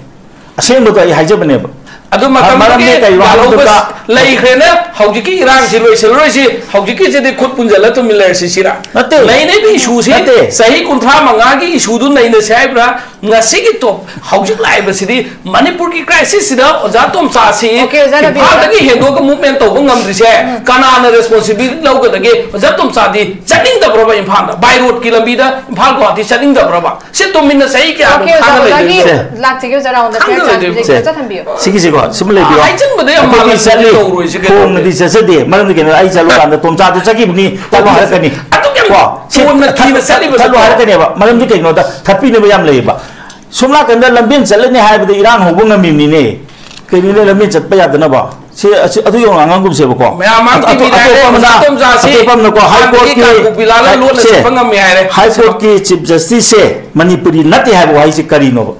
ꯑꯁꯦꯡꯕꯗꯣ ꯑꯩ ꯍꯥꯏꯖꯕꯅꯦꯕ꯫ ꯑꯗꯨ ꯃꯇꯝꯗꯨꯒꯤ ꯃꯔꯝꯗꯤ ꯀꯩꯅꯣ ꯌꯥꯜꯍꯧꯕ ꯍꯥꯏꯕꯗ ꯂꯩꯈ꯭ꯔꯦꯅ ꯍꯧꯖꯤꯛꯀꯤ ꯏꯔꯥꯡꯁꯤ ꯂꯣꯏꯁꯤꯜꯂꯔꯣꯏꯁꯤ, ꯍꯧꯖꯤꯛꯀꯤꯁꯤꯗꯤ ꯈꯨꯠ ꯄꯨꯟꯁꯤꯜꯂ ꯇꯨꯃꯤꯟ ꯂꯩꯔꯁꯤ ꯁꯤꯔꯥ? ꯅꯠꯇꯦ꯫ ꯂꯩꯔꯤꯕ ꯏꯁꯨꯁꯤ ꯅꯠꯇꯦ꯫ ꯆꯍꯤ ꯀꯨꯟꯊ꯭ꯔꯥ ꯃꯉꯥꯒꯤ ꯏꯁꯨꯗꯨ ꯅꯩꯅꯁꯤ ꯍꯥꯏꯕ꯭ꯔꯥ? ꯉꯁꯤꯒꯤ ꯇꯣꯞ ꯍꯧꯖꯤꯛ ꯂꯥꯛꯏꯕꯁꯤꯗꯤ ꯃꯅꯤꯄꯨꯔꯒꯤ ꯀ꯭ꯔꯥꯏꯁꯤꯁꯁꯤꯗ ꯑꯣꯖꯥ ꯇꯣꯝꯆꯥꯁꯤ ꯑꯣꯀꯦ, ꯑꯣꯖꯥ ꯔꯕꯤꯟꯗ꯭ꯔ꯫ ꯏꯝꯐꯥꯜꯗꯒꯤ ꯍꯦꯟꯗꯣꯛꯑꯒ ꯃꯨꯞꯃꯦꯟ ꯇꯧꯕ ꯉꯝꯗ꯭ꯔꯤꯁꯦ ꯎꯝ꯫ ꯀꯅꯥꯅ ꯔꯦꯁꯄꯣꯟꯁꯤꯕꯤꯂꯤꯇꯤ ꯂꯧꯒꯗꯒꯦ? ꯑꯣꯖꯥ ꯇꯣꯝꯆꯥꯗꯤ ꯆꯠꯅꯤꯡꯗꯕ꯭ꯔꯕ ꯏꯝꯐꯥꯜꯗ? ꯕꯥꯏ ꯔꯣꯗꯀꯤ ꯂꯝꯕꯤꯗ ꯏꯝꯐꯥꯜ ꯒꯨꯋꯥꯍꯥꯇꯤ ꯆꯠꯅꯤꯡꯗꯕ꯭ꯔꯕ? ꯁꯤ ꯇꯨꯃꯤꯟꯅ ꯆꯍꯤ ꯀꯌꯥꯅꯣ ꯑꯣꯀꯦ, ꯑꯣꯖꯥ, ꯈꯥꯡꯉ ꯑꯣꯖꯥꯒꯤ ꯂꯩꯗꯣꯏꯅꯣ? ꯁꯦ꯫ ꯂꯥꯛꯆꯒꯦ, ꯑꯣꯖꯥ, ꯔꯥꯎꯟꯗ ꯈꯥꯡꯉ ꯈꯔ ꯂꯩꯗꯣꯏꯅꯣ? ꯆꯥꯟꯕꯤꯔꯒꯦ, ꯁꯦ꯫ ꯑꯣꯖꯥ ꯊꯝꯕꯤꯌꯨ꯫ ꯁꯤꯒꯤꯁꯤꯀꯣ, ꯁꯨꯝ ꯂꯩꯕꯤꯌꯣ꯫ ꯍꯥꯏꯖꯤꯟꯕꯗ ꯌꯥꯝ ꯑꯩꯈꯣꯏꯗꯤ ꯃꯥꯜꯂꯦ, ꯆꯠꯂꯤ꯫ ꯇꯧꯔꯣꯏꯁꯤ ꯀꯩꯗꯧꯔꯒꯦ? ꯈꯣꯡꯅꯗꯤ ꯆꯠꯆꯗꯦ꯫ ꯃꯔꯝꯗꯤ ꯀꯩꯅꯣ? ꯑꯩ ꯆꯠꯂꯨꯀꯥꯟꯗ ꯇꯣꯝꯆꯥꯗꯣ ꯆꯠꯈꯤꯕꯅꯤ, ꯆꯠꯂꯣ ꯍꯥꯏꯔꯛꯀꯅꯤ꯫ ꯑꯗꯨꯛ ꯌꯥꯝ ꯀꯣ? ꯁꯤ ꯀꯣꯟꯅ ꯊꯠ-, ꯊꯤꯅ ꯊꯠ-, ꯆꯠꯂꯤꯕ ꯊꯠꯂꯣ ꯅꯠꯇ꯭ꯔꯣ? ꯍꯥꯏꯔꯛꯀꯅꯦꯕ꯫ ꯃꯔꯝꯗꯤ ꯀꯩꯅꯣꯗ ꯊꯠꯄꯤꯅꯕ ꯌꯥꯝ ꯂꯩꯌꯦꯕ꯫ ꯁꯣꯝ ꯅꯥꯀꯟꯗ ꯂꯝꯕꯦꯟ ꯆꯠꯂꯅꯤ ꯍꯥꯏꯕꯗ ꯏꯔꯥꯡ ꯍꯧꯕ ꯉꯝꯃꯤꯕꯅꯤꯅꯦ꯫ ꯀꯩꯅꯣꯅꯦ ꯂꯝꯕꯦꯟ ꯆꯠꯄ ꯌꯥꯗꯅꯕ? ꯁꯤ, ꯑꯁꯤ, ꯑꯗꯨ ꯌꯧꯅ ꯑꯉꯥꯡꯒꯨꯝꯁꯦꯕꯀꯣ꯫ ꯃꯌꯥꯝ ꯃꯥꯡ ꯑꯇꯣ-, ꯇꯤꯚꯤꯗ ꯑꯇꯣꯞꯄ ꯍꯥꯏꯔꯦ, ꯑꯃꯅ, ꯃꯇꯣꯝꯆꯥꯁꯤ ꯑꯇꯣꯞꯄ ꯑꯃꯅꯀꯣ, ꯍꯥꯏ ꯍꯥꯟꯅꯗꯒꯤ ꯀꯣꯔꯠꯀꯤ, ꯀꯥꯡꯄꯣꯛꯄꯤ ꯂꯥꯜꯂ ꯍꯥꯏ-, ꯂꯣꯟꯅ ꯁꯦ, ꯆꯠꯄ ꯉꯝꯃꯤ ꯍꯥꯏꯔꯦ꯫ ꯍꯥꯏ ꯀꯣꯔꯠꯀꯤ ꯆꯤꯐ ꯖꯁꯇꯤꯁꯁꯦ ꯃꯅꯤꯄꯨꯔꯤ ꯅꯠꯇꯦ ꯍꯥꯏꯕ ꯋꯥꯍꯩꯁꯦ ꯀꯔꯤꯅꯣꯕ?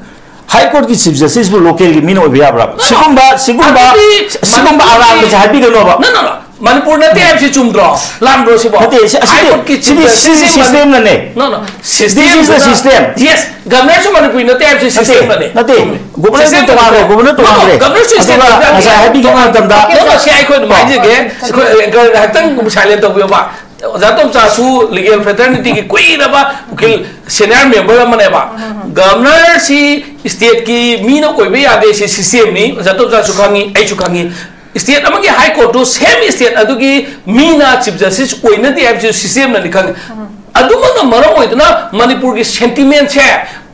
ꯍꯥꯏ ꯀꯣꯔꯠꯀꯤ ꯆꯤꯐ ꯖꯁꯇꯤꯁꯄꯨ ꯂꯣꯀꯦꯜꯒꯤ ꯃꯤꯅ ꯑꯣꯏꯕ ꯌꯥꯕ꯭ꯔꯥ? ꯁꯤꯒꯨꯝꯕ, ꯁꯤꯒꯨꯝꯕ, ꯑꯗꯨꯗꯤ ꯁꯤꯒꯨꯝꯕ ꯃꯅꯤꯄꯨꯔꯒꯤ ꯑꯔꯥꯟꯕꯁꯦ ꯍꯥꯏꯕꯤꯒꯅꯣꯕ꯫ No, no, no. ꯃꯅꯤꯄꯨꯔ ꯅꯠꯇꯦ ꯍꯥꯏꯕꯁꯤ ꯆꯨꯝꯗ꯭ꯔꯣ? ꯂꯥꯟꯕ꯭ꯔꯣ ꯁꯤꯕꯣ? ꯅꯠꯇꯦ, ꯁꯤ, ꯑꯁꯤꯗꯤ, ꯍꯥꯏ ꯀꯣꯔꯠꯀꯤ ꯆꯤꯐ ꯁꯤꯗꯤ, ꯁꯤꯗꯤ ꯖꯁꯇꯤꯁꯁꯤ ꯃꯅꯤ-, ꯁꯤꯁꯇꯦꯝꯅꯅꯦ꯫ No, no. ꯁꯤꯁꯇꯦꯝꯗꯨꯅ, this is the system. Yes, ꯒꯕꯔꯅꯔꯁꯨ ꯃꯅꯤꯄꯨꯔꯤ ꯅꯠꯇꯦ ꯍꯥꯏꯕꯁꯤ ꯅꯠꯇꯦ, ꯁꯤꯁꯇꯦꯝꯅꯅꯦ꯫ ꯅꯠꯇꯦ. ꯆꯨꯝꯃꯤ. ꯒꯕꯔꯅꯔꯁꯨ ꯁꯤꯁꯇꯦꯝ ꯇꯣꯉꯥꯟꯈ꯭ꯔꯦ, ꯅꯠꯇꯦ꯫ Governor No, no, ꯇꯣꯉꯥꯟꯈ꯭ꯔꯦ꯫ ꯒꯕꯔꯅꯔꯁꯨ ꯑꯗꯨꯒ ꯁꯤꯁꯇꯦꯝ ꯅꯠꯇꯦ꯫ ꯉꯁꯥꯏ ꯍꯥꯏꯕꯤꯈꯤꯕ ꯃꯇꯝꯗ No, no, ꯁꯤ ꯑꯩꯈꯣꯏ ꯑꯗꯨꯝ ꯍꯥꯏꯖꯒꯦ꯫ ꯑꯩꯈꯣꯏ ꯑꯦꯡꯀꯔ ꯉꯥꯏꯍꯥꯛꯇꯪ silent ꯇꯧꯕꯤꯌꯣꯕ꯫ ꯑꯣꯖꯥ ꯇꯣꯝꯆꯥꯁꯨ ꯂꯤꯒꯦꯜ ꯐ꯭ꯔꯦꯇꯔꯅꯤꯇꯤꯒꯤ ꯀꯨꯏꯔꯕ ꯎꯀꯤꯜ ꯁꯦꯅꯤꯌꯔ ꯃꯦꯝꯕꯔ ꯑꯃꯅꯦꯕ꯫ ꯒꯕꯔꯅꯔꯁꯤ ꯁ꯭ꯇꯦꯠꯀꯤ ꯃꯤꯅ ꯑꯣꯏꯕ ꯌꯥꯗꯦ, ꯁꯤ ꯁꯤꯁꯇꯦꯝꯅꯤ꯫ ꯑꯣꯖꯥ ꯇꯣꯝꯆꯥꯁꯨ ꯈꯪꯉꯤ, ꯑꯩꯁꯨ ꯈꯪꯉꯤ꯫ ꯁ꯭ꯇꯦꯠ ꯑꯃꯒꯤ ꯍꯥꯏ ꯀꯣꯔꯠꯇꯨ ꯁꯦꯝ ꯁ꯭ꯇꯦꯠ ꯑꯗꯨꯒꯤ ꯃꯤꯅ ꯆꯤꯐ ꯖꯁꯇꯤꯁ ꯑꯣꯏꯅꯗꯦ ꯍꯥꯏꯕꯁꯤ ꯁꯤꯁꯇꯦꯝꯅꯅꯤ ꯈꯪꯉꯤ꯫ ꯑꯗꯨꯃꯛꯅ ꯃꯔꯝ ꯑꯣꯏꯗꯨꯅ ꯃꯅꯤꯄꯨꯔꯒꯤ ꯁꯦꯟꯇꯤꯃꯦꯟꯁꯦ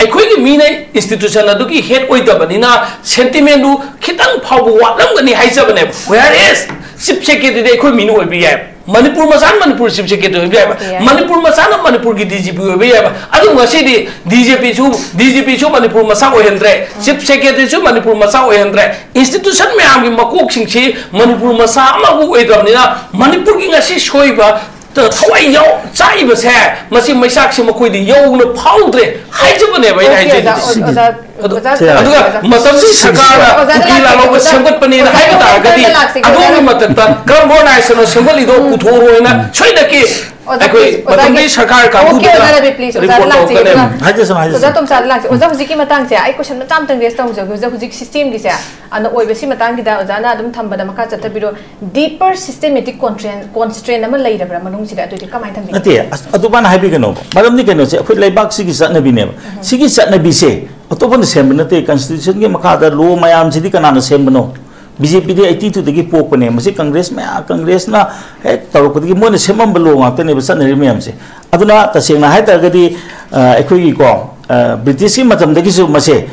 ꯑꯩꯈꯣꯏꯒꯤ ꯃꯤꯅ ꯏꯟꯁꯇꯤꯇ꯭ꯌꯨꯁꯟ ꯑꯗꯨꯒꯤ ꯍꯦꯗ ꯑꯣꯏꯗꯕꯅꯤꯅ ꯁꯦꯟꯇꯤꯃꯦꯟꯗꯨ ꯈꯤꯇꯪ ꯐꯥꯎꯕ ꯋꯥꯠꯂꯝꯒꯅꯤ ꯍꯥꯏꯖꯕꯅꯦꯕ꯫ Whereas ꯆꯤꯐ ꯁꯦꯀ꯭ꯔꯦꯇꯔꯤꯗꯤ ꯑꯩꯈꯣꯏ ꯃꯤꯅ ꯑꯣꯏꯕ ꯌꯥꯏ꯫ ꯃꯅꯤꯄꯨꯔ ꯃꯆꯥꯅ ꯃꯅꯤꯄꯨꯔ ꯆꯤꯐ ꯁꯦꯀ꯭ꯔꯦꯇꯔꯤ ꯑꯣꯏꯕ ꯌꯥꯏꯕ꯫ ꯑꯣꯏꯕ ꯌꯥꯏ꯫ ꯃꯅꯤꯄꯨꯔ ꯃꯆꯥꯅ ꯃꯅꯤꯄꯨꯔꯒꯤ ꯗꯤ ꯖꯤ ꯄꯤ ꯑꯣꯏꯕ ꯌꯥꯏꯕ꯫ ꯑꯗꯨ ꯉꯁꯤꯗꯤ ꯗꯤ ꯖꯤ ꯄꯤꯁꯨ, ꯗꯤ ꯖꯤ ꯄꯤꯁꯨ ꯃꯅꯤꯄꯨꯔ ꯃꯆꯥ ꯑꯣꯏꯍꯟꯗ꯭ꯔꯦ, ꯆꯤꯐ ꯁꯦꯀ꯭ꯔꯦꯇꯔꯤꯁꯨ ꯃꯅꯤꯄꯨꯔ ꯃꯆꯥ ꯑꯣꯏꯍꯟꯗ꯭ꯔꯦ꯫ ꯏꯟꯁꯇꯤꯇ꯭ꯌꯨꯁꯟ ꯃꯌꯥꯝꯒꯤ ꯃꯀꯣꯛꯁꯤꯡꯁꯤ ꯃꯅꯤꯄꯨꯔ ꯃꯆꯥ ꯑꯃꯕꯨ ꯑꯣꯏꯗ꯭ꯔꯕꯅꯤꯅ ꯃꯅꯤꯄꯨꯔꯒꯤ ꯉꯁꯤ ꯁꯣꯏꯕ ꯊꯋꯥꯏ ꯌꯥꯎ ꯆꯥꯛꯏꯕꯁꯦ, ꯃꯁꯤ ꯃꯩꯆꯥꯛꯁꯤ ꯃꯈꯣꯏꯗꯤ ꯌꯧꯅ ꯐꯥꯎꯗ꯭ꯔꯦ ꯍꯥꯏꯖꯕꯅꯦꯕ ꯑꯩꯅ ꯑꯣꯀꯦ, ꯑꯣꯖꯥ, ꯍꯥꯏꯖꯔꯤꯕꯗꯤ꯫ ꯑꯣꯖꯥ, ꯑꯣꯖꯥ, ꯑꯗꯨꯒ ꯑꯣꯖꯥ, ꯃꯇꯝꯗꯨꯒꯤ ꯁꯔꯀꯥꯔꯅ ꯑꯣꯖꯥ ꯎꯀꯤꯜ ꯂꯥꯛꯂꯧꯕ ꯁꯦꯝꯒꯠꯄꯅꯦꯅ ꯍꯥꯏꯕ ꯇꯥꯔꯒꯗꯤ ꯂꯥꯛꯁꯦ, ꯑꯗꯣꯝꯒꯤ ꯃꯊꯛꯇ ꯀꯔꯝꯕ ꯑꯣꯔꯒꯅꯥꯏꯖꯦꯁꯟꯅꯣ ꯁꯦꯝꯒꯠꯂꯤꯗꯣ ꯄꯨꯊꯣꯛꯑꯣꯅ ꯁꯣꯏꯗꯅꯀꯤ ꯑꯣꯖꯥ, ꯑꯩꯈꯣꯏ please, ꯑꯣꯖꯥꯒꯤ ꯃꯇꯝꯗꯨꯒꯤ ꯁꯔꯀꯥꯔ ꯑꯣꯀꯦ, ꯀꯥꯡꯕꯨꯗꯨꯗ ꯑꯣꯖꯥ ꯔꯕꯤ, please, ꯑꯣꯖꯥꯗ report ꯂꯥꯛꯆꯒꯦ, ꯇꯧꯔꯛꯀꯅꯦꯕ꯫ ꯑꯗꯨꯒ ꯍꯥꯏꯖꯁꯅꯨ, ꯍꯥꯏꯖꯁꯅꯨ꯫ ꯑꯣꯖꯥ ꯇꯣꯝꯆꯥꯗ ꯂꯥꯛꯆꯒꯦ꯫ ꯑꯣꯖꯥ, ꯍꯧꯖꯤꯛꯀꯤ ꯃꯇꯥꯡꯁꯦ ꯑꯩ question ꯃꯆꯥ ꯑꯝꯇꯪ raise ꯇꯧꯖꯒꯦ꯫ ꯑꯣꯖꯥ, ꯍꯧꯖꯤꯛ systemꯒꯤꯁꯦ, ꯑꯅ ꯑꯣꯏꯕ ꯁꯤ ꯃꯇꯥꯡꯒꯤꯗ ꯑꯣꯖꯥꯅ ꯑꯗꯨꯝ ꯊꯝꯕꯗ ꯃꯈꯥ ꯆꯠꯊꯕꯤꯔꯣ꯫ Deeper systematic constraint, constraint ꯑꯃ ꯂꯩꯔꯕ꯭ꯔꯥ ꯃꯅꯨꯡꯁꯤꯗ? ꯑꯗꯨꯗꯤ ꯀꯃꯥꯏꯅ ꯊꯝꯕꯤꯒꯦ? ꯅꯠꯇꯦ, ꯑꯁ, ꯑꯗꯨꯃꯥꯏꯅ ꯍꯥꯏꯕꯤꯒꯅꯣꯕ꯫ ꯃꯔꯝꯗꯤ ꯀꯩꯅꯣꯁꯦ, ꯑꯩꯈꯣꯏ ꯂꯩꯕꯥꯛꯁꯤꯒꯤ ꯆꯠꯅꯕꯤꯅꯦꯕ꯫ ꯁꯤꯒꯤ ꯆꯠꯅꯕꯤꯁꯦ ꯑꯇꯣꯞꯄꯅ ꯁꯦꯝꯕ ꯅꯠꯇꯦ꯫ Constitutionꯒꯤ ꯃꯈꯥꯗ law ꯃꯌꯥꯝꯁꯤꯗꯤ ꯀꯅꯥꯅ ꯁꯦꯝꯕꯅꯣ? BJPꯗꯤ eighty twoꯗꯒꯤ ꯄꯣꯛꯄꯅꯦ꯫ ꯃꯁꯤ Congress ꯃꯌꯥꯝ, Congressꯅ ꯍꯦꯛ ꯇꯧꯔꯛꯄꯗꯒꯤ ꯃꯣꯏꯅ ꯁꯦꯝꯃꯝꯕ law ꯉꯥꯛꯇꯅꯦꯕ ꯆꯠꯅꯔꯤꯕ ꯃꯌꯥꯝꯁꯦ꯫ ꯑꯗꯨꯅ ꯇꯁꯦꯡꯅ ꯍꯥꯏ ꯇꯥꯔꯒꯗꯤ, ꯑ, ꯑꯩꯈꯣꯏꯒꯤꯀꯣ, ꯑ, Britishꯀꯤ ꯃꯇꯝꯗꯒꯤꯁꯨ ꯃꯁꯦ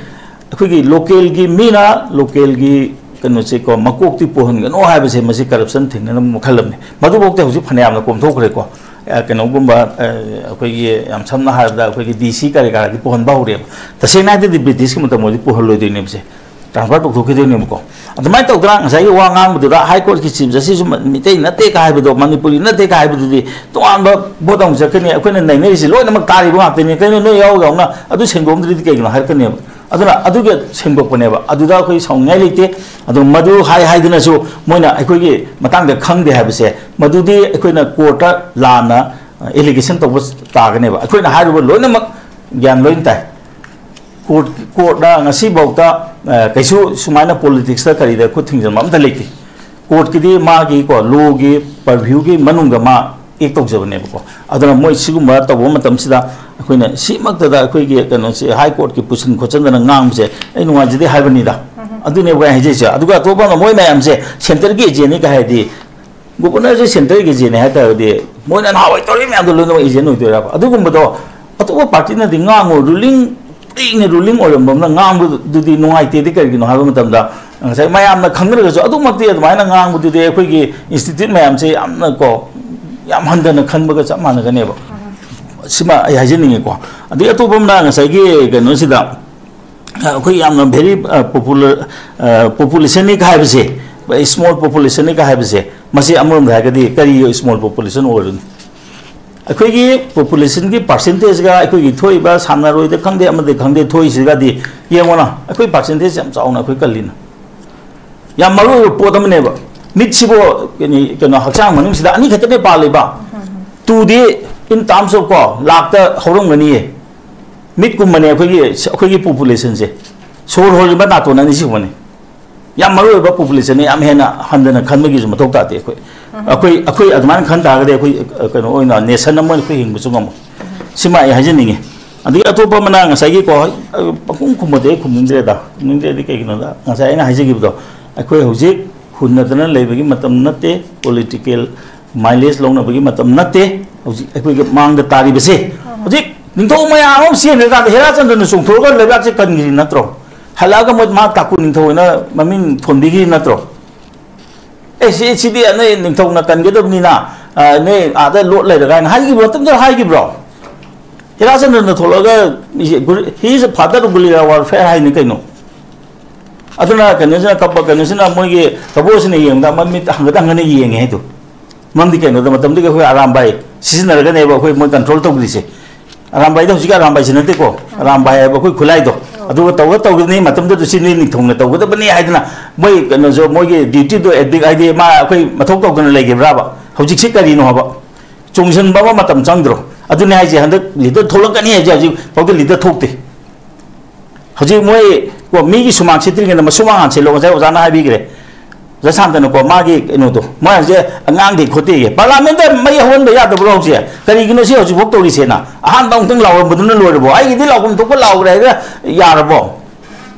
ꯑꯩꯈꯣꯏꯒꯤ localꯒꯤ ꯃꯤꯅ localꯒꯤ ꯀꯩꯅꯣꯁꯦꯀꯣ, ꯃꯀꯣꯛꯇꯤ ꯄꯨꯍꯟꯒꯅꯨ ꯍꯥꯏꯕꯁꯦ, ꯃꯁꯤ corruption ꯊꯦꯡꯅꯅꯕ ꯃꯈꯜ ꯑꯃꯅꯤ꯫ ꯃꯗꯨꯐꯥꯎꯗ ꯍꯧꯖꯤꯛ ꯐꯅꯌꯥꯝꯅ ꯀꯣꯝꯊꯣꯛꯈ꯭ꯔꯦꯀꯣ꯫ ꯑ, ꯀꯩꯅꯣꯒꯨꯝꯕ, ꯑ, ꯑꯩꯈꯣꯏꯒꯤ ꯌꯥꯝ ꯁꯝꯅ ꯍꯥꯏꯔꯕꯗ ꯑꯩꯈꯣꯏꯒꯤ DC ꯀꯔꯤ ꯀꯔꯥꯗꯤ ꯄꯨꯍꯟꯕ ꯍꯧꯔꯦꯕ꯫ ꯇꯁꯦꯡꯅ ꯍꯥꯏꯔꯗꯤ Britishꯀꯤ ꯃꯇꯝ ꯑꯣꯏꯔꯗꯤ ꯄꯨꯍꯜꯂꯣꯏꯗꯣꯏꯅꯦꯕꯁꯦ, transfer ꯇꯧꯊꯣꯛꯈꯤꯗꯣꯏꯅꯦꯕꯀꯣ꯫ ꯑꯗꯨꯃꯥꯏꯅ ꯇꯧꯗꯅ ꯉꯁꯥꯏꯒꯤ ꯋꯥ ꯉꯥꯡꯕꯗꯨꯗ High Courtꯀꯤ Chief Justiceꯁꯨ ꯃ-, ꯃꯤꯇꯩ ꯅꯠꯇꯦꯒ ꯍꯥꯏꯕꯗꯣ, ꯃꯅꯤꯄꯨꯔꯤ ꯅꯠꯇꯦꯒ ꯍꯥꯏꯕꯗꯨꯗꯤ ꯇꯣꯉꯥꯟꯕ ꯄꯣꯠ ꯑꯃꯨꯛ ꯆꯠꯀꯅꯤ꯫ ꯑꯩꯈꯣꯏꯅ ꯅꯩꯅꯔꯤꯁꯦ ꯂꯣꯏꯅꯃꯛ ꯇꯥꯔꯤꯕ ꯉꯥꯛꯇꯅꯤ, ꯀꯩꯅꯣ ꯅꯣꯏ ꯌꯥꯎ ꯌꯥꯎꯅ ꯑꯗꯨ ꯁꯦꯡꯗꯣꯛꯑꯝꯗ꯭ꯔꯗꯤ ꯀꯩꯒꯤꯅꯣ ꯍꯥꯏꯔꯛꯀꯅꯦꯕ꯫ ꯑꯗꯨꯅ ꯑꯗꯨꯒꯤ ꯁꯦꯡꯗꯣꯛꯄꯅꯦꯕ꯫ ꯑꯗꯨꯗ ꯑꯩꯈꯣꯏ ꯁꯥꯎꯅꯤꯡꯉꯥꯏ ꯂꯩꯇꯦ꯫ ꯑꯗꯣ ꯃꯗꯨ ꯍꯥꯏ ꯍꯥꯏꯗꯅꯁꯨ ꯃꯣꯏꯅ ꯑꯩꯈꯣꯏꯒꯤ ꯃꯇꯥꯡꯗ ꯈꯪꯗꯦ ꯍꯥꯏꯕꯁꯦ, ꯃꯗꯨꯗꯤ ꯑꯩꯈꯣꯏꯅ courtꯇ ꯂꯥꯟꯅ allegation ꯇꯧꯕ ꯇꯥꯒꯅꯦꯕ꯫ ꯑꯩꯈꯣꯏꯅ ꯍꯥꯏꯔꯨꯕ ꯂꯣꯏꯅꯃꯛ ꯒ꯭ꯌꯥꯟ ꯂꯣꯏꯅ ꯇꯥꯏ꯫ Court, courtꯅ ꯉꯁꯤꯐꯥꯎꯗ, ꯑ, ꯀꯩꯁꯨ ꯁꯨꯃꯥꯏꯅ politicsꯇ ꯀꯔꯤꯗ ꯈꯨꯠ ꯊꯤꯡꯖꯤꯟꯕ ꯑꯝꯇ ꯂꯩꯇꯦ꯫ Courtꯀꯤꯗꯤ ꯃꯥꯒꯤ ꯀꯣ, lawꯒꯤ purviewꯒꯤ ꯃꯅꯨꯡꯗ ꯃꯥ act ꯇꯧꯖꯕꯅꯦꯕꯀꯣ꯫ ꯑꯗꯨꯅ ꯃꯣꯏ ꯁꯤꯒꯨꯝꯕ ꯇꯧꯕ ꯃꯇꯝꯁꯤꯗ ꯑꯩꯈꯣꯏꯅ ꯁꯤꯃꯛꯇꯗ ꯑꯩꯈꯣꯏꯒꯤ ꯀꯩꯅꯣꯁꯦ, High Courtꯀꯤ ꯄꯨꯁꯤꯟ ꯈꯣꯠꯆꯤꯟꯗꯅ ꯉꯥꯡꯕꯁꯦ ꯑꯩ ꯅꯨꯡꯉꯥꯏꯖꯗꯦ ꯍꯥꯏꯕꯅꯤꯗ꯫ ꯑꯗꯨꯅꯦꯕ ꯑꯩ ꯍꯥꯏꯖꯩꯁꯦ꯫ ꯑꯗꯨꯒ ꯑꯇꯣꯞꯄ ꯑꯃ, ꯃꯣꯏ ꯃꯌꯥꯝꯁꯦ centreꯒꯤ agentꯅꯤ ꯀꯥꯏ ꯍꯥꯏꯔꯗꯤ, Governorꯁꯦ centreꯒꯤ agentꯅꯤ ꯍꯥꯏ ꯇꯥꯔꯒꯗꯤ ꯃꯣꯏꯅ ꯅꯍꯥꯟꯋꯥꯏ ꯇꯧꯔꯤ ꯃꯌꯥꯝꯗꯣ ꯂꯣꯏꯅꯃꯛ agent ꯑꯣꯏꯗꯣꯏꯔꯕ? ꯑꯗꯨꯒꯨꯝꯕꯗꯣ ꯑꯇꯣꯞꯄ partyꯅꯗꯤ ꯉꯥꯡꯉꯣ, ruling, ꯄꯤꯛꯅ ruling ꯑꯣꯏꯔꯝꯕ ꯑꯃꯅ ꯉꯥꯡꯕꯗꯨꯗꯤ ꯅꯨꯡꯉꯥꯏꯇꯦꯗꯤ ꯀꯔꯤꯒꯤꯅꯣ ꯍꯥꯏꯕ ꯃꯇꯝꯗ, ꯉꯁꯥꯏ ꯃꯌꯥꯝꯅ ꯈꯪꯅꯔꯒꯁꯨ ꯑꯗꯨꯃꯛꯇꯤ ꯑꯗꯨꯃꯥꯏꯅ ꯉꯥꯡꯕꯗꯨꯗꯤ ꯑꯩꯈꯣꯏꯒꯤ institute ꯃꯌꯥꯝꯁꯦ ꯌꯥꯝꯅ ꯀꯣ, ꯌꯥꯝ ꯍꯟꯊꯅ ꯈꯟꯕꯒ ꯆꯞ ꯃꯥꯟꯅꯒꯅꯦꯕ꯫ ꯁꯤꯃ ꯑꯩ ꯍꯥꯏꯖꯅꯤꯡꯉꯤꯀꯣ꯫ ꯑꯗꯩ ꯑꯇꯣꯞꯄ ꯑꯃꯅ ꯉꯁꯥꯏꯒꯤ ꯀꯩꯅꯣꯁꯤꯗ, ꯑꯩꯈꯣꯏ ꯌꯥꯝꯅ very, ꯑ, popular, ꯑ, populationꯅꯤ ꯀꯥꯏ ꯍꯥꯏꯕꯁꯦ, small populationꯅꯤ ꯀꯥꯏ ꯍꯥꯏꯕꯁꯦ, ꯃꯁꯤ ꯑꯃꯔꯣꯝꯗ ꯍꯥꯏꯔꯒꯗꯤ ꯀꯔꯤꯒꯤ small population ꯑꯣꯏꯔꯨꯅꯤ? ꯑꯩꯈꯣꯏꯒꯤ populationꯒꯤ percentageꯒ ꯑꯩꯈꯣꯏꯒꯤ ꯊꯣꯛꯏꯕ ꯁꯥꯟꯅꯔꯣꯏꯗ ꯈꯪꯗꯦ, ꯑꯃꯗ ꯈꯪꯗꯦ, ꯊꯣꯛꯏꯁꯤꯒꯗꯤ ꯌꯦꯡꯉꯣꯅ, ꯑꯩꯈꯣꯏ percentage ꯌꯥꯝ ꯆꯥꯎꯅ ꯑꯩꯈꯣꯏ ꯀꯜꯂꯤꯅ꯫ ꯌꯥꯝ ꯃꯔꯨ ꯑꯣꯏꯕ ꯄꯣꯠ ꯑꯃꯅꯦꯕ꯫ ꯃꯤꯠꯁꯤꯕꯨ ꯀꯩꯅꯣ, ꯀꯩꯅꯣ, ꯍꯛꯆꯥꯡ ꯃꯅꯨꯡꯁꯤꯗ ꯑꯅꯤꯈꯛꯇꯅꯦ ꯄꯥꯜꯂꯤꯕ꯫ ꯇꯨꯗꯤ in terms of ꯀꯣ, ꯂꯥꯛꯇ ꯍꯧꯔꯝꯒꯅꯤꯌꯦ꯫ ꯃꯤꯠꯀꯨꯝꯕꯅꯦ ꯑꯩꯈꯣꯏꯒꯤ, ꯑꯩꯈꯣꯏꯒꯤ populationꯁꯦ꯫ ꯁꯣꯔ ꯍꯣꯜꯂꯤꯕ ꯅꯥꯇꯣꯟ ꯑꯅꯤꯁꯤꯒꯨꯝꯕꯅꯤ꯫ ꯌꯥꯝ ꯃꯔꯨ ꯑꯣꯏꯕ populationꯅꯤ, ꯌꯥꯝ ꯍꯦꯟꯅ ꯍꯟꯊꯅ ꯈꯟꯕꯒꯤꯁꯨ ꯃꯊꯧ ꯇꯥꯗꯦ ꯑꯩꯈꯣꯏ꯫ ꯑꯩꯈꯣꯏ, ꯑꯩꯈꯣꯏ ꯑꯗꯨꯃꯥꯏꯅ ꯈꯟ ꯇꯥꯔꯒꯗꯤ ꯑꯩꯈꯣꯏ, ꯑ, ꯀꯩꯅꯣ ꯑꯣꯏꯅ nation ꯑꯃ ꯑꯣꯏꯅ ꯑꯩꯈꯣꯏ ꯍꯤꯡꯕꯁꯨ ꯉꯝꯃꯣꯏ꯫ ꯁꯤꯃ ꯑꯩ ꯍꯥꯏꯖꯅꯤꯡꯉꯤ꯫ ꯑꯗꯒꯤ ꯑꯇꯣꯞꯄ ꯑꯃꯅ ꯉꯁꯥꯏꯒꯤꯀꯣ, ꯑ, ꯄꯪꯈꯨꯝ ꯈꯨꯝꯕꯗꯤ ꯑꯩ ꯈꯨꯝꯅꯤꯡꯗ꯭ꯔꯦꯗ꯫ ꯈꯨꯝꯅꯤꯡꯗ꯭ꯔꯦꯗꯤ ꯀꯩꯒꯤꯅꯣꯗ, ꯉꯁꯥꯏ ꯑꯩꯅ ꯍꯥꯏꯖꯈꯤꯕꯗꯣ, ꯑꯩꯈꯣꯏ ꯍꯧꯖꯤꯛ ꯍꯨꯟꯅꯗꯅ ꯂꯩꯕꯒꯤ ꯃꯇꯝ ꯅꯠꯇꯦ, political mileage ꯂꯧꯅꯕꯒꯤ ꯃꯇꯝ ꯅꯠꯇꯦ꯫ ꯍꯧꯖꯤꯛ ꯑꯩꯈꯣꯏꯒꯤ ꯃꯥꯡꯗ ꯇꯥꯔꯤꯕꯁꯦ, ꯍꯧꯖꯤꯛ ꯅꯤꯡꯊꯧ ꯃꯌꯥꯝ ꯑꯃ ꯆꯦꯟꯈ꯭ꯔꯀꯥꯟꯗ ꯍꯦꯔꯥꯆꯟꯗ꯭ꯔꯅ ꯆꯣꯡꯊꯣꯔꯒ ꯂꯩꯕꯥꯛꯁꯦ ꯀꯟꯈ꯭ꯔꯤ ꯅꯠꯇ꯭ꯔꯣ? ꯍꯜꯂꯛꯑꯒ ꯃꯣꯏ ꯃꯥ ꯇꯥꯀꯨ ꯅꯤꯡꯊꯧ ꯑꯣꯏꯅ ꯃꯃꯤꯡ ꯊꯣꯟꯕꯤꯈꯤ ꯅꯠꯇ꯭ꯔꯣ? ꯑꯦ, ꯁꯤ, ꯁꯤꯗꯤ ꯅꯣꯏ ꯅꯤꯡꯊꯧꯅ ꯀꯟꯒꯗꯕꯅꯤꯅ, ꯑ, ꯅꯣꯏ ꯑꯥꯗ ꯂꯣꯠ ꯂꯩꯔꯒ ꯍꯥꯏꯅ ꯍꯥꯏꯈꯤꯕ꯭ꯔꯣ? ꯃꯇꯝꯗꯨꯗ ꯍꯥꯏꯈꯤꯕ꯭ꯔꯣ? ꯍꯦꯔꯥꯆꯟꯗ꯭ꯔꯅ ꯊꯣꯛꯂꯛꯑꯒ, "He is a father of guerrilla warfare" ꯍꯥꯏꯅꯤ ꯀꯩꯅꯣ꯫ ꯑꯗꯨꯅ ꯀꯩꯅꯣꯁꯤꯅ, ꯀꯞꯄ ꯀꯩꯅꯣꯁꯤꯅ, ꯃꯣꯏꯒꯤ ꯀꯕꯣꯁꯤꯅ ꯌꯦꯡꯕꯗ ꯃꯃꯤꯠ ꯍꯪꯒꯠ ꯍꯪꯒꯠꯅ ꯌꯦꯡꯉꯦ ꯍꯥꯏꯗꯣ꯫ ꯃꯔꯝꯗꯤ ꯀꯩꯅꯣꯗ, ꯃꯇꯝꯗꯨꯒꯤ ꯑꯩꯈꯣꯏ ꯑꯔꯥꯝꯕꯥꯏ ꯁꯤꯖꯤꯟꯅꯔꯒꯅꯦꯕ ꯑꯩꯈꯣꯏ ꯃꯣꯏ control ꯇꯧꯈ꯭ꯔꯤꯁꯦ꯫ ꯑꯔꯥꯝꯕꯥꯏꯗ ꯍꯧꯖꯤꯛꯀꯤ ꯑꯔꯥꯝꯕꯥꯏꯁꯤ ꯅꯠꯇꯦꯀꯣ, ꯑꯔꯥꯝꯕꯥꯏ ꯍꯥꯏꯕ ꯑꯩꯈꯣꯏ ꯈꯨꯠꯂꯥꯏꯗꯣ꯫ ꯑꯗꯨꯒ ꯇꯧꯒ ꯇꯧꯈꯤꯕꯅꯤ, ꯃꯇꯝꯗꯨꯗ ꯁꯤ ꯅꯣꯏ ꯅꯤꯡꯊꯧꯅ ꯇꯧꯒꯗꯕꯅꯤ ꯍꯥꯏꯗꯅ ꯃꯣꯏ ꯀꯩꯅꯣꯁꯨ, ꯃꯣꯏꯒꯤ dutyꯗꯣ ꯑꯦꯗꯤꯛ ꯍꯥꯏꯗꯤ ꯃꯥ ꯑꯩꯈꯣꯏ ꯃꯊꯧ ꯇꯧꯗꯅ ꯂꯩꯈꯤꯕ꯭ꯔꯥꯕ? ꯍꯧꯖꯤꯛꯁꯤ ꯀꯔꯤꯅꯣ ꯍꯥꯏꯕ? ꯆꯣꯡꯁꯤꯟꯕ ꯑꯃ ꯃꯇꯝ ꯆꯪꯗ꯭ꯔꯣ? ꯑꯗꯨꯅꯤ ꯍꯥꯏꯁꯦ, ꯍꯟꯗꯛ leader ꯊꯣꯛꯂꯛꯀꯅꯤ ꯍꯥꯏꯁꯦ ꯍꯧꯖꯤꯛ ꯐꯥꯎꯗ leader ꯊꯣꯛꯇꯦ꯫ ꯍꯧꯖꯤꯛ ꯃꯣꯏ ꯀꯣ, ꯃꯤꯒꯤ ꯁꯨꯃꯥꯡ ꯁꯤꯠꯇ꯭ꯔꯤꯉꯩꯗ ꯃꯁꯨꯃꯥꯡ ꯍꯥꯟꯅ ꯁꯤꯠꯂꯣ, ꯉꯁꯥꯏ ꯑꯣꯖꯥꯅ ꯍꯥꯏꯕꯤꯈ꯭ꯔꯦ꯫ ꯑꯣꯖꯥ ꯁꯥꯟꯇꯅꯀꯣ, ꯃꯥꯒꯤ ꯀꯩꯅꯣꯗꯣ, ꯃꯣꯏ ꯍꯧꯖꯤꯛ ꯑꯉꯥꯡꯗꯤ ꯈꯣꯠꯇꯦꯌꯦ꯫ Parliamentꯇ ꯃꯩ ꯍꯧꯍꯟꯕ ꯌꯥꯗꯕ꯭ꯔꯣ ꯍꯧꯖꯤꯛ? ꯀꯔꯤꯒꯤꯅꯣ ꯁꯤ ꯍꯧꯖꯤꯛꯐꯥꯎ ꯇꯧꯔꯤꯁꯦꯅ? ꯑꯍꯥꯟꯕ ꯑꯃꯨꯛꯇꯪ ꯂꯥꯎꯔꯝꯕꯗꯨꯅ ꯂꯣꯏꯔꯕꯣ? ꯑꯩꯒꯤꯗꯤ ꯂꯥꯎꯐꯝ ꯊꯣꯛꯄ ꯂꯥꯎꯈ꯭ꯔꯦ ꯍꯥꯏꯔꯒ ꯌꯥꯔꯕꯣ?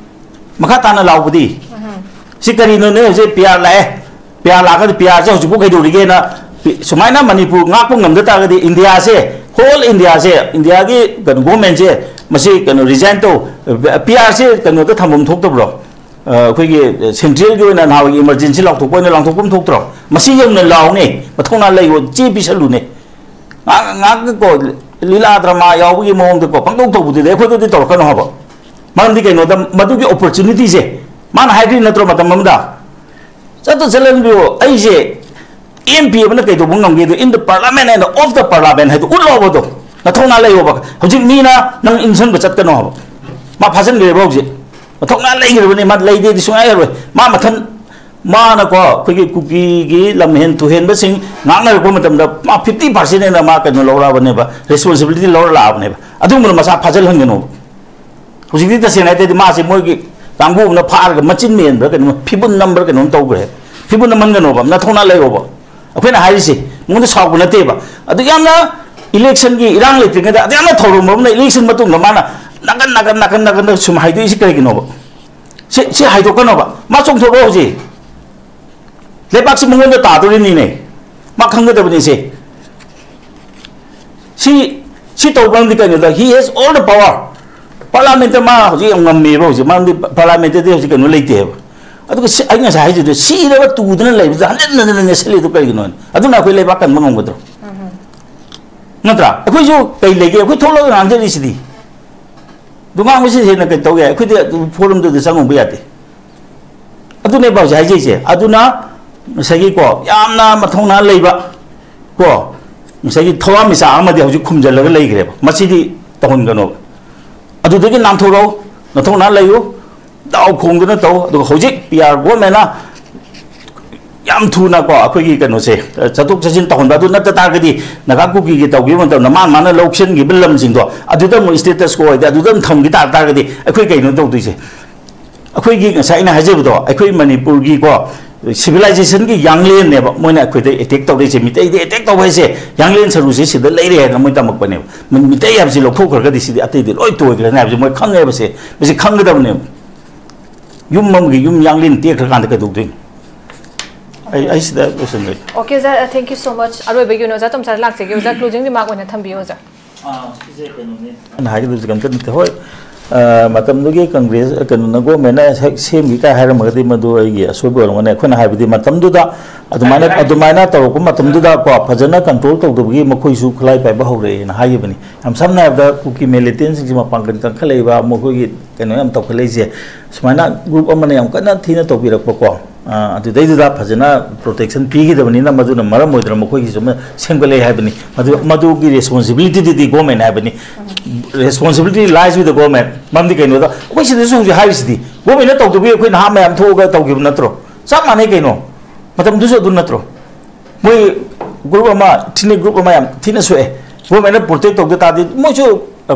ꯃꯈꯥ ꯇꯥꯅ ꯂꯥꯎꯕꯗꯤ? ꯁꯤ ꯀꯔꯤꯅꯣ ꯅꯣꯏ ꯍꯧꯖꯤꯛ P R ꯂꯥꯛꯑꯦ, P R ꯂꯥꯛꯑꯒꯗꯤ P Rꯁꯦ ꯍꯧꯖꯤꯛꯐꯥꯎ ꯀꯩꯗꯧꯔꯤꯒꯦꯅ? ꯁꯨꯃꯥꯏꯅ ꯃꯅꯤꯄꯨꯔ ꯉꯥꯛꯄ ꯉꯝꯗ ꯇꯥꯔꯒꯗꯤ ꯏꯟꯗꯤꯌꯥꯁꯦ, whole ꯏꯟꯗꯤꯌꯥꯁꯦ, ꯏꯟꯗꯤꯌꯥꯒꯤ ꯀꯩꯅꯣ governmentꯁꯦ, ꯃꯁꯤ ꯀꯩꯅꯣ resign ꯇꯧ꯫ P Rꯁꯦ ꯀꯩꯅꯣꯗ ꯊꯝꯐꯝ ꯊꯣꯛꯇꯕ꯭ꯔꯣ? ꯑ, ꯑꯩꯈꯣꯏꯒꯤ centralꯒꯤ ꯑꯣꯏꯅ ꯅꯍꯥꯟꯋꯥꯏꯒꯤ emergency ꯂꯥꯎꯊꯣꯛꯄ ꯑꯣꯏꯅ ꯂꯥꯎꯊꯣꯛꯐꯝ ꯊꯣꯛꯇ꯭ꯔꯣ? ꯃꯁꯤ ꯌꯧꯅ ꯂꯥꯎꯅꯦ, ꯃꯊꯧꯅꯥ ꯂꯩꯌꯣ, ꯆꯦ ꯄꯤꯁꯜꯂꯨꯅꯦ꯫ ꯉꯥꯏꯍꯥꯛ ꯉꯥꯏꯍꯥꯛꯇꯀꯣ, ꯂꯤꯂꯥ ꯗ꯭ꯔꯃꯥ ꯌꯥꯎꯕꯒꯤ ꯃꯑꯣꯡꯗꯀꯣ ꯄꯪꯇꯧ ꯇꯧꯕꯗꯨꯗꯤ ꯑꯩꯈꯣꯏꯗꯗꯤ ꯇꯧꯔꯛꯀꯅꯨ ꯍꯥꯏꯕ꯫ ꯃꯔꯝꯗꯤ ꯀꯩꯅꯣꯗ, ꯃꯗꯨꯒꯤ opportunityꯁꯦ ꯃꯥꯅ ꯍꯥꯏꯈ꯭ꯔꯤ ꯅꯠꯇ꯭ꯔꯣ ꯃꯇꯝ ꯑꯃꯗ? ꯆꯠꯇ ꯆꯠꯍꯟꯕꯤꯌꯣ꯫ ꯑꯩꯁꯦ M P ꯑꯃꯅ ꯀꯩꯗꯧꯕ ꯉꯝꯒꯦꯗꯣ, in the parliament and of the parliament ꯍꯥꯏꯗꯣ ꯎꯠꯂꯣꯕꯗꯣ꯫ ꯅꯊꯧꯅꯥ ꯂꯩꯌꯣꯕ꯫ ꯍꯧꯖꯤꯛ ꯃꯤꯅ ꯅꯪ ꯏꯟꯁꯤꯟꯕ ꯆꯠꯀꯅꯣ ꯍꯥꯏꯕ꯫ ꯃꯥ ꯐꯥꯖꯤꯟꯈ꯭ꯔꯦꯕ ꯍꯧꯖꯤꯛ꯫ ꯃꯊꯧꯅꯥ ꯂꯩꯈ꯭ꯔꯕꯅꯤ, ꯃꯥ ꯂꯩꯗꯦꯗꯤ ꯁꯨꯡꯌꯥ ꯌꯥꯔꯣꯏ꯫ ꯃꯥ ꯃꯊꯟ ꯃꯥꯅꯀꯣ ꯑꯩꯈꯣꯏꯒꯤ ꯀꯨꯀꯤꯒꯤ ꯂꯝꯍꯦꯟ ꯇꯨꯍꯦꯟꯕꯁꯤꯡ ꯉꯥꯡꯅꯔꯛꯄ ꯃꯇꯝꯗ ꯃꯥ ꯐꯤꯐꯇꯤ ꯄꯥꯔꯁꯦꯟ ꯍꯦꯟꯅ ꯃꯥ ꯀꯩꯅꯣ ꯂꯧꯔꯛꯑꯕꯅꯦꯕ, ꯔꯦꯁꯄꯣꯟꯁꯤꯕꯤꯂꯤꯇꯤ ꯂꯧꯔ ꯂꯥꯛꯑꯕꯅꯦꯕ꯫ ꯑꯗꯨꯒꯨꯝꯕꯗꯣ ꯃꯁꯥ ꯐꯥꯖꯤꯜꯍꯟꯒꯅꯣꯕ꯫ ꯍꯧꯖꯤꯛꯇꯤ ꯇꯁꯦꯡꯅ ꯍꯥꯏꯔꯗꯤ ꯃꯥꯁꯦ ꯃꯣꯏꯒꯤ ꯀꯥꯡꯕꯨ ꯑꯃꯅ ꯐꯥꯔꯒ ꯃꯆꯤꯟ ꯃꯦꯟꯕ꯭ꯔꯥ ꯀꯩꯅꯣ, ꯐꯤꯕꯨꯟ ꯅꯝꯕ꯭ꯔꯥ ꯀꯩꯅꯣꯝ ꯇꯧꯈ꯭ꯔꯦ꯫ ꯐꯤꯕꯨꯟ ꯅꯝꯍꯟꯒꯅꯣꯕ, ꯅꯊꯧꯅꯥ ꯂꯩꯌꯣꯕ꯫ ꯑꯩꯈꯣꯏꯅ ꯍꯥꯏꯔꯤꯁꯦ ꯃꯉꯣꯟꯗ ꯁꯥꯎꯕ ꯅꯠꯇꯦꯕ꯫ ꯑꯗꯨ ꯌꯥꯝꯅ ꯏꯂꯦꯛꯁꯟꯒꯤ ꯏꯔꯥꯡ ꯂꯩꯇ꯭ꯔꯤꯉꯩꯗ ꯑꯗꯨ ꯌꯥꯝꯅ ꯊꯧꯔꯝ ꯑꯃꯅ ꯏꯂꯦꯛꯁꯟ ꯃꯇꯨꯡꯗ ꯃꯥꯅ ꯅꯥꯀꯟ ꯅꯥꯀꯟ ꯅꯥꯀꯟ ꯅꯥꯀꯟꯗ ꯁꯨꯝ ꯍꯥꯏꯗꯣꯛꯏꯁꯤ ꯀꯔꯤꯒꯤꯅꯣꯕ? ꯁꯤ, ꯁꯤ ꯍꯥꯏꯗꯣꯛꯀꯅꯣꯕ꯫ ꯃꯥ ꯆꯣꯡꯊꯣꯛꯑꯣ ꯍꯧꯖꯤꯛ꯫ ꯂꯩꯕꯥꯛꯁꯤ ꯃꯉꯣꯟꯗ ꯇꯥꯗꯣꯔꯤꯅꯤꯅꯦ꯫ ꯃꯥ ꯈꯪꯒꯗꯕꯅꯤ ꯁꯦ꯫ ꯁꯤ, ꯁꯤ ꯇꯧꯕ ꯃꯔꯝꯗꯤ ꯀꯩꯅꯣꯗ, he has all the power꯫ ꯄꯥꯔꯂꯥꯃꯦꯟꯇ ꯃꯥ ꯍꯧꯖꯤꯛ ꯌꯥꯝ ꯉꯝꯃꯦꯕ ꯍꯧꯖꯤꯛ, ꯃꯔꯝꯗꯤ ꯄꯥꯔꯂꯥꯃꯦꯟꯇꯗꯤ ꯍꯧꯖꯤꯛ ꯀꯩꯅꯣ ꯂꯩꯇꯦꯕ꯫ ꯑꯗꯨꯒ ꯁꯤ, ꯑꯩ ꯉꯁꯥꯏ ꯍꯥꯏꯖꯗꯣ, ꯁꯤꯔꯕ ꯇꯨꯗꯅ ꯂꯩꯕꯗ ꯍꯟꯖꯤꯟ ꯍꯟꯖꯤꯟ ꯅꯦꯠꯁꯜꯂꯤꯗꯣ ꯀꯩꯒꯤꯅꯣ? ꯑꯗꯨꯅ ꯑꯩꯈꯣꯏ ꯂꯩꯕꯥꯛ ꯀꯟꯕ ꯉꯝꯒꯗ꯭ꯔꯣ? ꯅꯠꯇ꯭ꯔꯥ? ꯑꯩꯈꯣꯏꯁꯨ ꯀꯩ ꯂꯩꯒꯦ? ꯑꯩꯈꯣꯏ ꯊꯣꯛꯂꯒ ꯉꯥꯡꯖꯔꯤꯁꯤꯗꯤ꯫ ꯑꯗꯨ ꯉꯥꯡꯕꯁꯤ ꯍꯦꯟꯅ ꯀꯩ ꯇꯧ ꯌꯥꯏ? ꯑꯩꯈꯣꯏꯗꯤ ꯑꯗꯨ ꯐꯣꯔꯝꯗꯨꯗ ꯆꯪꯉꯨꯕ ꯌꯥꯗꯦ꯫ ꯑꯗꯨꯅꯦꯕ ꯍꯧꯖꯤꯛ ꯍꯥꯏꯖꯩꯁꯦ꯫ ꯑꯗꯨꯅ ꯉꯁꯥꯏꯒꯤꯀꯣ, ꯌꯥꯝꯅ ꯃꯊꯧꯅꯥ ꯂꯩꯕ ꯀꯣ, ꯉꯁꯥꯏꯒꯤ ꯊꯋꯥꯟꯃꯤꯆꯥꯛ ꯑꯃꯗꯤ ꯍꯧꯖꯤꯛ ꯈꯨꯝꯖꯤꯜꯂꯒ ꯂꯩꯈ꯭ꯔꯦꯕ꯫ ꯃꯁꯤꯗꯤ ꯇꯧꯍꯟꯒꯅꯣꯕ꯫ ꯑꯗꯨꯗꯒꯤ ꯅꯥꯟꯊꯣꯔꯛꯎ, ꯅꯊꯧꯅꯥ ꯂꯩꯌꯨ, ꯗꯥꯎ ꯈꯣꯡꯗꯨꯅ ꯇꯧ꯫ ꯑꯗꯨꯒ ꯍꯧꯖꯤꯛ ꯄꯤ ꯑꯥꯔ ꯒꯣꯔꯃꯦꯟꯅ ꯌꯥꯝ ꯊꯨꯅꯀꯣ ꯑꯩꯈꯣꯏꯒꯤ ꯀꯩꯅꯣꯁꯦ, ꯆꯠꯊꯣꯛ ꯆꯠꯁꯤꯟ ꯇꯧꯍꯟꯕ꯫ ꯑꯗꯨ ꯅꯠꯇ ꯇꯥꯔꯒꯗꯤ ꯅꯥꯒꯥ ꯀꯨꯀꯤꯒꯤ ꯇꯧꯈꯤꯕ ꯃꯇꯝꯗ ꯃꯥꯅ, ꯃꯥꯅ ꯂꯧꯁꯤꯟꯈꯤꯕ ꯂꯝꯁꯤꯡꯗꯣ ꯑꯗꯨꯗ ꯑꯃꯨꯛ ꯁ꯭ꯇꯦꯇꯁ ꯀꯣ ꯑꯣꯏꯗꯤ ꯑꯗꯨꯗ ꯑꯃꯨꯛ ꯊꯝꯈꯤ ꯇꯥ ꯇꯥꯔꯒꯗꯤ ꯑꯩꯈꯣꯏ ꯀꯩꯅꯣ ꯇꯧꯗꯣꯏꯁꯦ? ꯑꯩꯈꯣꯏꯒꯤ ꯉꯁꯥꯏ ꯑꯩꯅ ꯍꯥꯏꯖꯕꯗꯣ, ꯑꯩꯈꯣꯏ ꯃꯅꯤꯄꯨꯔꯒꯤꯀꯣ ꯁꯤꯚꯤꯂꯥꯏꯖꯦꯁꯟꯒꯤ ꯌꯥꯡꯂꯦꯟꯅꯦꯕ ꯃꯣꯏꯅ ꯑꯩꯈꯣꯏꯗ ꯑꯦꯇꯦꯛ ꯇꯧꯔꯛꯏꯁꯦ꯫ ꯃꯤꯇꯩꯗ ꯑꯦꯇꯦꯛ ꯇꯧꯕ ꯍꯥꯏꯁꯦ ꯌꯥꯡꯂꯦꯟ ꯁꯔꯨꯁꯦ ꯁꯤꯗ ꯂꯩꯔꯦ ꯍꯥꯏꯅ ꯃꯣꯏ ꯇꯝꯃꯛꯄꯅꯦꯕ꯫ ꯃꯤ-, ꯃꯤꯇꯩ ꯍꯥꯏꯕꯁꯤ ꯂꯧꯊꯣꯛꯈ꯭ꯔꯒꯗꯤ ꯁꯤꯗꯤ ꯑꯇꯩꯗꯤ ꯂꯣꯏ ꯇꯣꯏꯈ꯭ꯔꯅꯤ ꯍꯥꯏꯕꯁꯦ ꯃꯣꯏ ꯈꯪꯉꯦꯕꯁꯦ꯫ ꯃꯁꯤ ꯈꯪꯒꯗꯕꯅꯦꯕ꯫ ꯌꯨꯝ ꯑꯃꯒꯤ ꯌꯨꯝ ꯌꯥꯡꯂꯦꯟ ꯇꯦꯛꯈ꯭ꯔꯀꯥꯟꯗ ꯀꯩꯗꯧꯗꯣꯏꯅꯣ? ꯑꯩ, ꯑꯩ ꯁꯤꯗ ꯂꯣꯏꯁꯤꯟꯖꯔꯒꯦ꯫ Okay, sir, thank you so much. ꯑꯔꯣꯏꯕꯒꯤ ꯑꯣꯏꯅ ꯑꯣꯖꯥ ꯇꯣꯝꯆꯥꯗ ꯂꯥꯛꯆꯒꯦ꯫ ꯑꯣꯖꯥ, closing remark ꯑꯣꯏꯅ ꯊꯝꯕꯤꯌꯨ, ꯑꯣꯖꯥ꯫ ꯑꯥ, ꯁꯤꯁꯦ ꯀꯩꯅꯣꯅꯦ꯫ ꯑꯩꯅ ꯍꯥꯏꯒꯗꯕꯁꯦ ꯀꯩꯝꯇ ꯅꯠꯇꯦ꯫ ꯍꯣꯏ, ꯑ, ꯃꯇꯝꯗꯨꯒꯤ ꯀꯪꯒ꯭ꯔꯦꯁ, ꯀꯩꯅꯣꯅ, ꯒꯣꯔꯃꯦꯟꯅ ꯍꯦꯛ ꯁꯦꯝꯈꯤ ꯀꯥꯏ ꯍꯥꯏꯔꯝꯃꯒꯗꯤ ꯃꯗꯨ ꯑꯩꯒꯤ ꯑꯁꯣꯏꯕ ꯑꯣꯏꯔꯝꯒꯅꯤ꯫ ꯑꯩꯈꯣꯏꯅ ꯍꯥꯏꯕꯗꯤ ꯃꯇꯝꯗꯨꯗ ꯑꯗꯨꯃꯥꯏꯅ, ꯑꯗꯨꯃꯥꯏꯅ ꯇꯧꯔꯛꯄ ꯃꯇꯝꯗꯨꯗ ꯀꯣ, ꯐꯖꯅ ꯀꯟꯇ꯭ꯔꯣꯜ ꯇꯧꯗꯕꯒꯤ ꯃꯈꯣꯏꯁꯨ ꯈꯨꯠꯂꯥꯏ ꯄꯥꯏꯕ ꯍꯧꯔꯛꯑꯦꯅ ꯍꯥꯏꯈꯤꯕꯅꯤ꯫ ꯌꯥꯝ ꯁꯝꯅ ꯍꯥꯏꯔꯕꯗ ꯀꯨꯀꯤ ꯃꯤꯂꯤꯇꯦꯟꯁꯤꯡꯁꯤ ꯃꯄꯥꯡꯒꯜ ꯀꯟꯈꯠꯂꯛꯏꯕ, ꯃꯈꯣꯏꯒꯤ ꯀꯩꯅꯣ ꯌꯥꯝ ꯇꯧꯈꯠꯂꯛꯏꯁꯦ, ꯁꯨꯃꯥꯏꯅ ꯒ꯭ꯔꯨꯞ ꯑꯃꯅ ꯌꯥꯝ ꯀꯟꯅ ꯊꯤꯅ ꯇꯧꯕꯤꯔꯛꯄꯀꯣ, ꯑ, ꯑꯗꯨꯗꯩꯗꯨꯗ ꯐꯖꯅ ꯄ꯭ꯔꯣꯇꯦꯛꯁꯟ ꯄꯤꯈꯤꯗꯕꯅꯤꯅ ꯃꯗꯨꯅ ꯃꯔꯝ ꯑꯣꯏꯗꯨꯅ ꯃꯈꯣꯏꯒꯤꯁꯨ ꯑꯃ ꯁꯦꯝꯒꯠꯂꯛꯑꯦ ꯍꯥꯏꯕꯅꯤ꯫ ꯃꯗꯨ, ꯃꯗꯨꯒꯤ ꯔꯦꯁꯄꯣꯟꯁꯤꯕꯤꯂꯤꯇꯤꯗꯨꯗꯤ ꯒꯣꯔꯃꯦꯟ ꯍꯥꯏꯕꯅꯤ꯫ Responsibility lies with the government꯫ ꯃꯔꯝꯗꯤ ꯀꯩꯅꯣꯗ ꯑꯩꯈꯣꯏ ꯁꯤꯗꯁꯨ ꯍꯧꯖꯤꯛ ꯍꯥꯏꯔꯤꯁꯤꯗꯤ ꯒꯣꯔꯃꯦꯟꯅ ꯇꯧꯗꯕꯤ ꯑꯩꯈꯣꯏ ꯅꯍꯥ ꯃꯌꯥꯝ ꯊꯣꯛꯑꯒ ꯇꯧꯈꯤꯕ ꯅꯠꯇ꯭ꯔꯣ? ꯆꯞ ꯃꯥꯟꯅꯩ ꯀꯩꯅꯣ꯫ ꯃꯇꯝꯗꯨꯁꯨ ꯑꯗꯨ ꯅꯠꯇ꯭ꯔꯣ? ꯃꯣꯏ ꯒ꯭ꯔꯨꯞ ꯑꯃ, ꯊꯤꯅ ꯒ꯭ꯔꯨꯞ ꯑꯃ ꯌꯥꯝ ꯊꯤꯅ ꯁꯣꯛꯑꯦ꯫ ꯒꯣꯔꯃꯦꯟꯅ ꯄ꯭ꯔꯣꯇꯦꯛ ꯇꯧꯗ ꯇꯥꯔꯗꯤ ꯃꯣꯏꯁꯨ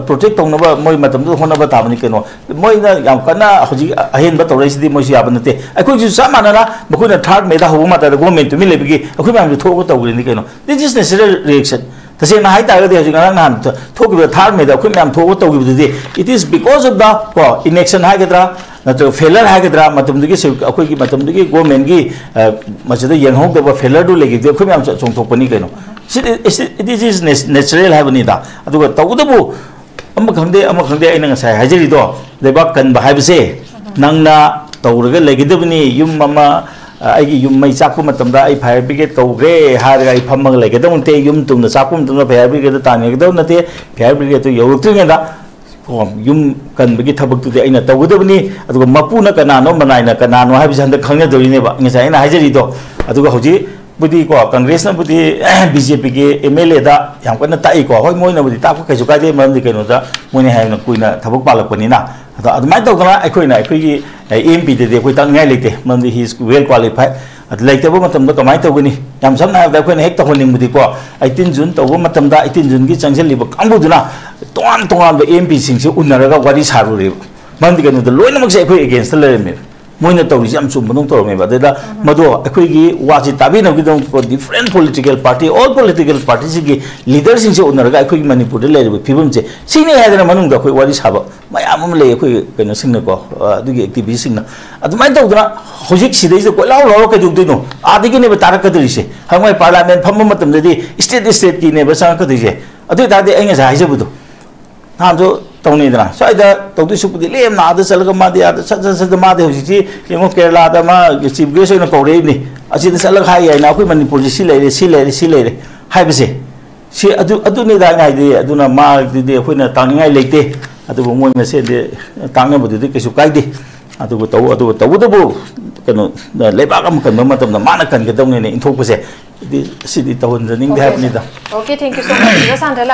ꯄ꯭ꯔꯣꯇꯦꯛ ꯇꯧꯅꯕ ꯃꯣꯏ ꯃꯇꯝꯗꯨꯗ ꯍꯣꯠꯅꯕ ꯇꯥꯕꯅꯤ ꯀꯩꯅꯣ꯫ ꯃꯣꯏꯅ ꯌꯥꯝ ꯀꯟꯅ ꯍꯧꯖꯤꯛ ꯑꯍꯦꯟꯕ ꯇꯧꯔꯛꯏꯁꯤꯗꯤ ꯃꯣꯏꯁꯨ ꯌꯥꯕ ꯅꯠꯇꯦ꯫ ꯑꯩꯈꯣꯏꯁꯨ ꯆꯞ ꯃꯥꯟꯅꯅ ꯃꯈꯣꯏꯅ ꯊꯥꯔꯠ ꯃꯦꯗ ꯍꯧꯕ ꯃꯇꯝꯗ ꯒꯣꯔꯃꯦꯟ ꯇꯨꯃꯤꯟ ꯂꯩꯕꯒꯤ ꯑꯩꯈꯣꯏ ꯃꯌꯥꯝꯁꯨ ꯊꯣꯛꯑꯒ ꯇꯧꯈ꯭ꯔꯤꯅꯤ ꯀꯩꯅꯣ꯫ This is natural reaction. ꯇꯁꯦꯡꯅ ꯍꯥꯏꯇꯥꯔꯒꯗꯤ ꯍꯧꯖꯤꯛ ꯉꯔꯥꯡ ꯅꯍꯥꯟ ꯊꯣꯛꯈꯤꯕ ꯊꯥꯔꯠ ꯃꯦꯗ ꯑꯩꯈꯣꯏ ꯃꯌꯥꯝ ꯊꯣꯛꯑꯒ ꯇꯧꯈꯤꯕꯗꯨꯗꯤ, it is because of the ꯀꯣ, inaction ꯍꯥꯏꯒꯗ꯭ꯔꯥ, ꯅꯠꯇ꯭ꯔꯒ ꯐꯦꯂꯔ ꯍꯥꯏꯒꯗ꯭ꯔꯥ, ꯃꯇꯝꯗꯨꯒꯤ ꯁꯤ-, ꯑꯩꯈꯣꯏꯒꯤ ꯃꯇꯝꯗꯨꯒꯤ ꯒꯣꯔꯃꯦꯟꯒꯤ, ꯑ, ꯃꯁꯤꯗ ꯌꯦꯡꯍꯧꯗꯕ ꯐꯦꯂꯔꯗꯨ ꯂꯩꯈꯤꯕꯗꯤ ꯑꯩꯈꯣꯏ ꯃꯌꯥꯝ ꯆꯣꯡꯊꯣꯛꯄꯅꯤ ꯀꯩꯅꯣ꯫ ꯁꯤ, it is natural ꯍꯥꯏꯕꯅꯤꯗ꯫ ꯑꯗꯨꯒ ꯇꯧꯕꯇꯕꯨ ꯑꯃ ꯈꯪꯗꯦ, ꯑꯃ ꯈꯪꯗꯦ, ꯑꯩꯅ ꯉꯁꯥꯏ ꯍꯥꯏꯖꯔꯤꯗꯣ, ꯂꯩꯕꯥꯛ ꯀꯟꯕ ꯍꯥꯏꯕꯁꯦ ꯅꯪꯅ ꯇꯧꯔꯒ ꯂꯩꯒꯗꯕꯅꯤ꯫ ꯌꯨꯝ ꯑꯃ, ꯑ, ꯑꯩꯒꯤ ꯌꯨꯝ ꯃꯩ ꯆꯥꯛꯄ ꯃꯇꯝꯗ ꯑꯩ ꯐꯥꯌꯔ ꯕ꯭ꯔꯤꯒꯦꯗ ꯀꯧꯈ꯭ꯔꯦ ꯍꯥꯏꯔꯒ ꯑꯩ ꯐꯝꯃꯒ ꯂꯩꯒꯗꯕ ꯅꯠꯇꯦ꯫ ꯌꯨꯝ ꯇꯨꯝꯅ ꯆꯥꯛꯄ ꯃꯇꯝꯗ ꯐꯥꯌꯔ ꯕ꯭ꯔꯤꯒꯦꯗꯇ ꯇꯥꯟꯅꯒꯗꯕ ꯅꯠꯇꯦ꯫ ꯐꯥꯌꯔ ꯕ꯭ꯔꯤꯒꯦꯗꯇꯨ ꯌꯧꯔꯛꯇ꯭ꯔꯤꯉꯩꯗ ꯀꯣ, ꯌꯨꯝ ꯀꯟꯕꯒꯤ ꯊꯕꯛꯇꯨꯗꯤ ꯑꯩꯅ ꯇꯧꯒꯗꯕꯅꯤ꯫ ꯑꯗꯨꯒ ꯃꯄꯨꯅ ꯀꯅꯥꯅꯣ, ꯃꯅꯥꯏꯅ ꯀꯅꯥꯅꯣ ꯍꯥꯏꯕꯁꯦ ꯍꯟꯗꯛ ꯈꯪꯅꯗꯣꯔꯤꯅꯦꯕ, ꯉꯁꯥꯏ ꯑꯩꯅ ꯍꯥꯏꯖꯔꯤꯗꯣ꯫ ꯑꯗꯨꯒ ꯍꯧꯖꯤꯛ ꯕꯨꯗꯤꯀꯣ, ꯀꯪꯒ꯭ꯔꯦꯁꯅꯕꯨꯗꯤ ꯕꯤ ꯖꯦ ꯄꯤꯒꯤ ꯑꯦꯝ ꯑꯦꯜ ꯑꯦꯗ ꯌꯥꯝ ꯀꯟꯅ ꯇꯥꯛꯏꯀꯣ꯫ ꯍꯣꯏ, ꯃꯣꯏꯅꯕꯨꯗꯤ ꯇꯥꯛꯄ ꯀꯩꯁꯨ ꯀꯥꯏꯗꯦ, ꯃꯔꯝꯗꯤ ꯀꯩꯅꯣꯗ ꯃꯣꯏꯅ ꯍꯦꯟꯅ ꯀꯨꯏꯅ ꯊꯕꯛ ꯄꯥꯜꯂꯛꯄꯅꯤꯅ꯫ ꯑꯗꯣ ꯑꯗꯨꯃꯥꯏꯅ ꯇꯧꯗꯅ ꯑꯩꯈꯣꯏꯅ ꯑꯩꯈꯣꯏꯒꯤ ꯑꯦꯝ ꯄꯤꯗꯗꯤ ꯑꯩꯈꯣꯏ ꯇꯥꯛꯅꯤꯡꯉꯥꯏ ꯂꯩꯇꯦ, ꯃꯔꯝꯗꯤ he is well qualified꯫ ꯑꯗꯨ ꯂꯩꯇꯕ ꯃꯇꯝꯗ ꯀꯃꯥꯏꯅ ꯇꯧꯒꯅꯤ? ꯌꯥꯝ ꯁꯝꯅ ꯍꯥꯏꯔꯕꯗ ꯑꯩꯈꯣꯏꯅ ꯍꯦꯛ ꯇꯧꯍꯟꯅꯤꯡꯕꯗꯤꯀꯣ, ꯑꯩꯇꯤꯟ ꯖꯨꯟ ꯇꯧꯕ ꯃꯇꯝꯗ ꯑꯩꯇꯤꯟ ꯖꯨꯟꯒꯤ ꯆꯪꯁꯤꯜꯂꯤꯕ ꯀꯥꯡꯕꯨꯗꯨꯅ ꯇꯣꯉꯥꯟ ꯇꯣꯉꯥꯟꯕ ꯑꯦꯝ ꯄꯤꯁꯤꯡꯁꯦ ꯎꯅꯔꯒ ꯋꯥꯔꯤ ꯁꯥꯔꯨꯔꯦꯕ꯫ ꯃꯔꯝꯗꯤ ꯀꯩꯅꯣꯗ ꯂꯣꯏꯅꯃꯛꯁꯦ ꯑꯩꯈꯣꯏ ꯑꯦꯒꯦꯟꯁꯇ ꯂꯩꯔꯝꯃꯦꯕ꯫ ꯃꯣꯏꯅ ꯇꯧꯔꯤꯁꯦ ꯌꯥꯝ ꯆꯨꯝꯕꯗꯧ ꯇꯧꯔꯝꯃꯦꯕ꯫ ꯑꯗꯨꯗ ꯃꯗꯣ ꯑꯩꯈꯣꯏꯒꯤ ꯋꯥꯁꯤ ꯇꯥꯕꯤꯅꯕꯒꯤꯗꯃꯛꯇ different political party, all political partyꯁꯤꯡꯒꯤ ꯂꯤꯗꯔꯁꯤꯡꯁꯦ ꯎꯅꯔꯒ ꯑꯩꯈꯣꯏꯒꯤ ꯃꯅꯤꯄꯨꯔꯗ ꯂꯩꯔꯤꯕ ꯐꯤꯕꯝꯁꯦ ꯁꯤꯅꯤ ꯍꯥꯏꯗꯅ ꯃꯅꯨꯡꯗ ꯑꯩꯈꯣꯏ ꯋꯥꯔꯤ ꯁꯥꯕ ꯃꯌꯥꯝ ꯑꯃ ꯂꯩ ꯑꯩꯈꯣꯏ ꯀꯩꯅꯣꯁꯤꯡꯅꯀꯣ, ꯑ, ꯑꯗꯨꯒꯤ ꯑꯦꯛꯇꯤꯚꯤꯁꯁꯤꯡꯅ꯫ ꯑꯗꯨꯃꯥꯏꯅ ꯇꯧꯗꯅ ꯍꯧꯖꯤꯛ ꯁꯤꯗꯩꯁꯤꯗ ꯀꯣꯏꯂꯥꯎ ꯂꯥꯎꯔ ꯀꯩꯗꯧꯗꯣꯏꯅꯣ? ꯑꯥꯗꯒꯤꯅꯦꯕ ꯇꯥꯔꯛꯀꯗꯣꯔꯤꯁꯦ꯫ ꯍꯌꯦꯡꯋꯥꯏ ꯄꯥꯔꯂꯤꯌꯥꯃꯦꯟ ꯐꯝꯕ ꯃꯇꯝꯗꯗꯤ ꯁ꯭ꯇꯦꯠ ꯁ꯭ꯇꯦꯠꯀꯤꯅꯦꯕ ꯆꯪꯉꯛꯀꯗꯣꯏꯁꯦ꯫ ꯑꯗꯨ ꯑꯣꯏ ꯇꯥꯔꯗꯤ ꯑꯩ ꯉꯁꯥꯏ ꯍꯥꯏꯖꯕꯗꯣ, ꯅꯍꯥꯟꯁꯨ ꯇꯧꯅꯩꯗꯅ, ꯁ꯭ꯋꯥꯏꯗ ꯇꯧꯗꯣꯏ ꯁꯔꯨꯛꯄꯨꯗꯤ ꯂꯦꯝꯅ ꯑꯥꯗ ꯆꯠꯂꯒ ꯃꯥꯗꯤ ꯑꯥꯗ ꯁꯠ ꯁꯠ ꯁꯠ ꯃꯥꯗꯤ ꯍꯧꯖꯤꯛꯇꯤ ꯌꯦꯡꯉꯣ, ꯀꯦꯔꯂꯥꯗ ꯃꯥ ꯆꯤꯐ ꯒꯦꯁ ꯑꯣꯏꯅ ꯀꯧꯔꯛꯏꯕꯅꯤ, ꯑꯁꯤꯗ ꯆꯠꯂꯒ ꯍꯥꯏ ꯌꯥꯏꯅ ꯑꯩꯈꯣꯏ ꯃꯅꯤꯄꯨꯔꯁꯤ ꯁꯤ ꯂꯩꯔꯦ, ꯁꯤ ꯂꯩꯔꯦ, ꯁꯤ ꯂꯩꯔꯦ ꯍꯥꯏꯕꯁꯦ꯫ ꯁꯤ ꯑꯗꯨ, ꯑꯗꯨꯅꯤꯗ ꯑꯩꯅ ꯍꯥꯏꯗꯤ, ꯑꯗꯨꯅ ꯃꯥꯒꯤꯗꯨꯗꯤ ꯑꯩꯈꯣꯏꯅ ꯇꯥꯛꯅꯤꯡꯉꯥꯏ ꯂꯩꯇꯦ꯫ ꯑꯗꯨꯕꯨ ꯃꯣꯏ ꯃꯁꯦꯟꯗꯤ ꯇꯥꯛꯅꯕꯗꯨꯗꯤ ꯀꯩꯁꯨ ꯀꯥꯏꯗꯦ꯫ ꯑꯗꯨꯕꯨ ꯇꯧ-, ꯑꯗꯨꯕꯨ ꯇꯧꯕꯇꯕꯨ ꯀꯩꯅꯣ, ꯂꯩꯕꯥꯛ ꯑꯃ ꯀꯟꯕ ꯃꯇꯝꯗ ꯃꯥꯅ ꯀꯟꯒꯗꯧꯅꯤꯅ ꯏꯟꯊꯣꯛꯄꯁꯦ, ꯁꯤꯗꯤ, ꯁꯤꯗꯤ ꯇꯧꯍꯟꯖꯅꯤꯡꯗꯦ ꯑꯣꯀꯦ, ꯍꯥꯏꯕꯅꯤꯗ꯫ Okay, thank you so much, ꯁꯥꯟꯗ꯭ꯔ